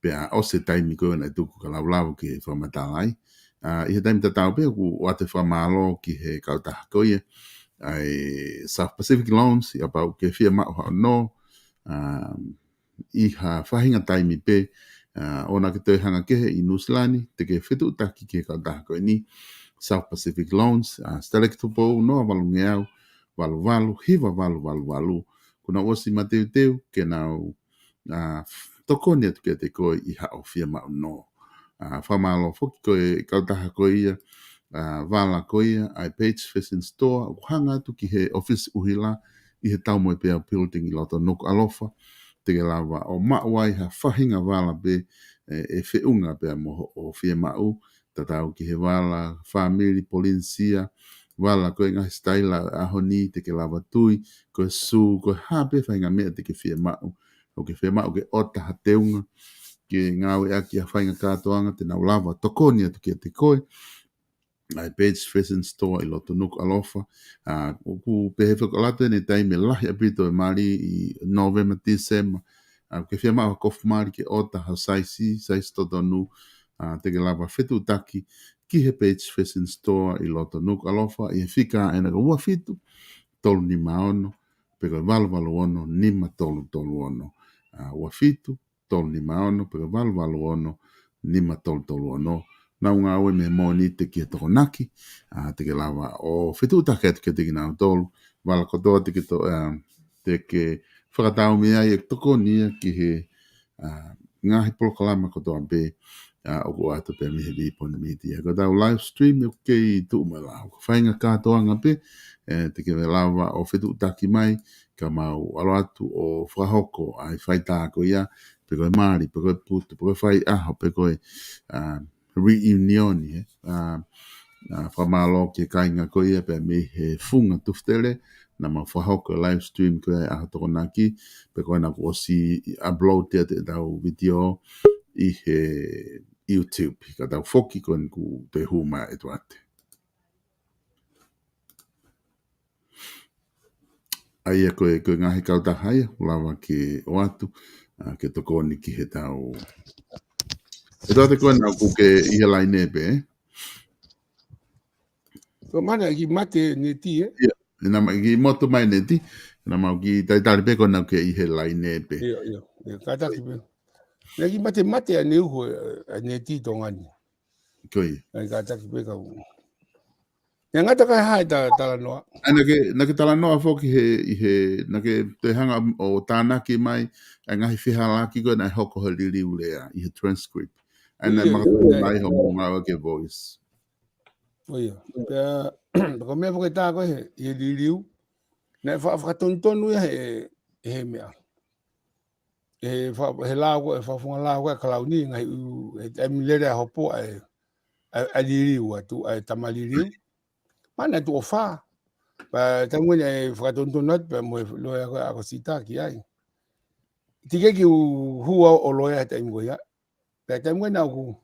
Pea ʻosi e taimi ko ē naʻe tuku kia Lavulavu ke fakamatala ai. ʻA, ʻi he taimi tatau pē ʻoku ʻoatu e fakamālō ki he kautaha ko ia, ʻa e South Pacific Loans, ʻi he ʻaho ni ke fiemaʻu haʻo nō, ʻa, ʻi ha faʻahinga taimi pē, ʻa, ʻoua naʻa ke toe hanga kehe ʻi Nuʻusila ni, te ke fetuʻutaki ki he kautaha ko eni, South Pacific Loans, ʻa, Staleki Tupou, noa valungeau, valu valu, hiva valu valu valu. Kuo nau ʻosi mateuteu, ke nau, ʻa, tokoni atu kiate koe ʻi haʻo fiemaʻu nō. ʻA, fakamālō foki ko e kautaha ko ia, ʻa, vala ko ia, ʻa e Page Fashion Store, ʻoku hanga atu ki he ʻōfisi ʻuhila, ʻi he Taumoepeau Building ʻi loto Nukuʻalofa, te ke lava ʻo maʻu ai ha faʻahinga vala pē, ʻe, ʻe feʻunga pea mo hoʻo fiemaʻu, tatau ki he vala, fāmili, polinisia, vala ko e ngaahi sitaila ʻaho ni, te ke lava tui, ko e sū, ko e hā pē faʻahinga meʻa te ke fiemaʻu, ʻoku ke fiemaʻu ke ʻota ha teunga, ke ngāueʻaki ha faʻahinga kātoanga, te nau lava tokoni atu kiate koe, ʻa e Page Fashion Store ʻi loto Nukuʻalofa. ʻA, ʻoku pehē foki ʻalu atu ʻene taimi, lahi ʻaupito e mali ʻi November, December. ʻA, ke fiemaʻu ha kofu mali ke ʻota ha size, size totonu. ʻA, te ke lava fetuʻutaki ki he Page Fashion Store ʻi loto Nukuʻalofa, ʻi he fika ʻena ko e ua fitu, tolu nima ono, pe ko e valu valu ono, nima tolu tolu ono. ʻA, ua fitu, tolu nima ono, pe ko e valu valu ono, nima tolu tolu ono. Nau ngāue mei he Mōnite ki he Tokonaki, ʻa, te ke lava ʻo fetuʻutaki atu kiate kinautolu, vala kotoa te ke to-, ʻa, te ke fakataumuʻa ai ʻe tokoni ia ki he, ʻa, ngaahi polokalama kotoa pē, ʻa, ʻoku ʻoatu pē mei he Vipon Media. Ko ʻetau live stream ʻoku kei tuʻu mai ʻo lau. Ko e faʻahinga kātoanga pē, ʻe, te ke lava ʻo fetuʻutaki mai, ka mau ʻalu atu ʻo fakahoko ʻa e faitā ko ia, pe ko e mali, pe ko e putu, pe ko e faiʻaho, pe ko e, ʻa, reunion, ʻe. ʻA, ʻa, fakamālō ki he kāinga ko ia pea mei he Funga Tufutele, naʻa mau fakahoko e live stream ko ia ʻi he ʻaho Tokonaki, pea ko ena kuo ʻosi upload atu ʻetau video ʻi he YouTube, ka tau foki ko eni kuo toe hū mai ʻa ʻEtuate. ʻA ia ko e, ko e ngaahi kautaha ia, ʻoku lava ke ʻoatu, ʻa, ke tokoni ki heʻetau. ʻEtuate, ko ena ʻoku ke ʻi he laine pē, ʻe? Ko mana ki mate neti, ʻe? ʻIo, ʻi he nama ki motu mai neti, ʻi he nama ki talitali pē ko ena ʻoku ke ʻi he laine pē. ʻIo, ʻio, ʻio, kātaki pē. Naʻe kiʻi mate mate ʻa e uho ʻa e neti ʻi Tonga ni. Ko ia. Naʻe kātaki pē kau. Naʻe ngata kai hai ta talanoa. ʻA, naʻa ke, naʻa ke talanoa foki he, ʻi he, naʻa ke toe hanga ʻo tānaki mai ʻa e ngaahi fehālaaki ko ē naʻe hoko he liliu lea, ʻi he transcript. ʻA, naʻe ʻIo, makatuʻunga ʻio, ai hoʻo ʻio. ngāue ki he Voice. ʻIo. Pea, ko e meʻa foki ʻe taha ko ē he, he liliu. Naʻe fa-, fakatonutonu ia he, he meʻa. ʻE fa-, he lao ko ē, he fakafofonga lao ko ē ʻa e Kalauni, ngaahi ʻū, he taimi lele ʻa Hopo ʻa e, ʻa e, ʻa e liliu atu, ʻa e tama liliu. Mana tuʻo fā. Pea taimi ko ē naʻe fakatonutonu atu, pea mo e loea ko ē ʻa Kosita ki ai. Tike ki u hua ʻo loea he taimi ko ia. Pea taimi ko ē naʻa ku.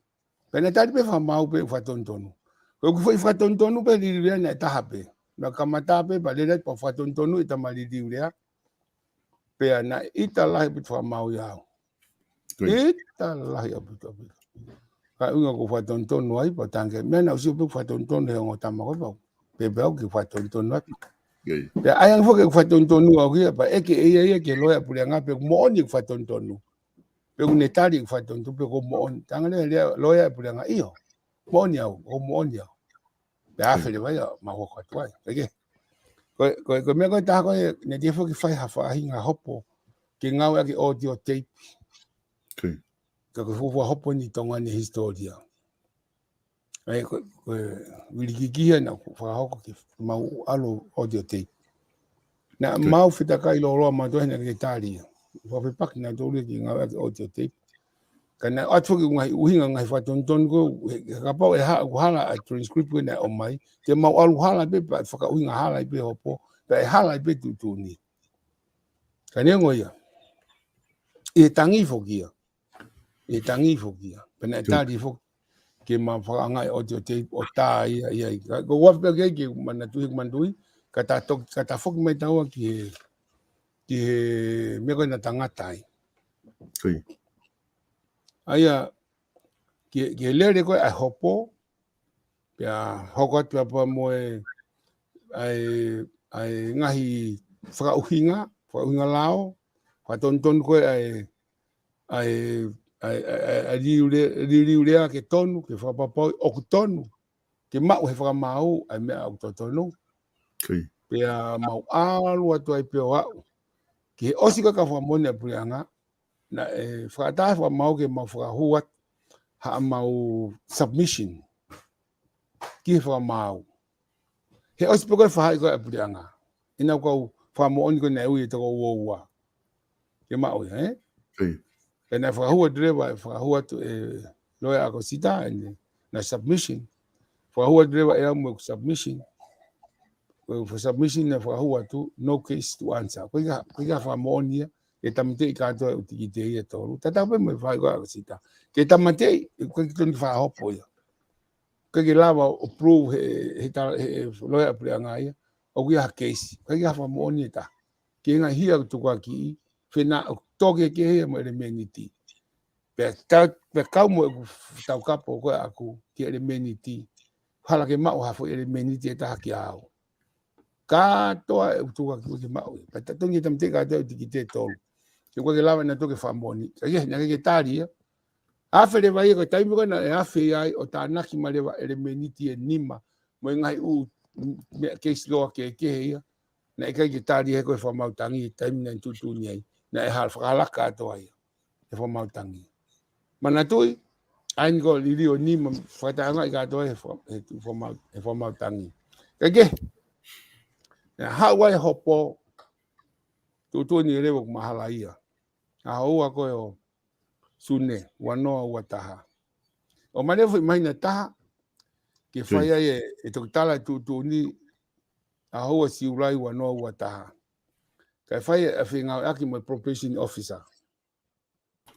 Pea naʻe tali pē fakamaau pē ʻoku fakatonutonu. Ko ʻeku foʻi fakatonutonu pē liliu lea naʻe taha pē. Naʻa kamata pē, pea lele pea fakatonutonu ʻe he tama liliu lea. Pea naʻe ʻita lahi ʻaupito fakamaau ia au. Ko ia. ʻIta lahi ʻaupito, ʻaupito. Ka ʻuhinga ko e fakatonutonu ai, pea tange. Meʻa naʻa ku sio pē fakatonutonu he ongo tama ko ē pau. Pea pau ke fakatonutonu atu. Ko ia. Pea ʻai ange foki ke fakatonutonu au ia, pea ʻeke ʻe ia ia ki he loea puleʻanga pe ʻoku moʻoni ʻeku fakatonutonu. Pe ʻoku ne tali ʻeku fakatonutonu, pe ʻoku moʻoni. Tange lea, lea, loea puleʻanga ʻio. Moʻoni au, ʻoku moʻoni au. Pea afe leva ia, ma hoko atu ai. ʻEke. Ko e, ko e, ko e meʻa ko ē ʻe taha ko ē, naʻe teʻeki foki fai ha faʻahinga Hopo, ke ngāueʻaki audio tape. Ko ia. Ka ko e fuofua Hopo eni ʻi Tonga ni hisitōlia. ʻA ia ko, ko e vilikikihi ia naʻa ku fakahoko ke mau ʻalu audio tape. Naʻa Ko ia. mau fetakai lōloa mautolu he naʻa ke tali ia. Fakafepaki nautolu ia ke ngāueʻaki audio tape. Ka naʻe ʻoatu foki ngaahi ʻuhinga ngaahi fakatonutonu ko ē, he, he kapau ʻe ha-, ʻoku hala ʻa e transcript ko ē naʻe ʻomai, te mau ʻalu hala pē, pea fakaʻuhinga hala ai pē Hopo, pea ʻe hala ai pē tuʻutuʻuni. Ka neongo ia. ʻI he tangi foki ia. ʻI he tangi foki ia. Pea naʻe Ko ia. tali foki ke ma fakaʻanga e audio tape ʻo tā ia, ia, ia. Ka, ko ua pē ke, ke manatuʻi, ke manatuʻi, ka ta toki, ka ta foki mai taua ki he, ki he meʻa ko ē naʻa ta ngata ai. Ko ia. ʻA ia, ki, ki he lele ko ē ʻa e Hopo, pea hoko atu pea pea mo e, ʻa e, ʻa e ngaahi fakaʻuhinga, fakaʻuhinga lao, fakatonutonu ko ē ʻa e, ʻa e, ʻa e, ʻa e, ʻa e liliu lea, liliu lea ke tonu, ke fakapapauʻi ʻoku tonu, ke maʻu he fakamaau ʻa e meʻa ʻoku totonu. Pea mau ʻalu atu ai pē ʻo aʻu ki he ʻosi ko ē ka fakamoʻoni ʻa e puleʻanga, naʻe fakaʻatā he fakamaau ke mau fakahū atu haʻamau submission ki he fakamaau. He ʻosi pē ko e faʻahi ko ē ʻa e puleʻanga, ʻenau kau fakamoʻoni ko ē naʻe ui e toko uaua ke maʻu ia, ē? Pea naʻe fakahū atu leva, fakahū atu e loea ʻa Kosita, ʻene submission. Fakahū atu leva ʻe au mo ʻeku submission. Ko e submission naʻe fakahū atu, no case to answer. ʻOku ʻikai, ʻoku ʻikai fakamoʻoni ia, ke tāmateʻi kātoa e ʻū tikite ia ʻe tolu. Tatau pē mo e faʻahi ko ē ʻa Kosita. Ke tāmateʻi, ʻoku ʻikai ke tonu ke fakahopo ia. ʻIkai ke lava ʻo prove he, he ta-, he loea ʻa e puleʻanga ia ʻoku ʻi ai ha keisi. ʻIkai ke fakamoʻoni ʻe taha. Ke ngaahi hia ʻoku tukuakiʻi, fenāpasi ʻoku tō kehekehe ia mo e ʻelemēniti. Pea tau, pea kau mo ʻeku taukapo ko ē ʻaʻaku ki he ʻelemēniti. Hala ke maʻu ha foʻi ʻelemēniti ʻe taha kiate au. Kātoa e ʻū tukuakiʻi ke maʻu ia. Pea tatau ai ke tāmateʻi kātoa e ʻū tikite ʻe tolu. Ke ʻoua ke lava nautolu ke fakamoʻoni. Ka ʻi ai, naʻe ʻikai ke tali ia. Afe leva ia, ko e taimi ko ē naʻe afe ai ʻo tānaki mai leva ʻelemēniti ʻe nima mo e ngaahi ʻū meʻa keisi loea kehekehe ia, naʻe ʻikai ke tali ia he ko e fakamaau tangi, taimi naʻe tuʻutuʻuni ai, naʻe hala, fakahalaki kātoa ia he fakamaau tangi. Manatuʻi, ʻa eni ko e liliu ʻe nima, fakataʻeʻaongaʻi kātoa he faka-, he fakamaau, he fakamaau tangi. Kae kehe, naʻe haʻu ai e hopo, tuʻutuʻuni leva ʻoku mahala ia. ʻAho ua ko ē ʻo Sune, ua noa ua taha. ʻO male foʻi māhina ʻe taha ke fai ai e, e toketā e tuʻutuʻuni, ʻaho ua Siulai ua noa ua taha. Kae fai e fengāueʻaki mo e probation officer.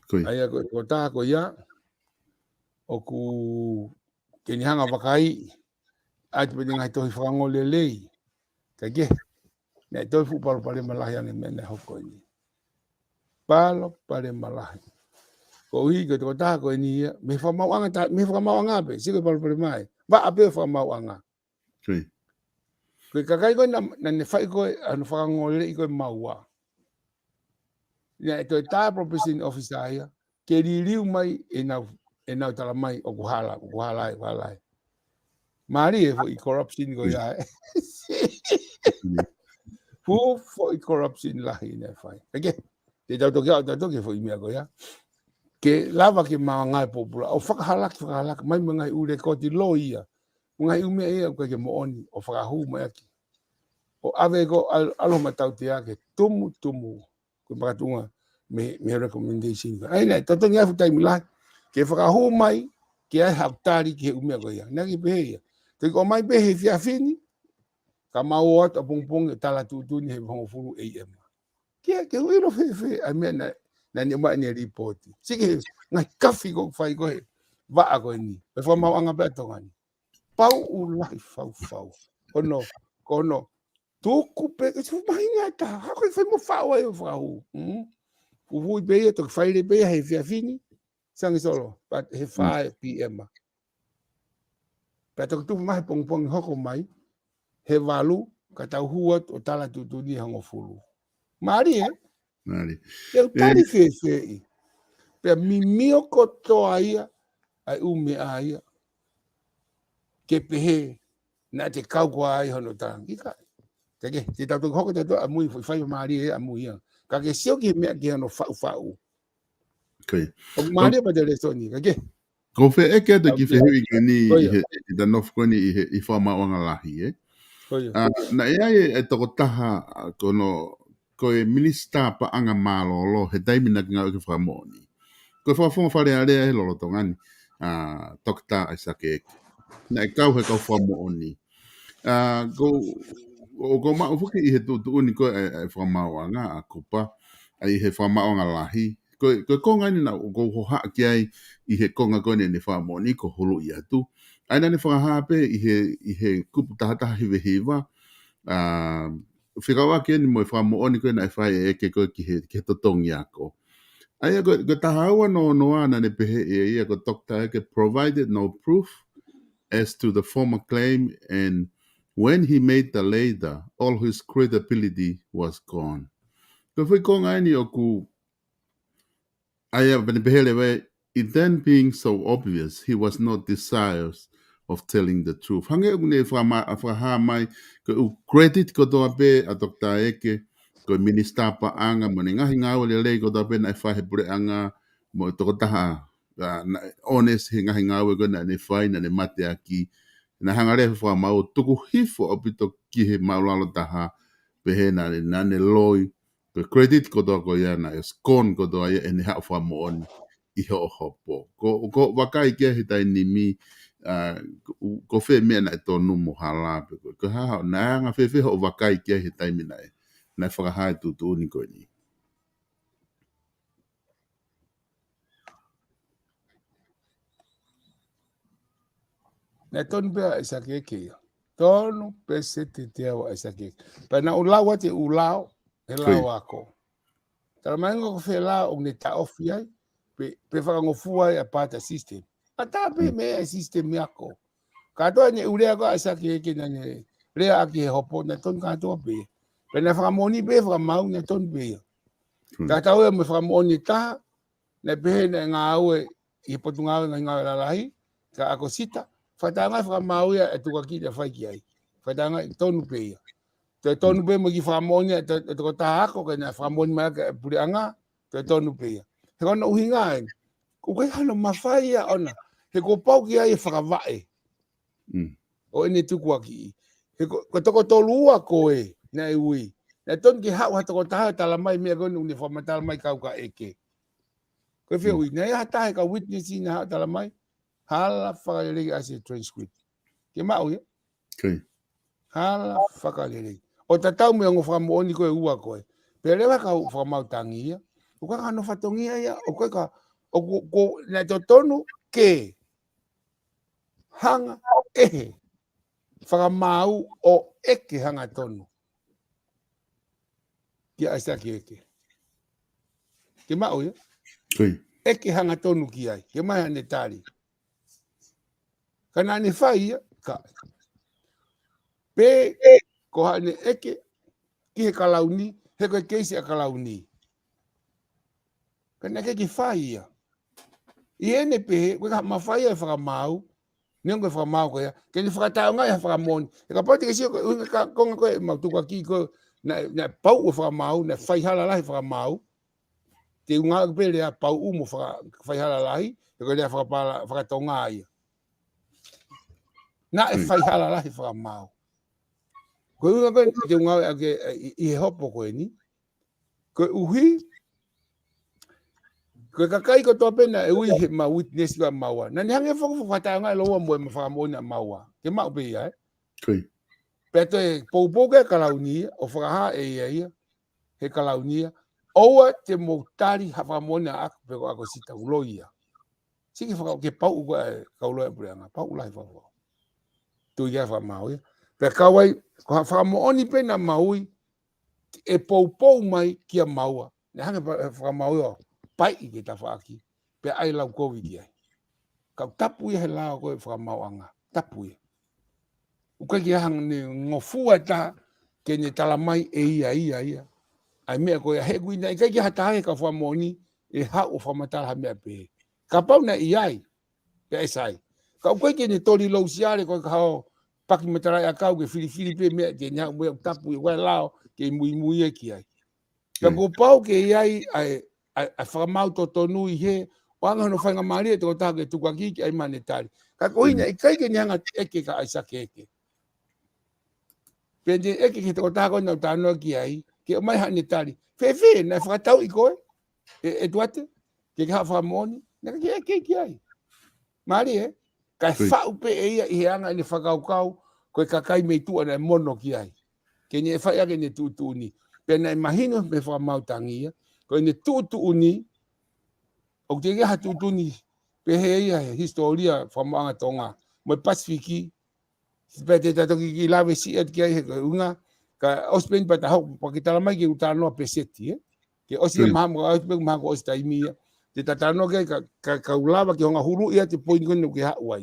ʻA ia ko e tokotaha ko ia ʻoku ke ne hanga ʻo vakaiʻi atu pē ʻene ngaahi tohi fakangolelei. Kae kehe, naʻe toe fuʻu palopalema lahi ange meʻa naʻe hoko eni. Palopalema lahi. Koeʻuhi ko e tokotaha ko eni ia, mei he fakamaauʻanga ta-, mei he fakamaauʻanga pē, sio ki he palopalema ē. Vaʻa pē fakamaauʻanga. Ko e kakai ko ē naʻa, naʻa ne fai ko ē, ʻa hono fakangoleleʻi ko ē maua. Naʻe toe tā e probation officer ia ke liliu mai ʻenau, ʻenau tala mai ʻoku hala, ʻoku hala ē, ʻoku hala ē. Mālie e foʻi corruption ko ia ē. Fuʻu foʻi corruption lahi naʻe fai. Kae kehe, te tau toki aʻu tautolu ki he foʻi meʻa ko ia. Ke lava ke maʻu e ngaahi pōpula, ʻo fakahalaki, fakahalaki, mai mo e ngaahi ʻū lēkooti loi ia. Ngaahi ʻū meʻa ia ʻoku ʻikai ke moʻoni, ʻo fakahū mai ʻaki. ʻO ʻave ko ē ʻal-, ʻalu mai tautea ke tumutumu, ko e makatuʻunga mei, mei he recommendation. ʻA ia naʻe totonu ia ʻi he fuʻu taimi lahi ke fakahū mai, ke ʻi ai haʻaku tali ki he ʻū meʻa ko ia. Naʻe ʻikai pehē ia. Toki ʻomai pē he efiafi ni, ka mau ō atu ʻapongipongi ʻo tala tuʻutuʻuni he hongofulu A M. Ke, ke u ʻilo fēfē ʻa e meʻa naʻe, naʻa ne ʻomai ʻene lipooti. Sio ki he ngaahi kafi ʻoku fai ko ē he vaʻa ko eni. Pea fakamaauʻanga pē ʻa Tonga ni. Pau ʻū lahi faufau. Ko hono, ko hono tuku pē, ke tuku māhina ʻe taha, ha ko e fai mo faʻu ai ʻo fakahū. Mm? Fufuuʻi pē ia, toki fai leva pē ia he efiafi ni, Sangisolo, but he fā P M. Pea toki tupu mai he pongipongi hoko mai, he valu, ka tau hū atu ʻo tala tuʻutuʻuni he hongofulu. Mālie, ē? Mālie. Te u tali fēfēʻi. Pea mimio kotoa ia, ʻa e ʻū meʻa ia. Ke pehē, naʻa te kau koā ʻi hono tangi. ʻIkai. Kae kehe, te tau toki hoko tautolu ʻamui, foʻi fai mālie ʻamui ia. Ka ke sio ki he meʻa ki hono faʻufaʻu. ʻOku mālie pē ʻa e lēsoni, kae kehe. Ko e fehuʻi atu ki he fehuʻi ko eni ʻi he, ʻi he nofo ko eni ʻi he, ʻi he fakamaauʻanga lahi, ē? ʻA, naʻe ʻi ai e, e tokotaha, ʻa, ko hono, ko e minisitā paʻanga mālōlō, he taimi naʻa ke ngāueʻaki e fakamoʻoni. Ko e fakafofonga Fale Alea he lolotonga ni, ʻa, Toketā ʻAisake ʻEke. Naʻe kau he kau fakamoʻoni. ʻA, ko, ʻoku ou maʻu foki ʻi he tuʻutuʻuni ko ē, ʻa e, ʻa e fakamaauʻanga, ʻa Kupa, ʻa ʻi he fakamaauʻanga lahi. Ko e, ko e konga eni naʻa ku hohaʻa ki ai ʻi he konga ko eni ʻene fakamoʻoni ko e huluʻi atu. ʻA ia naʻa ne fakahā pē ʻi he, ʻi he kupu taha taha hiva hiva, ʻa, fekauʻaki eni mo e fakamoʻoni ko ē naʻe fai ʻe ʻEke ko ē ki he, ki he totongi ako. ʻA ia ko, ko e taha ua noa noa naʻa ne pehē ʻe ia ko Doctor ʻEke provided no proof as to the former claim, and when he made the latter, all his credibility was gone. Ko e foʻi konga eni ʻoku ʻA ia, pea ne pehē leva, it then being so obvious, he was not desirous of telling the truth. Hangē ʻoku ne fakama-, fakahā mai, ko e ʻū credit kotoa pē ʻa Toketā Eke, ko e minisitā paʻanga, mo ʻene ngaahi ngāue lelei kotoa pē naʻe fai he puleʻanga, mo e tokotaha, ʻa, naʻe honest he ngaahi ngāue ko ē naʻa ne fai, naʻa ne mateaki. Naʻe hanga leva ʻe he fakamaau ʻo tuku hifo ʻaupito ki he māʻulalo taha, pehē naʻa ne, naʻa ne loi, ko e credit kotoa ko ia naʻe scone kotoa ia ʻene haʻu fakamoʻoni ʻi hoʻo hopo. Ko, ko e vakai ki ai he taimi ni, ʻa, ko, ko fē meʻa naʻe tonu mo hala pe ko, ko e hā, naʻe anga fēfē hoʻo vakai ki ai he taimi naʻe, naʻe fakahā e tuʻutuʻuni ko eni. Naʻe tonu pē ʻa ʻAisake Eke ia. Tonu pē seti te au ʻa ʻAisake Eke. Pea naʻa ku lau atu e ʻū lao, he Ko ia. lao ako. Talamai ange ko fē lao ʻoku ne taʻofi ai, pe, pe fakangofua ai ʻa e barter system. ʻAtā pē Mm. meʻa e system ia ko. Kātoa ʻene ʻū lea ko ē ʻa ʻAisake Eke naʻa ne lea ʻaki he hopo, naʻe tonu kātoa pē. Pea naʻe fakamoʻoni pē fakamaau, naʻe tonu pē ia. Ko ia. Tatau ia mo e fakamoʻoni ʻe taha, naʻe pehē naʻe ngāue ʻi he potungāue ngaahi ngāue lalahi, kia ʻAkosita, fakataʻeʻaonga e fakamaau ia e tukuakiʻi naʻe fai ki ai. Fakataʻeʻaonga ʻe tonu pē ia. Toe tonu pē mo e kiʻi fakamoʻoni ʻa e to-, e tokotaha ako, ke na fakamoʻoni mai ʻaki e puleʻanga, toe tonu pē ia. He ko hono ʻuhinga ē, ʻoku ʻikai hano mafai ia ʻona, he kuo pau ke ʻi ai e fakavaʻe Mm. ʻo ʻene tukuakiʻi. He ko, ko e toko tolu ua ko ē, naʻe ui. Naʻe tonu ke haʻu ha tokotaha ʻo talamai meʻa ko eni ʻoku ne fakamatala mai kia Eke. Ko e fē Mm. ui, naʻe ʻi ai ha taha e kau witness naʻe haʻu ʻo talamai, hala fakalelei ʻa e transcript. Ke maʻu ia? Ko ia. Hala fakalelei. ʻO tatau mo e ongo fakamoʻoni ko ē ʻe ua ko ē. Pea leva kau fakamaau tangi ia. ʻOku ʻikai hano fatongia ia, ʻoku ʻikai ka, ʻoku, ko, naʻe totonu ke hanga ʻe he fakamaau ʻo ʻeke hangatonu kia ʻAisake Eke. Ke maʻu ia? Ko ia. ʻEke hangatonu ki ai, ke maʻu haʻane tali. Ka naʻa ne fai ia, ka. Pe ko haʻane ʻeke ki he kalauni, he ko e keisi ʻa e kalauni. Ka naʻe ʻikai ke fai ia. ʻI heʻene pehē, ʻoku ʻikai ha mafai ia e fakamaau, neongo e fakamaau ko ia, ke ne fakataʻeʻaongaʻi ha fakamoʻoni. He kapau te ke sio ko e ʻuhinga ko ē ʻemau tukuakiʻi ko ē, naʻe, naʻe pauʻu e fakamaau, naʻe faihala lahi e fakamaau. Te u ngāueʻaki pē lea pauʻu mo faka-, faihala lahi, he ko e lea fakapala-, fakatonga ia. Naʻe Mm. faihala lahi e fakamaau. Ko e ʻuhinga ko ē te u ngāueʻaki ʻi, ʻi he hopo ko eni. Koeʻuhi, ko e kakai kotoa pē naʻe ui he ma witness ʻa Maua. Naʻa ne hanga ʻo fakafakatātā e loua mo e ma fakamoʻoni ʻa Maua. Ke maʻu pē ia, ē? Ko ia. Pea toe poupou ki he kalauni, ʻo fakahā ʻe ia ia, he kalauni ia. ʻOua te mou tali ha fakamoʻoni ʻaʻaku pe ko ʻAkosita, ʻoku loi ia. Siki faka-, ke pauʻu ko ē, kau loea puleʻanga, pauʻu lahi fakafaka. Tui ia fakamaau ia. Pea kau ai, ko ha fakamoʻoni pē naʻa mau ui, ʻe poupou mai kia Maua. Naʻe hanga ʻe he fakamaau ia ʻo paiʻi ki he tafaʻaki. Pea ʻai lau kovi ki ai. Kau tapu ia he lao ko ē fakamaauʻanga. Tapu ia. ʻOku ʻikai ke hanga ʻe ngofua ʻe taha ke ne talamai ʻe ia ia ia. ʻAi meʻa ko ia he kuina ʻikai ke ha taha he kau fakamoʻoni ʻe haʻu ʻo fakamatala ha meʻa pehē. Kapau naʻe ʻi ai. Pea ʻe sai. Ka ʻoku ʻikai ke ne toli lousiale ko e ka hao paki matalaʻiʻakau ke filifili pē meʻa ke ne haʻu mo e tapu ʻi ʻoku ʻi ai e lao ke muimui ia ki ai. Pea Mm. kuo pau ke ʻi ai ʻa e, ʻa e, ʻa e fakamaau totonu ʻi he, ʻo anga hono faingamālie e tokotaha ke tukuakiʻi ke ʻai mai haʻane tali. Ka ko ʻene Mm. ʻikai ke ne hanga ʻo ʻeke kia ʻAisake Eke. Pea ne ʻeke ki he tokotaha ko ē naʻa ku talanoa ki ai, ke ʻomai haʻane tali. Fēfē, naʻe fakatauʻi koe, ʻe, ʻe Tuate, ke ke haʻu ʻo fakamoʻoni, naʻe ʻikai ke ʻeke ki ai. Mālie, ē? Kae Ko ia. faʻu pē ʻe ia ʻi he anga ʻene fakakaukau, ko e kakai mei tuʻa naʻe mono ki ai. Ke ne fai ʻaki ʻene tuʻutuʻuni. Pea naʻe mahino mei he fakamaau tangi ia, ko ʻene tuʻutuʻuni, ʻoku teʻeki ai ha tuʻutuʻuni, pehē ia he hisitōlia fakamaauʻanga Tonga, mo e Pasifiki, pea te ta toki kiʻi lave siʻi atu ki ai he ko e ʻuhinga, ka ʻosi pē eni pea ta hoko, pea ke talamai ke u talanoa peseti, ē? Ke ʻosi Mm. maha mo ka ʻosi pē maha ko ʻosi taimi ia. Te ta talanoa ki ai ka, ka, ka u lava ke hanga ʻo huluʻi atu e poini ko eni ʻoku ke haʻu ai.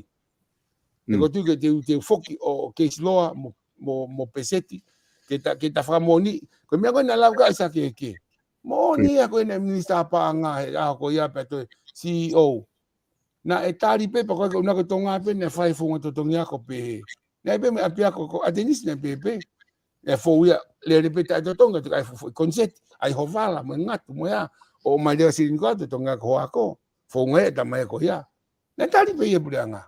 He Mm. ko e tuʻu ke te u, te u foki ʻo, ʻo case law mo, mo, mo peseti. Ke ta, ke ta fakamoʻoni. Ko e meʻa ko ē naʻe lau kia ʻAisake Eke. Moʻoni ia ko ena minisitā paʻanga he ʻaho ko ia pea toe C E O. Naʻe tali pē pea ko e ko una ko Tonga pē naʻe fai founga totongi ako pehē. Naʻe pē mo e ʻapiako ko ʻAtenisi naʻe pē pē. ʻE fou ia lele pē taʻetotongi atu kae fou foʻi koniseti. ʻAi ho vala mo e ngatu mo ia. ʻO mai leva silini ko atu totongi ako ho ako. Founga ia tamai ko ia. Naʻe tali pē ia puleʻanga.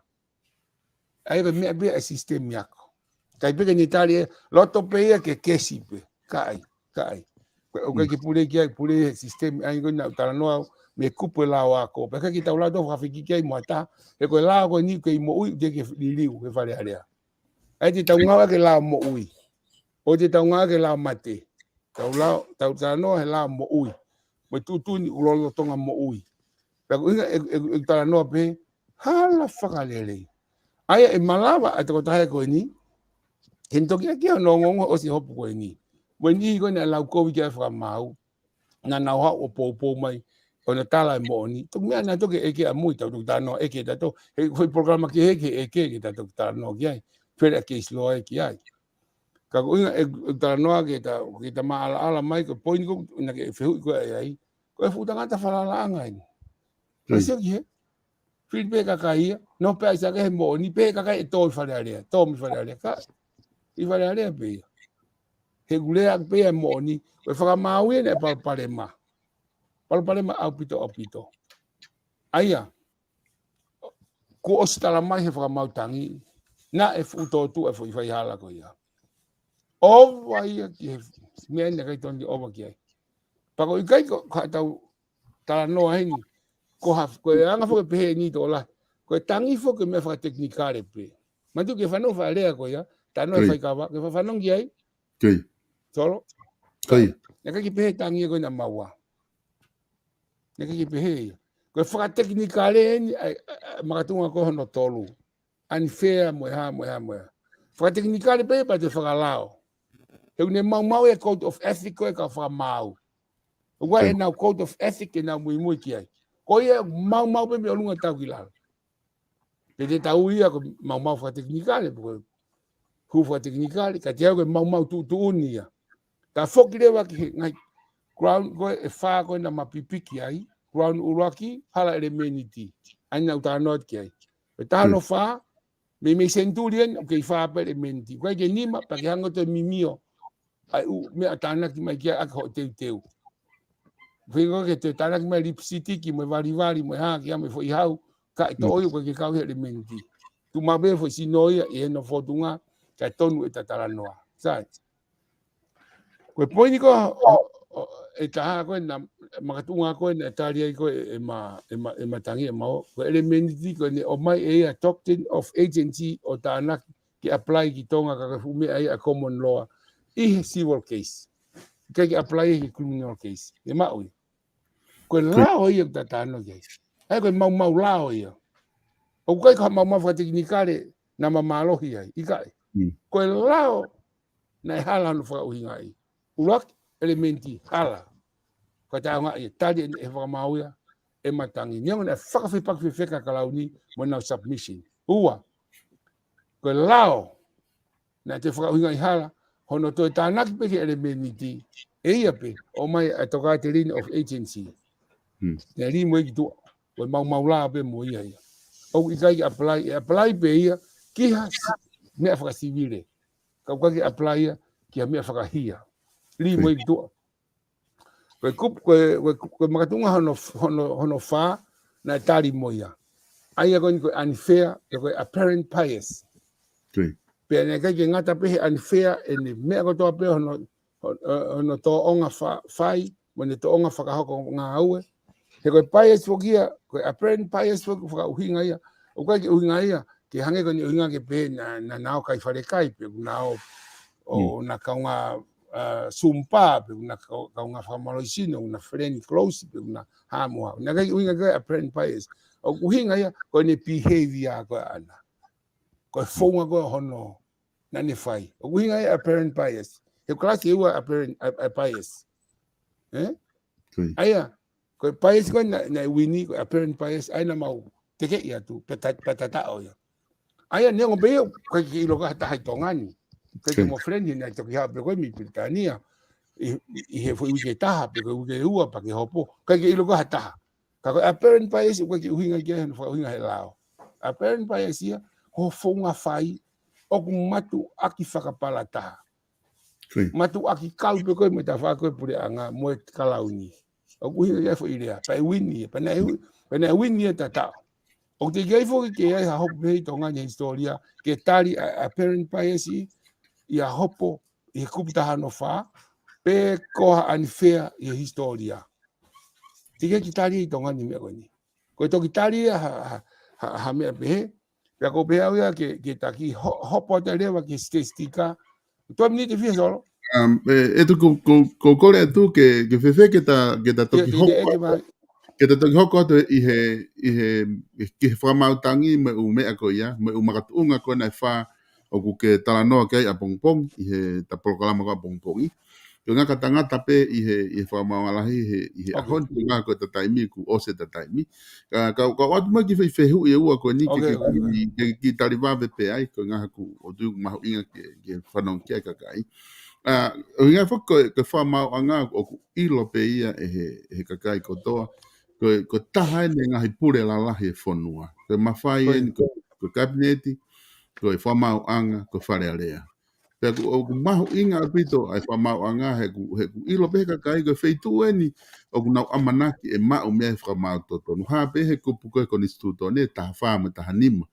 ʻAi ko e meʻa pē ʻa e sisitemi ako. Kai pē ke ne tali e loto pē ia ke kesi pē. Kaʻi, kaʻi. Ko e ʻoku ʻikai ke pule ki ai, pule he sisitemi ʻa ia ko ena ʻoku talanoa au mei he kupu e lao ako. Pea ʻikai ke tau lau tau fakafekiki ai mo ha taha. He ko e lao ko eni kei moʻui ʻoku teʻeki ke liliu he Fale Alea. ʻAi te tau ngāueʻaki e lao moʻui. ʻOua te tau ngāueʻaki e lao mate. Tau lao, tau talanoa he lao moʻui. Mo e tuʻutuʻuni ʻoku lolotonga moʻui. Pea ko e ʻuhinga e, e, e talanoa pē, hala fakalelei. ʻAi ʻe malava ʻa e tokotaha ko eni, ke ne toki ʻaki hono ongoongo ʻosi hopo ko eni. Mo e niʻihi ko ena ʻe lau kovi ki ai fakamaau, naʻa nau haʻu ʻo poupou mai, ʻo na tala e moʻoni. Toki meʻa naʻa toki ʻeke ʻamui, tau toki talanoa ʻeke tautolu. He, he polokalama kehe ke ʻeke, ke tau toki talanoa ki ai. Pele a case law ki ai. Ka ko e ʻuhinga e, e talanoa ke ta, ke ta maʻalaʻala mai, ko e poini ko ena ke fehuʻi ko ē ai. Ko e fuʻu tangata falalaʻanga eni. Ko e sio ki he. Fili pē kakai ia, no pē ai sake he moʻoni, pē kakai ʻe tō ʻi Fale Alea, tō mei Fale Alea, ka ʻi Fale Alea pē ia. He ʻoku lea pē ia moʻoni, ko e fakamaau ia naʻe palopalema. Palopalema ʻaupito, ʻaupito. ʻAi ia, kuo ʻosi tala mai he fakamaau tangi, naʻe fuʻu tōtuʻa e foʻi faihala ko ia. ʻOua ia ki he meʻa naʻe ʻikai totonu ke ʻova ki ai. Pea ko e ʻikai ko, ka tau talanoa heni. Ko ha, ko e anga foki pehē ni tola. Ko e tangi foki meʻa fakatekinikale pē. Manatu ke fanongo fakalea ko ia, talanoa faikava, ke fanongo ki ai. Solo? Naʻe ʻikai ke pehē tangi ko ena maua. Naʻe ʻikai ke pehē ia. Ko e fakatekinikale eni, ʻai, ʻai, ʻai, makatuʻunga ko hono tolu. Unfair, mo e hā, mo e hā, mo e hā. Fakatekinikale pē pea te fakalao. He ʻoku ne maumau e code of ethic ko e kau fakamaau. ʻOku ʻi ai ʻenau code of ethic ʻenau muimui ki ai. Ko ia maumau pē mei ʻolunga tau ki lalo. Pea te tau ia ko e maumau fakatekinikale, pe ko e hū fakatekinikale, ka te au ko e maumau tuʻutuʻuni ia. Ka foki leva ki he ngaahi ground ko ē ʻe fā ko ena ma pipiki ai, ground ʻuluaki, hala ʻelemēniti. ʻAi naʻa ku talanoa ki ai. Pea taha hono fā, meimei senituli eni, ʻoku kei fā pē ʻelemēniti. ʻOku ʻikai ke nima, pea ke hanga ʻo toe mimio. ʻAi ʻū meʻa tānaki mai ki ai ʻaki hoʻo teuteu. Feinga ke toe tānaki mai lipisitiki, mo e valivali, mo e hā, ki ai mo e foʻi hau, ka ʻe toʻo ia ʻoku ʻikai ke kau he ʻelemēniti. Tuʻu maʻu pē foʻi sino ia, ʻi hono fōtunga, kae tonu ʻeta talanoa. Sai. Ko e poini ko ē, ʻo, ʻo, ʻe taha ko ena, makatuʻunga ko ena, ʻe tali ai ko ē, ʻe ma, ʻe ma, ʻe ma tangi, ʻe ma ō. Ko e ʻelemēniti ko ē naʻe ʻomai ʻe ia doctrine of agency ʻo tānaki ke apply ki Tonga ka ko e fuʻu meʻa ia ʻa e common law ʻi he civil case. ʻIkai ke apply ʻi he criminal case. ʻE maʻu ia. Ko e lao ia ʻoku ta talanoa ki ai. ʻAi ko e maumau lao ia. ʻOku ʻikai ko ha maumau fakatekinikale naʻa ma mālohi ai. ʻIkai. Ko e lao naʻe hala hono fakaʻuhingaʻi. ʻUluaki, ʻelemēniti hala. Ko e taonga ia, tali ʻe he fakamaau ia, ʻe ma tangi. Neongo naʻe fakafepaki fefeka ka lau ni, mo ʻenau submission. Ua, ko e lao, naʻe toe fakaʻuhingaʻi hala, hono toe tānaki pē ki he ʻelemēniti, ʻe ia pē, ʻomai ʻa e tokāteline of agency. Naʻe lī mo ia ki tuʻa, ko e maumau lao pē mo ia ia. ʻOku ʻikai ke apply, ʻe apply pē ia, ki ha si-, meʻa fakasivile. Ka ʻoku ʻikai ke apply ia, ki ha meʻa fakahia. Lī mo ia ki tuʻa. Ko e kupu, ko e, ko e, ko e makatuʻunga hono, hono, hono fā, naʻe tali mo ia. ʻAi ia ko eni ko e unfair, pe ko e apparent bias. Pea naʻe ʻikai ke ngata pē he unfair, ʻene meʻa kotoa pē hono, hono, hono tōʻonga fa-, fai, mo ʻene tōʻonga fakahoko ngāue. He ko e bias foki ia, ko e apparent bias foki fakaʻuhinga ia. ʻOku ʻikai ke ʻuhinga ia, ke hangē ko ʻene ʻuhinga ke pehē naʻa, naʻa, naʻa nau ō kai falekai, pe naʻa nau ō, ʻo na kaunga, uh, sumpa, pe na kau-, kaunga fakamālohisino, na friend close, pe na hā mo hā. Naʻe ʻikai ʻuhinga ko e apparent bias. ʻOku ʻuhinga ia, ko ʻene behavior ko ē ʻaʻana. Ko e founga ko ē hono, naʻa ne fai. ʻOku ʻuhinga ia apparent bias. He kalasi ʻe ua apparent, a, a bias. Eh? ʻAi ia, ko e bias ko ē naʻe, naʻe uini, ko e apparent bias, ʻai naʻa mau tekeʻi atu, pea ta-, pea tataʻo ia. ʻAi ia, neongo pē ia, ʻoku ʻikai ke ʻilo ki ha taha ʻi Tonga ni. ʻIkai ke mo friend, naʻe toki haʻu pē ko ē mei Pilitānia. ʻi, ʻi he foʻi uike ʻe taha, pe ko e uike ʻe ua, pea ke hopo. ʻIkai ke ʻilo ko ha taha. Ka ko e apparent bias, ʻoku ʻikai ke ʻuhinga ki ai hono fakaʻuhinga he lao. Apparent bias ia, ko e founga fai, ʻoku mātuʻaki fakapalataha. Mātuʻaki kau pē koe mo e tafaʻaki ʻo e puleʻanga, mo e kalauni. ʻOku ʻuhinga ia e foʻi lea, pea ʻe wini ia, pea naʻe wi-, pea naʻe wini ia ʻe taha. ʻOku teʻeki ai foki ke ʻi ai ha hopo pehē ʻi Tonga ni he hisitōlia, ke tali ʻa e apparent bias ʻi ha hopo ʻi he kupu taha ono fā, pe ko ha unfair ʻi he hisitōlia. Teʻeki ai ke tali ʻi Tonga ni e meʻa ko eni. Ko e toki tali ia ha, ha, ha, ha meʻa pehē, pea ʻoku ou pehē au ia ke, ke ta kiʻi ho-, hopo atu leva ki he statistika. Tuʻa miniti fiha Solo. Um, ʻe, ʻe tu ko, ko, ko kole atu ke, ke fēfē ke ta, ke ta toki hoko atu, ke ta toki hoko atu ʻi he, ʻi he, ki he fakamaau tangi mo e ʻū meʻa ko ia, mo e ʻū makatuʻunga ko ena ʻe fā ʻoku ke talanoa ki ai ʻapongipongi, ʻi he ta polokalama ko ē ʻapongipongi. Ko e ngaahi tangata pē ʻi he, ʻi he fakamaau lahi, ʻi he, ʻi he ʻaho ni, ko e ngaahi ko e ta taimi, kuo ʻosi e ta taimi. Ka, ka, ka ʻoatu mai ki he foʻi fehuʻi ʻe ua ko eni ke, ke, ke, ke tali vave pē ai, ko e ngaahi ʻoku ou tui ʻoku mahuʻinga ke, ke fanongo ki ai e kakai. ʻA, ʻuhinga foki ko e, ko e fakamaauʻanga ʻoku ʻilo pē ia ʻe he, he kakai kotoa. Ko e, ko e taha eni e ngaahi pule lalahi e fonua. Ko e mafai eni ko, ko e kapineti, ko e fakamaauʻanga, ko e Fale Alea. Pea ʻoku, ʻoku mahuʻinga ʻaupito ʻa e fakamaauʻanga, he ʻoku, he ʻoku ʻilo pē he kakai ko e feituʻu eni ʻoku nau ʻamanaki ʻe maʻu mei ai e fakamaau totonu. Hā pē he kupu ko e konisitūtone, taha fā mo e taha nima.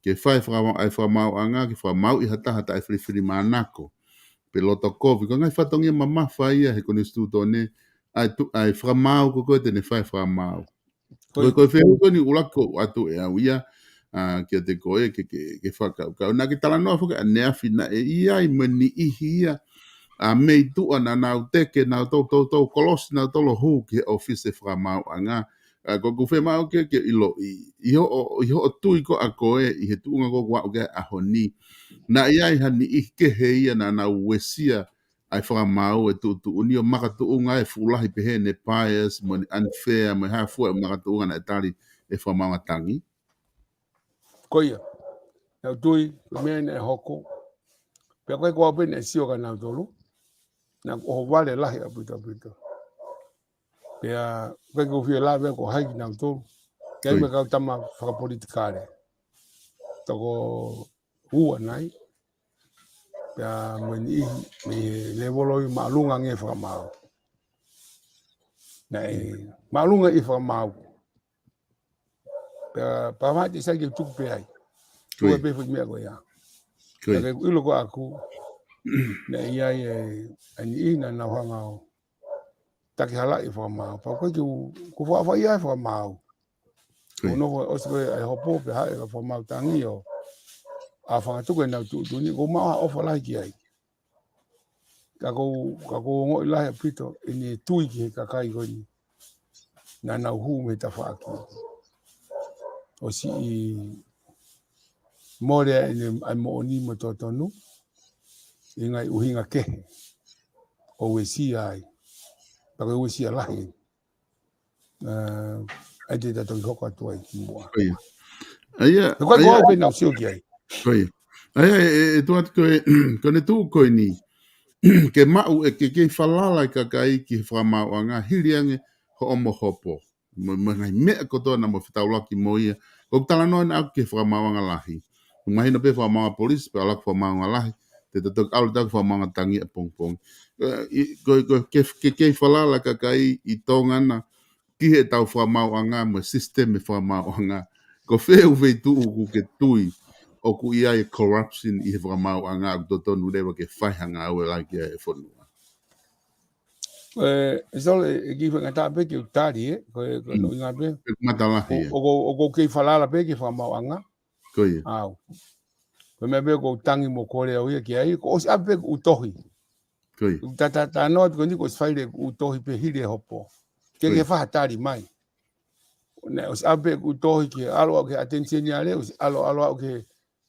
Ke fai e fakama-, ʻa e fakamaauʻanga, ke fakamaauʻi ha taha taʻefilifilimānako. Pe loto kovi, ko e ngaahi fatongia mamafa ia he konisitūtone, ʻa e tu-, ʻa e fakamaau ko ē te ne fai e fakamaau. Ko e, ko e fehuʻi ko eni ʻuluaki ʻoku ʻoatu ʻe au ia, ʻa, kiate koe ke, ke, ke fakakaukau. Naʻa ke talanoa foki ʻaneafi naʻe ʻi ai mo e niʻihi ia, ʻa, mei tuʻa naʻa nau teke, naʻa nau tau, tau, tau kolosi, naʻa nau tau hū ki he ʻōfisi e fakamaauʻanga. ʻA, ko ʻeku fiemaʻu ke, ke ʻiloʻi, ʻi hoʻo, ʻi hoʻo tui ko ē ʻa koe, ʻi he tuʻunga ko ē ʻoku aʻu ki ai e ʻaho ni. Naʻe ʻi ai ha niʻihi kehe ia naʻa nau uesia ʻa e fakamaau ʻe tuʻutuʻuni ʻo makatuʻunga e fuʻu lahi pehē ʻene bias, mo ʻene unfair, mo e hā fua e makatuʻunga naʻe tali ʻe he fakamaauʻanga tangi. Ko ia. Naʻa ku tui, ko e meʻa naʻe hoko. Pea ko e ko au pē naʻe sio kia nautolu. Naʻa ku ʻohovale lahi ʻaupito ʻaupito. Pea, ʻikai ke u fie lave ko hai kinautolu. Ko ia. Kei mo e kau tama fakapolitikale. Toko ua nai. Pea mo e niʻihi, mei he lēvolo ʻi māʻolunga ange fakamaau. Naʻe, māʻolunga ʻi fakamaau. Pea, pea mate sai ke tuku pē ai. Ko ia. Tuku pē foʻi meʻa ko ia. Ko ia. Pea ke ʻilo ko ʻaku. Naʻe ʻi ai e, e niʻihi naʻa nau hanga ʻo taki halaʻi e fakamaau. Pea ko e kiu, ko e fakaʻapaʻapa ia e fakamaau. Ko ia. Ko e nofo ʻosi ko ē ʻa e hopo pea haʻu e fakamaau tangi ʻo ʻafangatuku ʻenau tuʻutuʻuni, ʻoku ou maʻu ha ʻofa lahi ki ai. Ka ʻoku, ka ʻoku ou ongoʻi lahi ʻaupito ʻene tui ki he kakai ko eni. Naʻa nau hū mei he tafaʻaki. ʻOsi ʻi mole ʻene ʻai moʻoni mo totonu. ʻI he ngaahi ʻuhinga kehe. ʻO uesia ai. Pea ko e uesia lahi. ʻA, ʻai te ta toki hoko atu ai ki muʻa. Ko ia. ʻA ia, ʻoku ʻikai ko au pē naʻa ku sio ki ai. Ko ia. ʻA ia, ʻe, ʻe, ʻe tuʻu atu ko e, ko ʻene tuʻu ko eni. Ke maʻu ʻe ke, ke falala e kakai ki he fakamaauʻanga, hili ange hoʻomo hopo. Mo, mo e ngaahi meʻa kotoa naʻa mo fetaulaki mo ia. ʻOku talanoa ʻaʻaku ki he fakamaauʻanga lahi. Mahino pē fakamaauʻanga polisi, pea ʻalu ki he fakamaauʻanga lahi. Te ta toki ʻalu atu ki he fakamaauʻanga tangi ʻapongipongi. ʻE, ʻi, ko, ko, ke, ke, ke falala e kakai ʻi Tonga na, ki heʻetau fakamaauʻanga mo e sisitemi fakamaauʻanga. Ko fē ʻū feituʻu ʻoku ke tui, ʻoku ʻi ai e corruption ʻi he fakamaauʻanga ʻoku totonu leva ke fai ha ngāue lahi ki ai e fonua. ʻE, ʻe Solo, ʻe, ʻe kiʻi faingataʻa pē ke u tali, ē? Ko e, ko e Mm. ʻuhinga pē. ʻE ngata lahi, ʻOku, ē. ʻoku, ʻoku ou kei falala pē ki he fakamaauʻanga. Ko ia. ʻAu. Ko e meʻa pē ʻoku ou tangi mo kole au ia ki ai, kuo ʻosi ʻave pē ʻeku tohi. Ko ia. ʻOku ta, ta, talanoa atu ko eni kuo ʻosi fai ʻeku tohi pē hili e hopo. Ke, Ko ia. ke faʻa tali mai. Naʻe ʻosi ʻave pē ʻeku tohi ke ʻalu au ki he ʻAteni Seniale, ʻosi ʻalu, ʻalu au ki he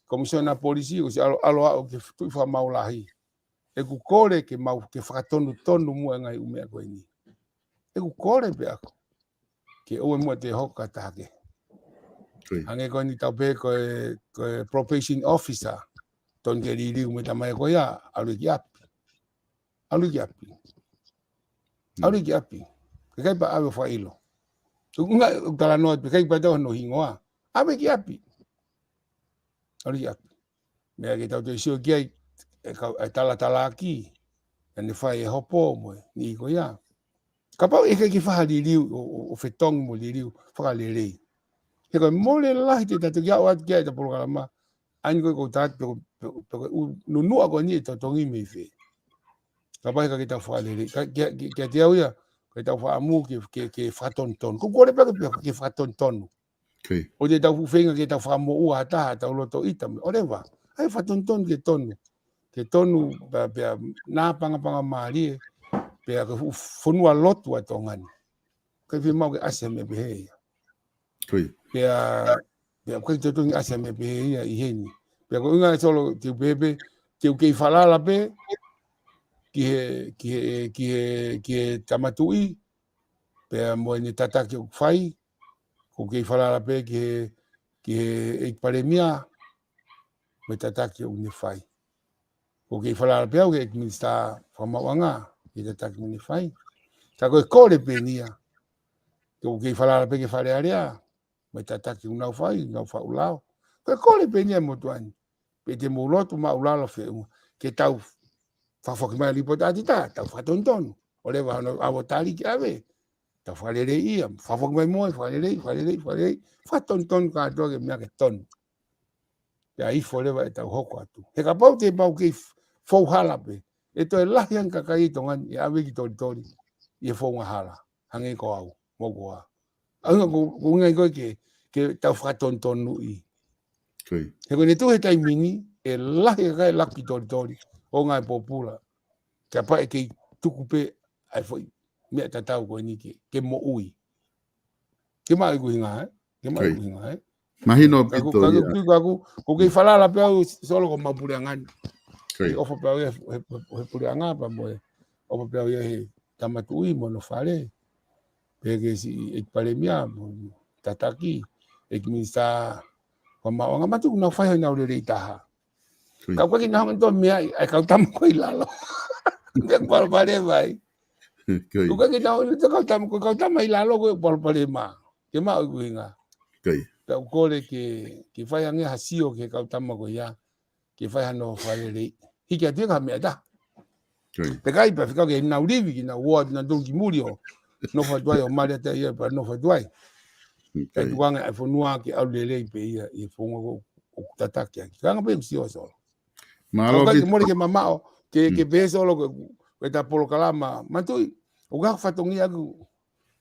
Komisiona Polisi, ʻosi ʻalu, ʻalu au ki he Tuʻi Fakamaau Lahi. ʻEku kole ke mau, ke fakatonutonu muʻa e ngaahi ʻū meʻa ko eni. ʻEku kole pē ʻaʻaku. Ke ʻoua muʻa te hoko ha taha kehe. Ko ia. Hangē ko eni tau pehē ko e, ko e probation officer. Tonu ke liliu mo e tamai ko ia, ʻalu ki ʻapi. ʻAlu ki ʻapi. ʻAlu ki ʻapi. ʻIkai pē ʻave ʻo fakaʻilo. ʻOku ngali ʻoku talanoa atu, ʻikai pē ʻe tau hono hingoa. ʻAve ki ʻapi. ʻAlu ki ʻapi. Meʻa ke tau toe sio ki ai, ʻe kau, ʻe talatalaaki. ʻA ʻene fai e hopo mo e niʻihi ko ia. Kapau ʻe ʻikai ke fai ha liliu, ʻo, ʻo, ʻo fetongi mo liliu, fakalelei. He ko e mole lahi te tau toki aʻu atu ki ai ʻeta polokalama, ʻa eni ko e ʻoku ou tala atu pe ko, pe ko, pe ko e ʻū nunuʻa ko eni ʻe totongi mei fē. Kapau ʻe ʻikai ke tau fakalelei. Ka, kia, kia, kiate au ia, ko ʻetau fakaʻamu ke, ke, ke fakatonutonu. ʻOku ou kole pē ke, ke fakatonutonu. ʻOku ʻikai ke tau fuʻu feinga ke tau fakamoʻua ha taha, tau loto ʻita mo e, ʻoleva. ʻAi fakatonutonu ke tonu. Ke tonu, pea, pea napangapangamālie, pea ko e fuʻu fonua lotu ʻa Tonga ni. ʻIkai fiemaʻu ke ʻasi ha meʻa pehē ia. Pea, pea ʻikai totonu ke ʻasi ha meʻa pehē ia ʻi heni. Pea ko e ʻuhinga ia Solo, te u pehē pē, te u kei falala pē, ki he, ki he, ki he, ki he Tama Tuʻi, pea mo ʻene tataki ʻoku fai, ʻoku ou kei falala pē ki he, ki he ʻEiki Palēmia, mo e tataki ʻoku ne fai. ʻOku ou kei falala pē au ki he ʻEiki Minisitā Fakamaauʻanga, ki he tataki ʻoku ne fai. Ka ko e kole pē eni ia, ʻoku ou kei falala pē ki he Fale Alea, mo e tataki ʻoku nau fai, nau faʻu lao. Ko e kole pē eni ia motuʻa ni. Pea te mou lotu māʻulalo feʻunga. Ke tau fakafoki mai lipooti ʻa ʻetau, tau fakatonutonu. ʻOleva hono ʻave ʻo tali ke ʻave. Tau fakaleleiʻi ia, fakafoki mai mo e, fakalelei, fakalelei, fakalelei. Fakatonutonu kātoa ki he meʻa ke tonu. Pea ifo leva ʻetau hoko atu. He kapau te pau kei f-, fou hala pē. ʻE toe lahi ange kakai ʻi Tonga ni, ʻe ʻave ki tolitoli. ʻI he founga hala. Hangē ko au, mo koā. ʻA ia ko, ko e ʻuhinga ia ko ē ke, ke tau fakatonutonuʻi. He ko ʻene tuʻu he taimi ni, ʻe lahi e kakai ʻe laku ki tolitoli, ʻo ngāue pōpula. Kapau ʻe kei tuku pē, ʻa e foʻi, meʻa tatau ko eni ke, ke moʻui. Ke maʻu ʻeku ʻuhinga, ē? Ke maʻu ʻeku ʻuhinga, ē? Mahino ʻaupito ia. Ka ʻoku, ka ʻoku, ka ʻoku, ʻoku ou kei falala pē au Solo ko homau puleʻanga ni. Ke ʻofa pē au ia he, he, he puleʻanga pea mo e, ʻofa pē au ia he Tama Tuʻi mo hono fale. Pea ki he siʻi ʻEiki Palēmia mo tataki, ʻEiki Minisitā Fakamaauʻanga, mātuʻaki nau fai honau lelei taha. Ka ʻoku ʻikai ke nau hanga ʻo meaʻi ʻa e kau tama ko ē ʻi lalo. Meʻa palopalema ia. ʻOku ʻikai ke nau hanga ʻo kau tama, ko e kau tama ʻi lalo ko e palopalema. Ke maʻu ʻeku ʻuhinga. Pea ʻoku ou kole ke, ke fai ange ha sio ki he kau tama ko ia. Ke fai hano fakalelei. Hiki atu ia ki ha meʻa taha. Pea ʻikai pē fekau ke nau livi ki nau ō atu nau tonu ki muli ʻo nofo atu ai ʻo mali atu ai ia pea nofo atu ai. Kae tuku ange ʻa e fonua ke ʻalu lelei pē ia ʻi he founga ʻoku, ʻoku tataki ʻaki. Ka ʻoku ou kei sio Solo. Mālō ʻaupito. Mole ke mamaʻo, ke, ke pehē Solo ko e, ko ʻeta polokalama. Mātuʻa, ʻoku ʻikai ko e fatongia ʻaku,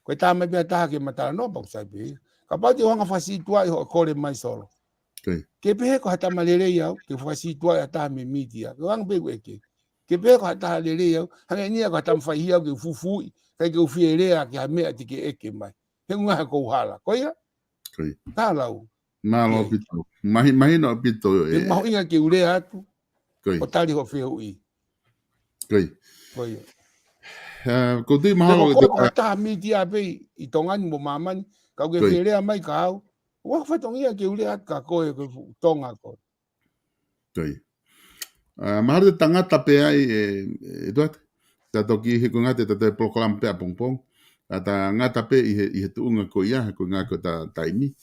ko e tā mai pē ha taha ke ma talanoa pea ʻoku sai pē. Kapau te u hanga ʻo fakasītuʻaʻi hoʻo kole mai Solo. Ke pehē ko ha tama lelei au, ke fakasītuʻaʻi ha taha mei he mītia. Ke u hanga pē ʻeku ʻeke. Ke pehē ko ha taha lelei au, hangē eni ia ko ha tama faihia au ke u fufuuʻi, ʻikai ke u fie lea ki ha meʻa te ke ʻeke mai. He ʻoku ngali ʻoku ou hala. Ko ia? Taha lau. Mālō ʻaupito. Mahi-, mahino ʻaupito ē. He mahuʻinga ke u lea atu. ʻO tali hoʻo fehuʻi. Ko ia. Ko ia. ʻOku ou tui mahalo ko ha taha mītia pē ʻi Tonga ni mo māmani, ka ʻoku ke fie lea mai kia au. ʻOku ou fatongia ke u lea atu kia koe ko e fuʻu Tonga koe. Ko ia. Mahalo te ta ngata pē ai ē, ʻEtuate. Ta toki he ko e ngata ʻeta polokalama pē ʻapongipongi. ʻA ta ngata pē ʻi he, ʻi he tuʻunga ko ia, he ko e ngata ko ʻeta taimi.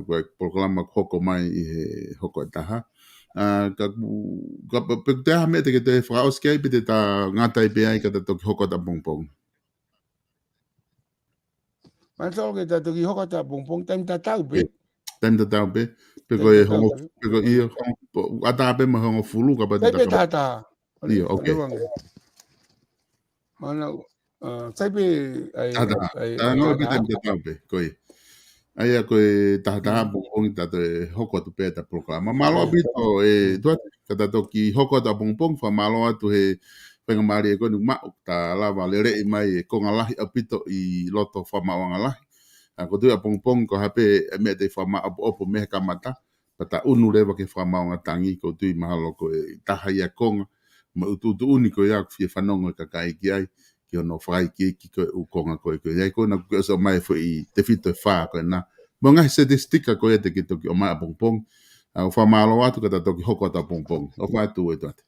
Ko e polokalama ʻoku hoko mai ʻi he hoko ʻe taha. Ka, ka pe, pe ʻoku ʻi ai ha meʻa te ke toe fakaʻosi ki ai pe te ta ngata ai pē ai ka ta toki hoko atu ʻapongipongi. Mālō Solo ke ta toki hoko atu ʻapongipongi, taimi tatau pē. Taimi tatau pē. Pe ko e hongo, pe ko e ʻi he hongo, ʻatā pē mo e hongofulu kapau te ta taha taha. ʻIo, ok. Mana, sai pē, ʻai, taha taha. Taha taha pē, taimi tatau pē, ko ia. ʻA ia ko e taha taha ʻapongipongi ta toe hoko atu pē ʻeta polokalama. Mālō ʻaupito ʻEtuate, ka ta toki hoko atu ʻapongipongi, fakamālō atu he faingamālie ko eni ʻoku maʻu, ta lava leleʻi mai e konga lahi ʻaupito ʻi loto fakamaauʻanga lahi. ʻOku ou tui ʻapongipongi ko ha pē meʻa te fakamaʻopoʻopo mei he kamata, pea ta ʻunu leva ki he fakamaauʻanga tangi, ʻoku ou tui mahalo ko e taha ia konga, mo e tuʻutuʻuni ko ia ʻoku fie fanongo e kakai ki ai, ki hono fakaikiiki ko e ʻū konga ko ē ko ia. ʻA ia ko ena kuo ke ʻosi ʻomai e foʻi tefito ʻe fā ko ena. Mo e ngaahi sitetisitika ko ia te ke toki ʻomai ʻapongipongi. ʻOku ou fakamālō atu ka ta toki hoko atu ʻapongipongi. ʻOfa atu ʻEtuate.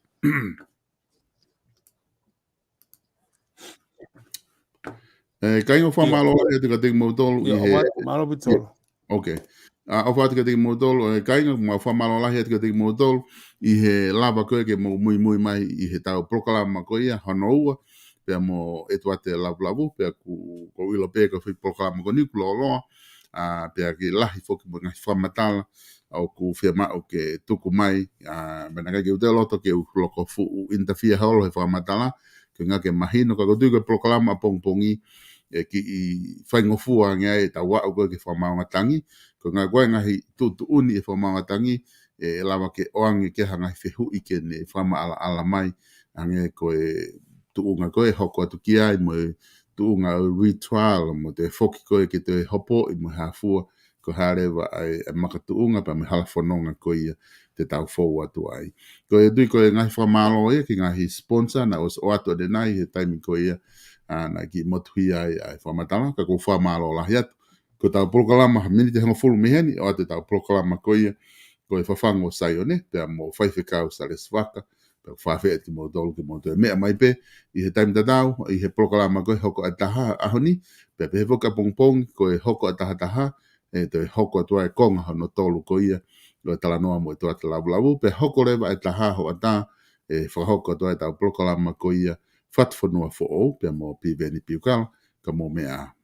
ʻE kāinga, fakamālō lahi atu kiate kimoutolu ʻi he, mālō ʻaupito. Ok. ʻOfa atu kiate kimoutolu, ʻe kāinga, mau fakamālō lahi atu kiate kimoutolu ʻi he lava ko ē ke mou muimui mai ʻi heʻetau polokalama ko ia hono ua, pea mo ʻEtuate Lavulavu, pea ʻoku ou ʻilo pē ko e foʻi polokalama ko eni ʻoku lōloa, ʻa, pea ʻoku lahi foki mo e ngaahi fakamatala ʻoku fiemaʻu ke tuku mai, ʻa, meʻa naʻe ʻikai ke u toe loto ke u loko fuʻu interfere holo he fakamatala, koeʻuhi ke mahino, ka ʻoku ou tui ko e polokalama ʻapongipongi ʻe kiʻi faingofua ange ai ʻetau aʻu ko ē ki he fakamaauʻanga tangi, koeʻuhi ko e ngaahi tuʻutuʻuni ʻi he fakamaauʻanga tangi ʻe lava ke ʻoange ki ai ha ngaahi fehuʻi ke ne fakamaʻalaʻala mai, hangē ko e tuʻunga ko ē hoko atu ki ai mo e tuʻunga ʻo e retrial mo e toe foki ko ē ke toe hopoʻi mo e hā fua, ko e hā leva ʻa e, ʻa e makatuʻunga pea mo e hala fononga ko ia te tau fou atu ai. Ko e tui ko e ngaahi fakamālō ia ki he ngaahi sponsor naʻe ʻosi ʻoatu ʻanenai he taimi ko ia, ʻa, naʻe kiʻi motuhia ai ʻa e fakamatala, ka ʻoku ou fakamālō lahi atu. Ko ʻetau polokalama ha miniti ʻe hongofulu mei heni, ʻoatu ʻetau polokalama ko ia ko e Fafangu ʻo Saione, pea mo Faifekau Salesi Vaka, pea ʻoku ou fakaafeʻi atu kimoutolu ke mou toe meʻa mai pē ʻi he taimi tatau ʻi he polokalama ko e hoko ʻa e taha ʻaho ni, pea pehē foki ʻapongipongi ko e hoko ʻa e taha taha, ʻe toe hoko atu ai e konga hono tolu ko ia ʻo e talanoa mo ʻEtuate Lavulavu, pea hoko leva ʻa e taha hoʻatā ʻe fakahoko atu ai ʻetau polokalama ko ia Fatufonua Foʻou, pea mo Piveni Piukala, ka mou meʻa ā.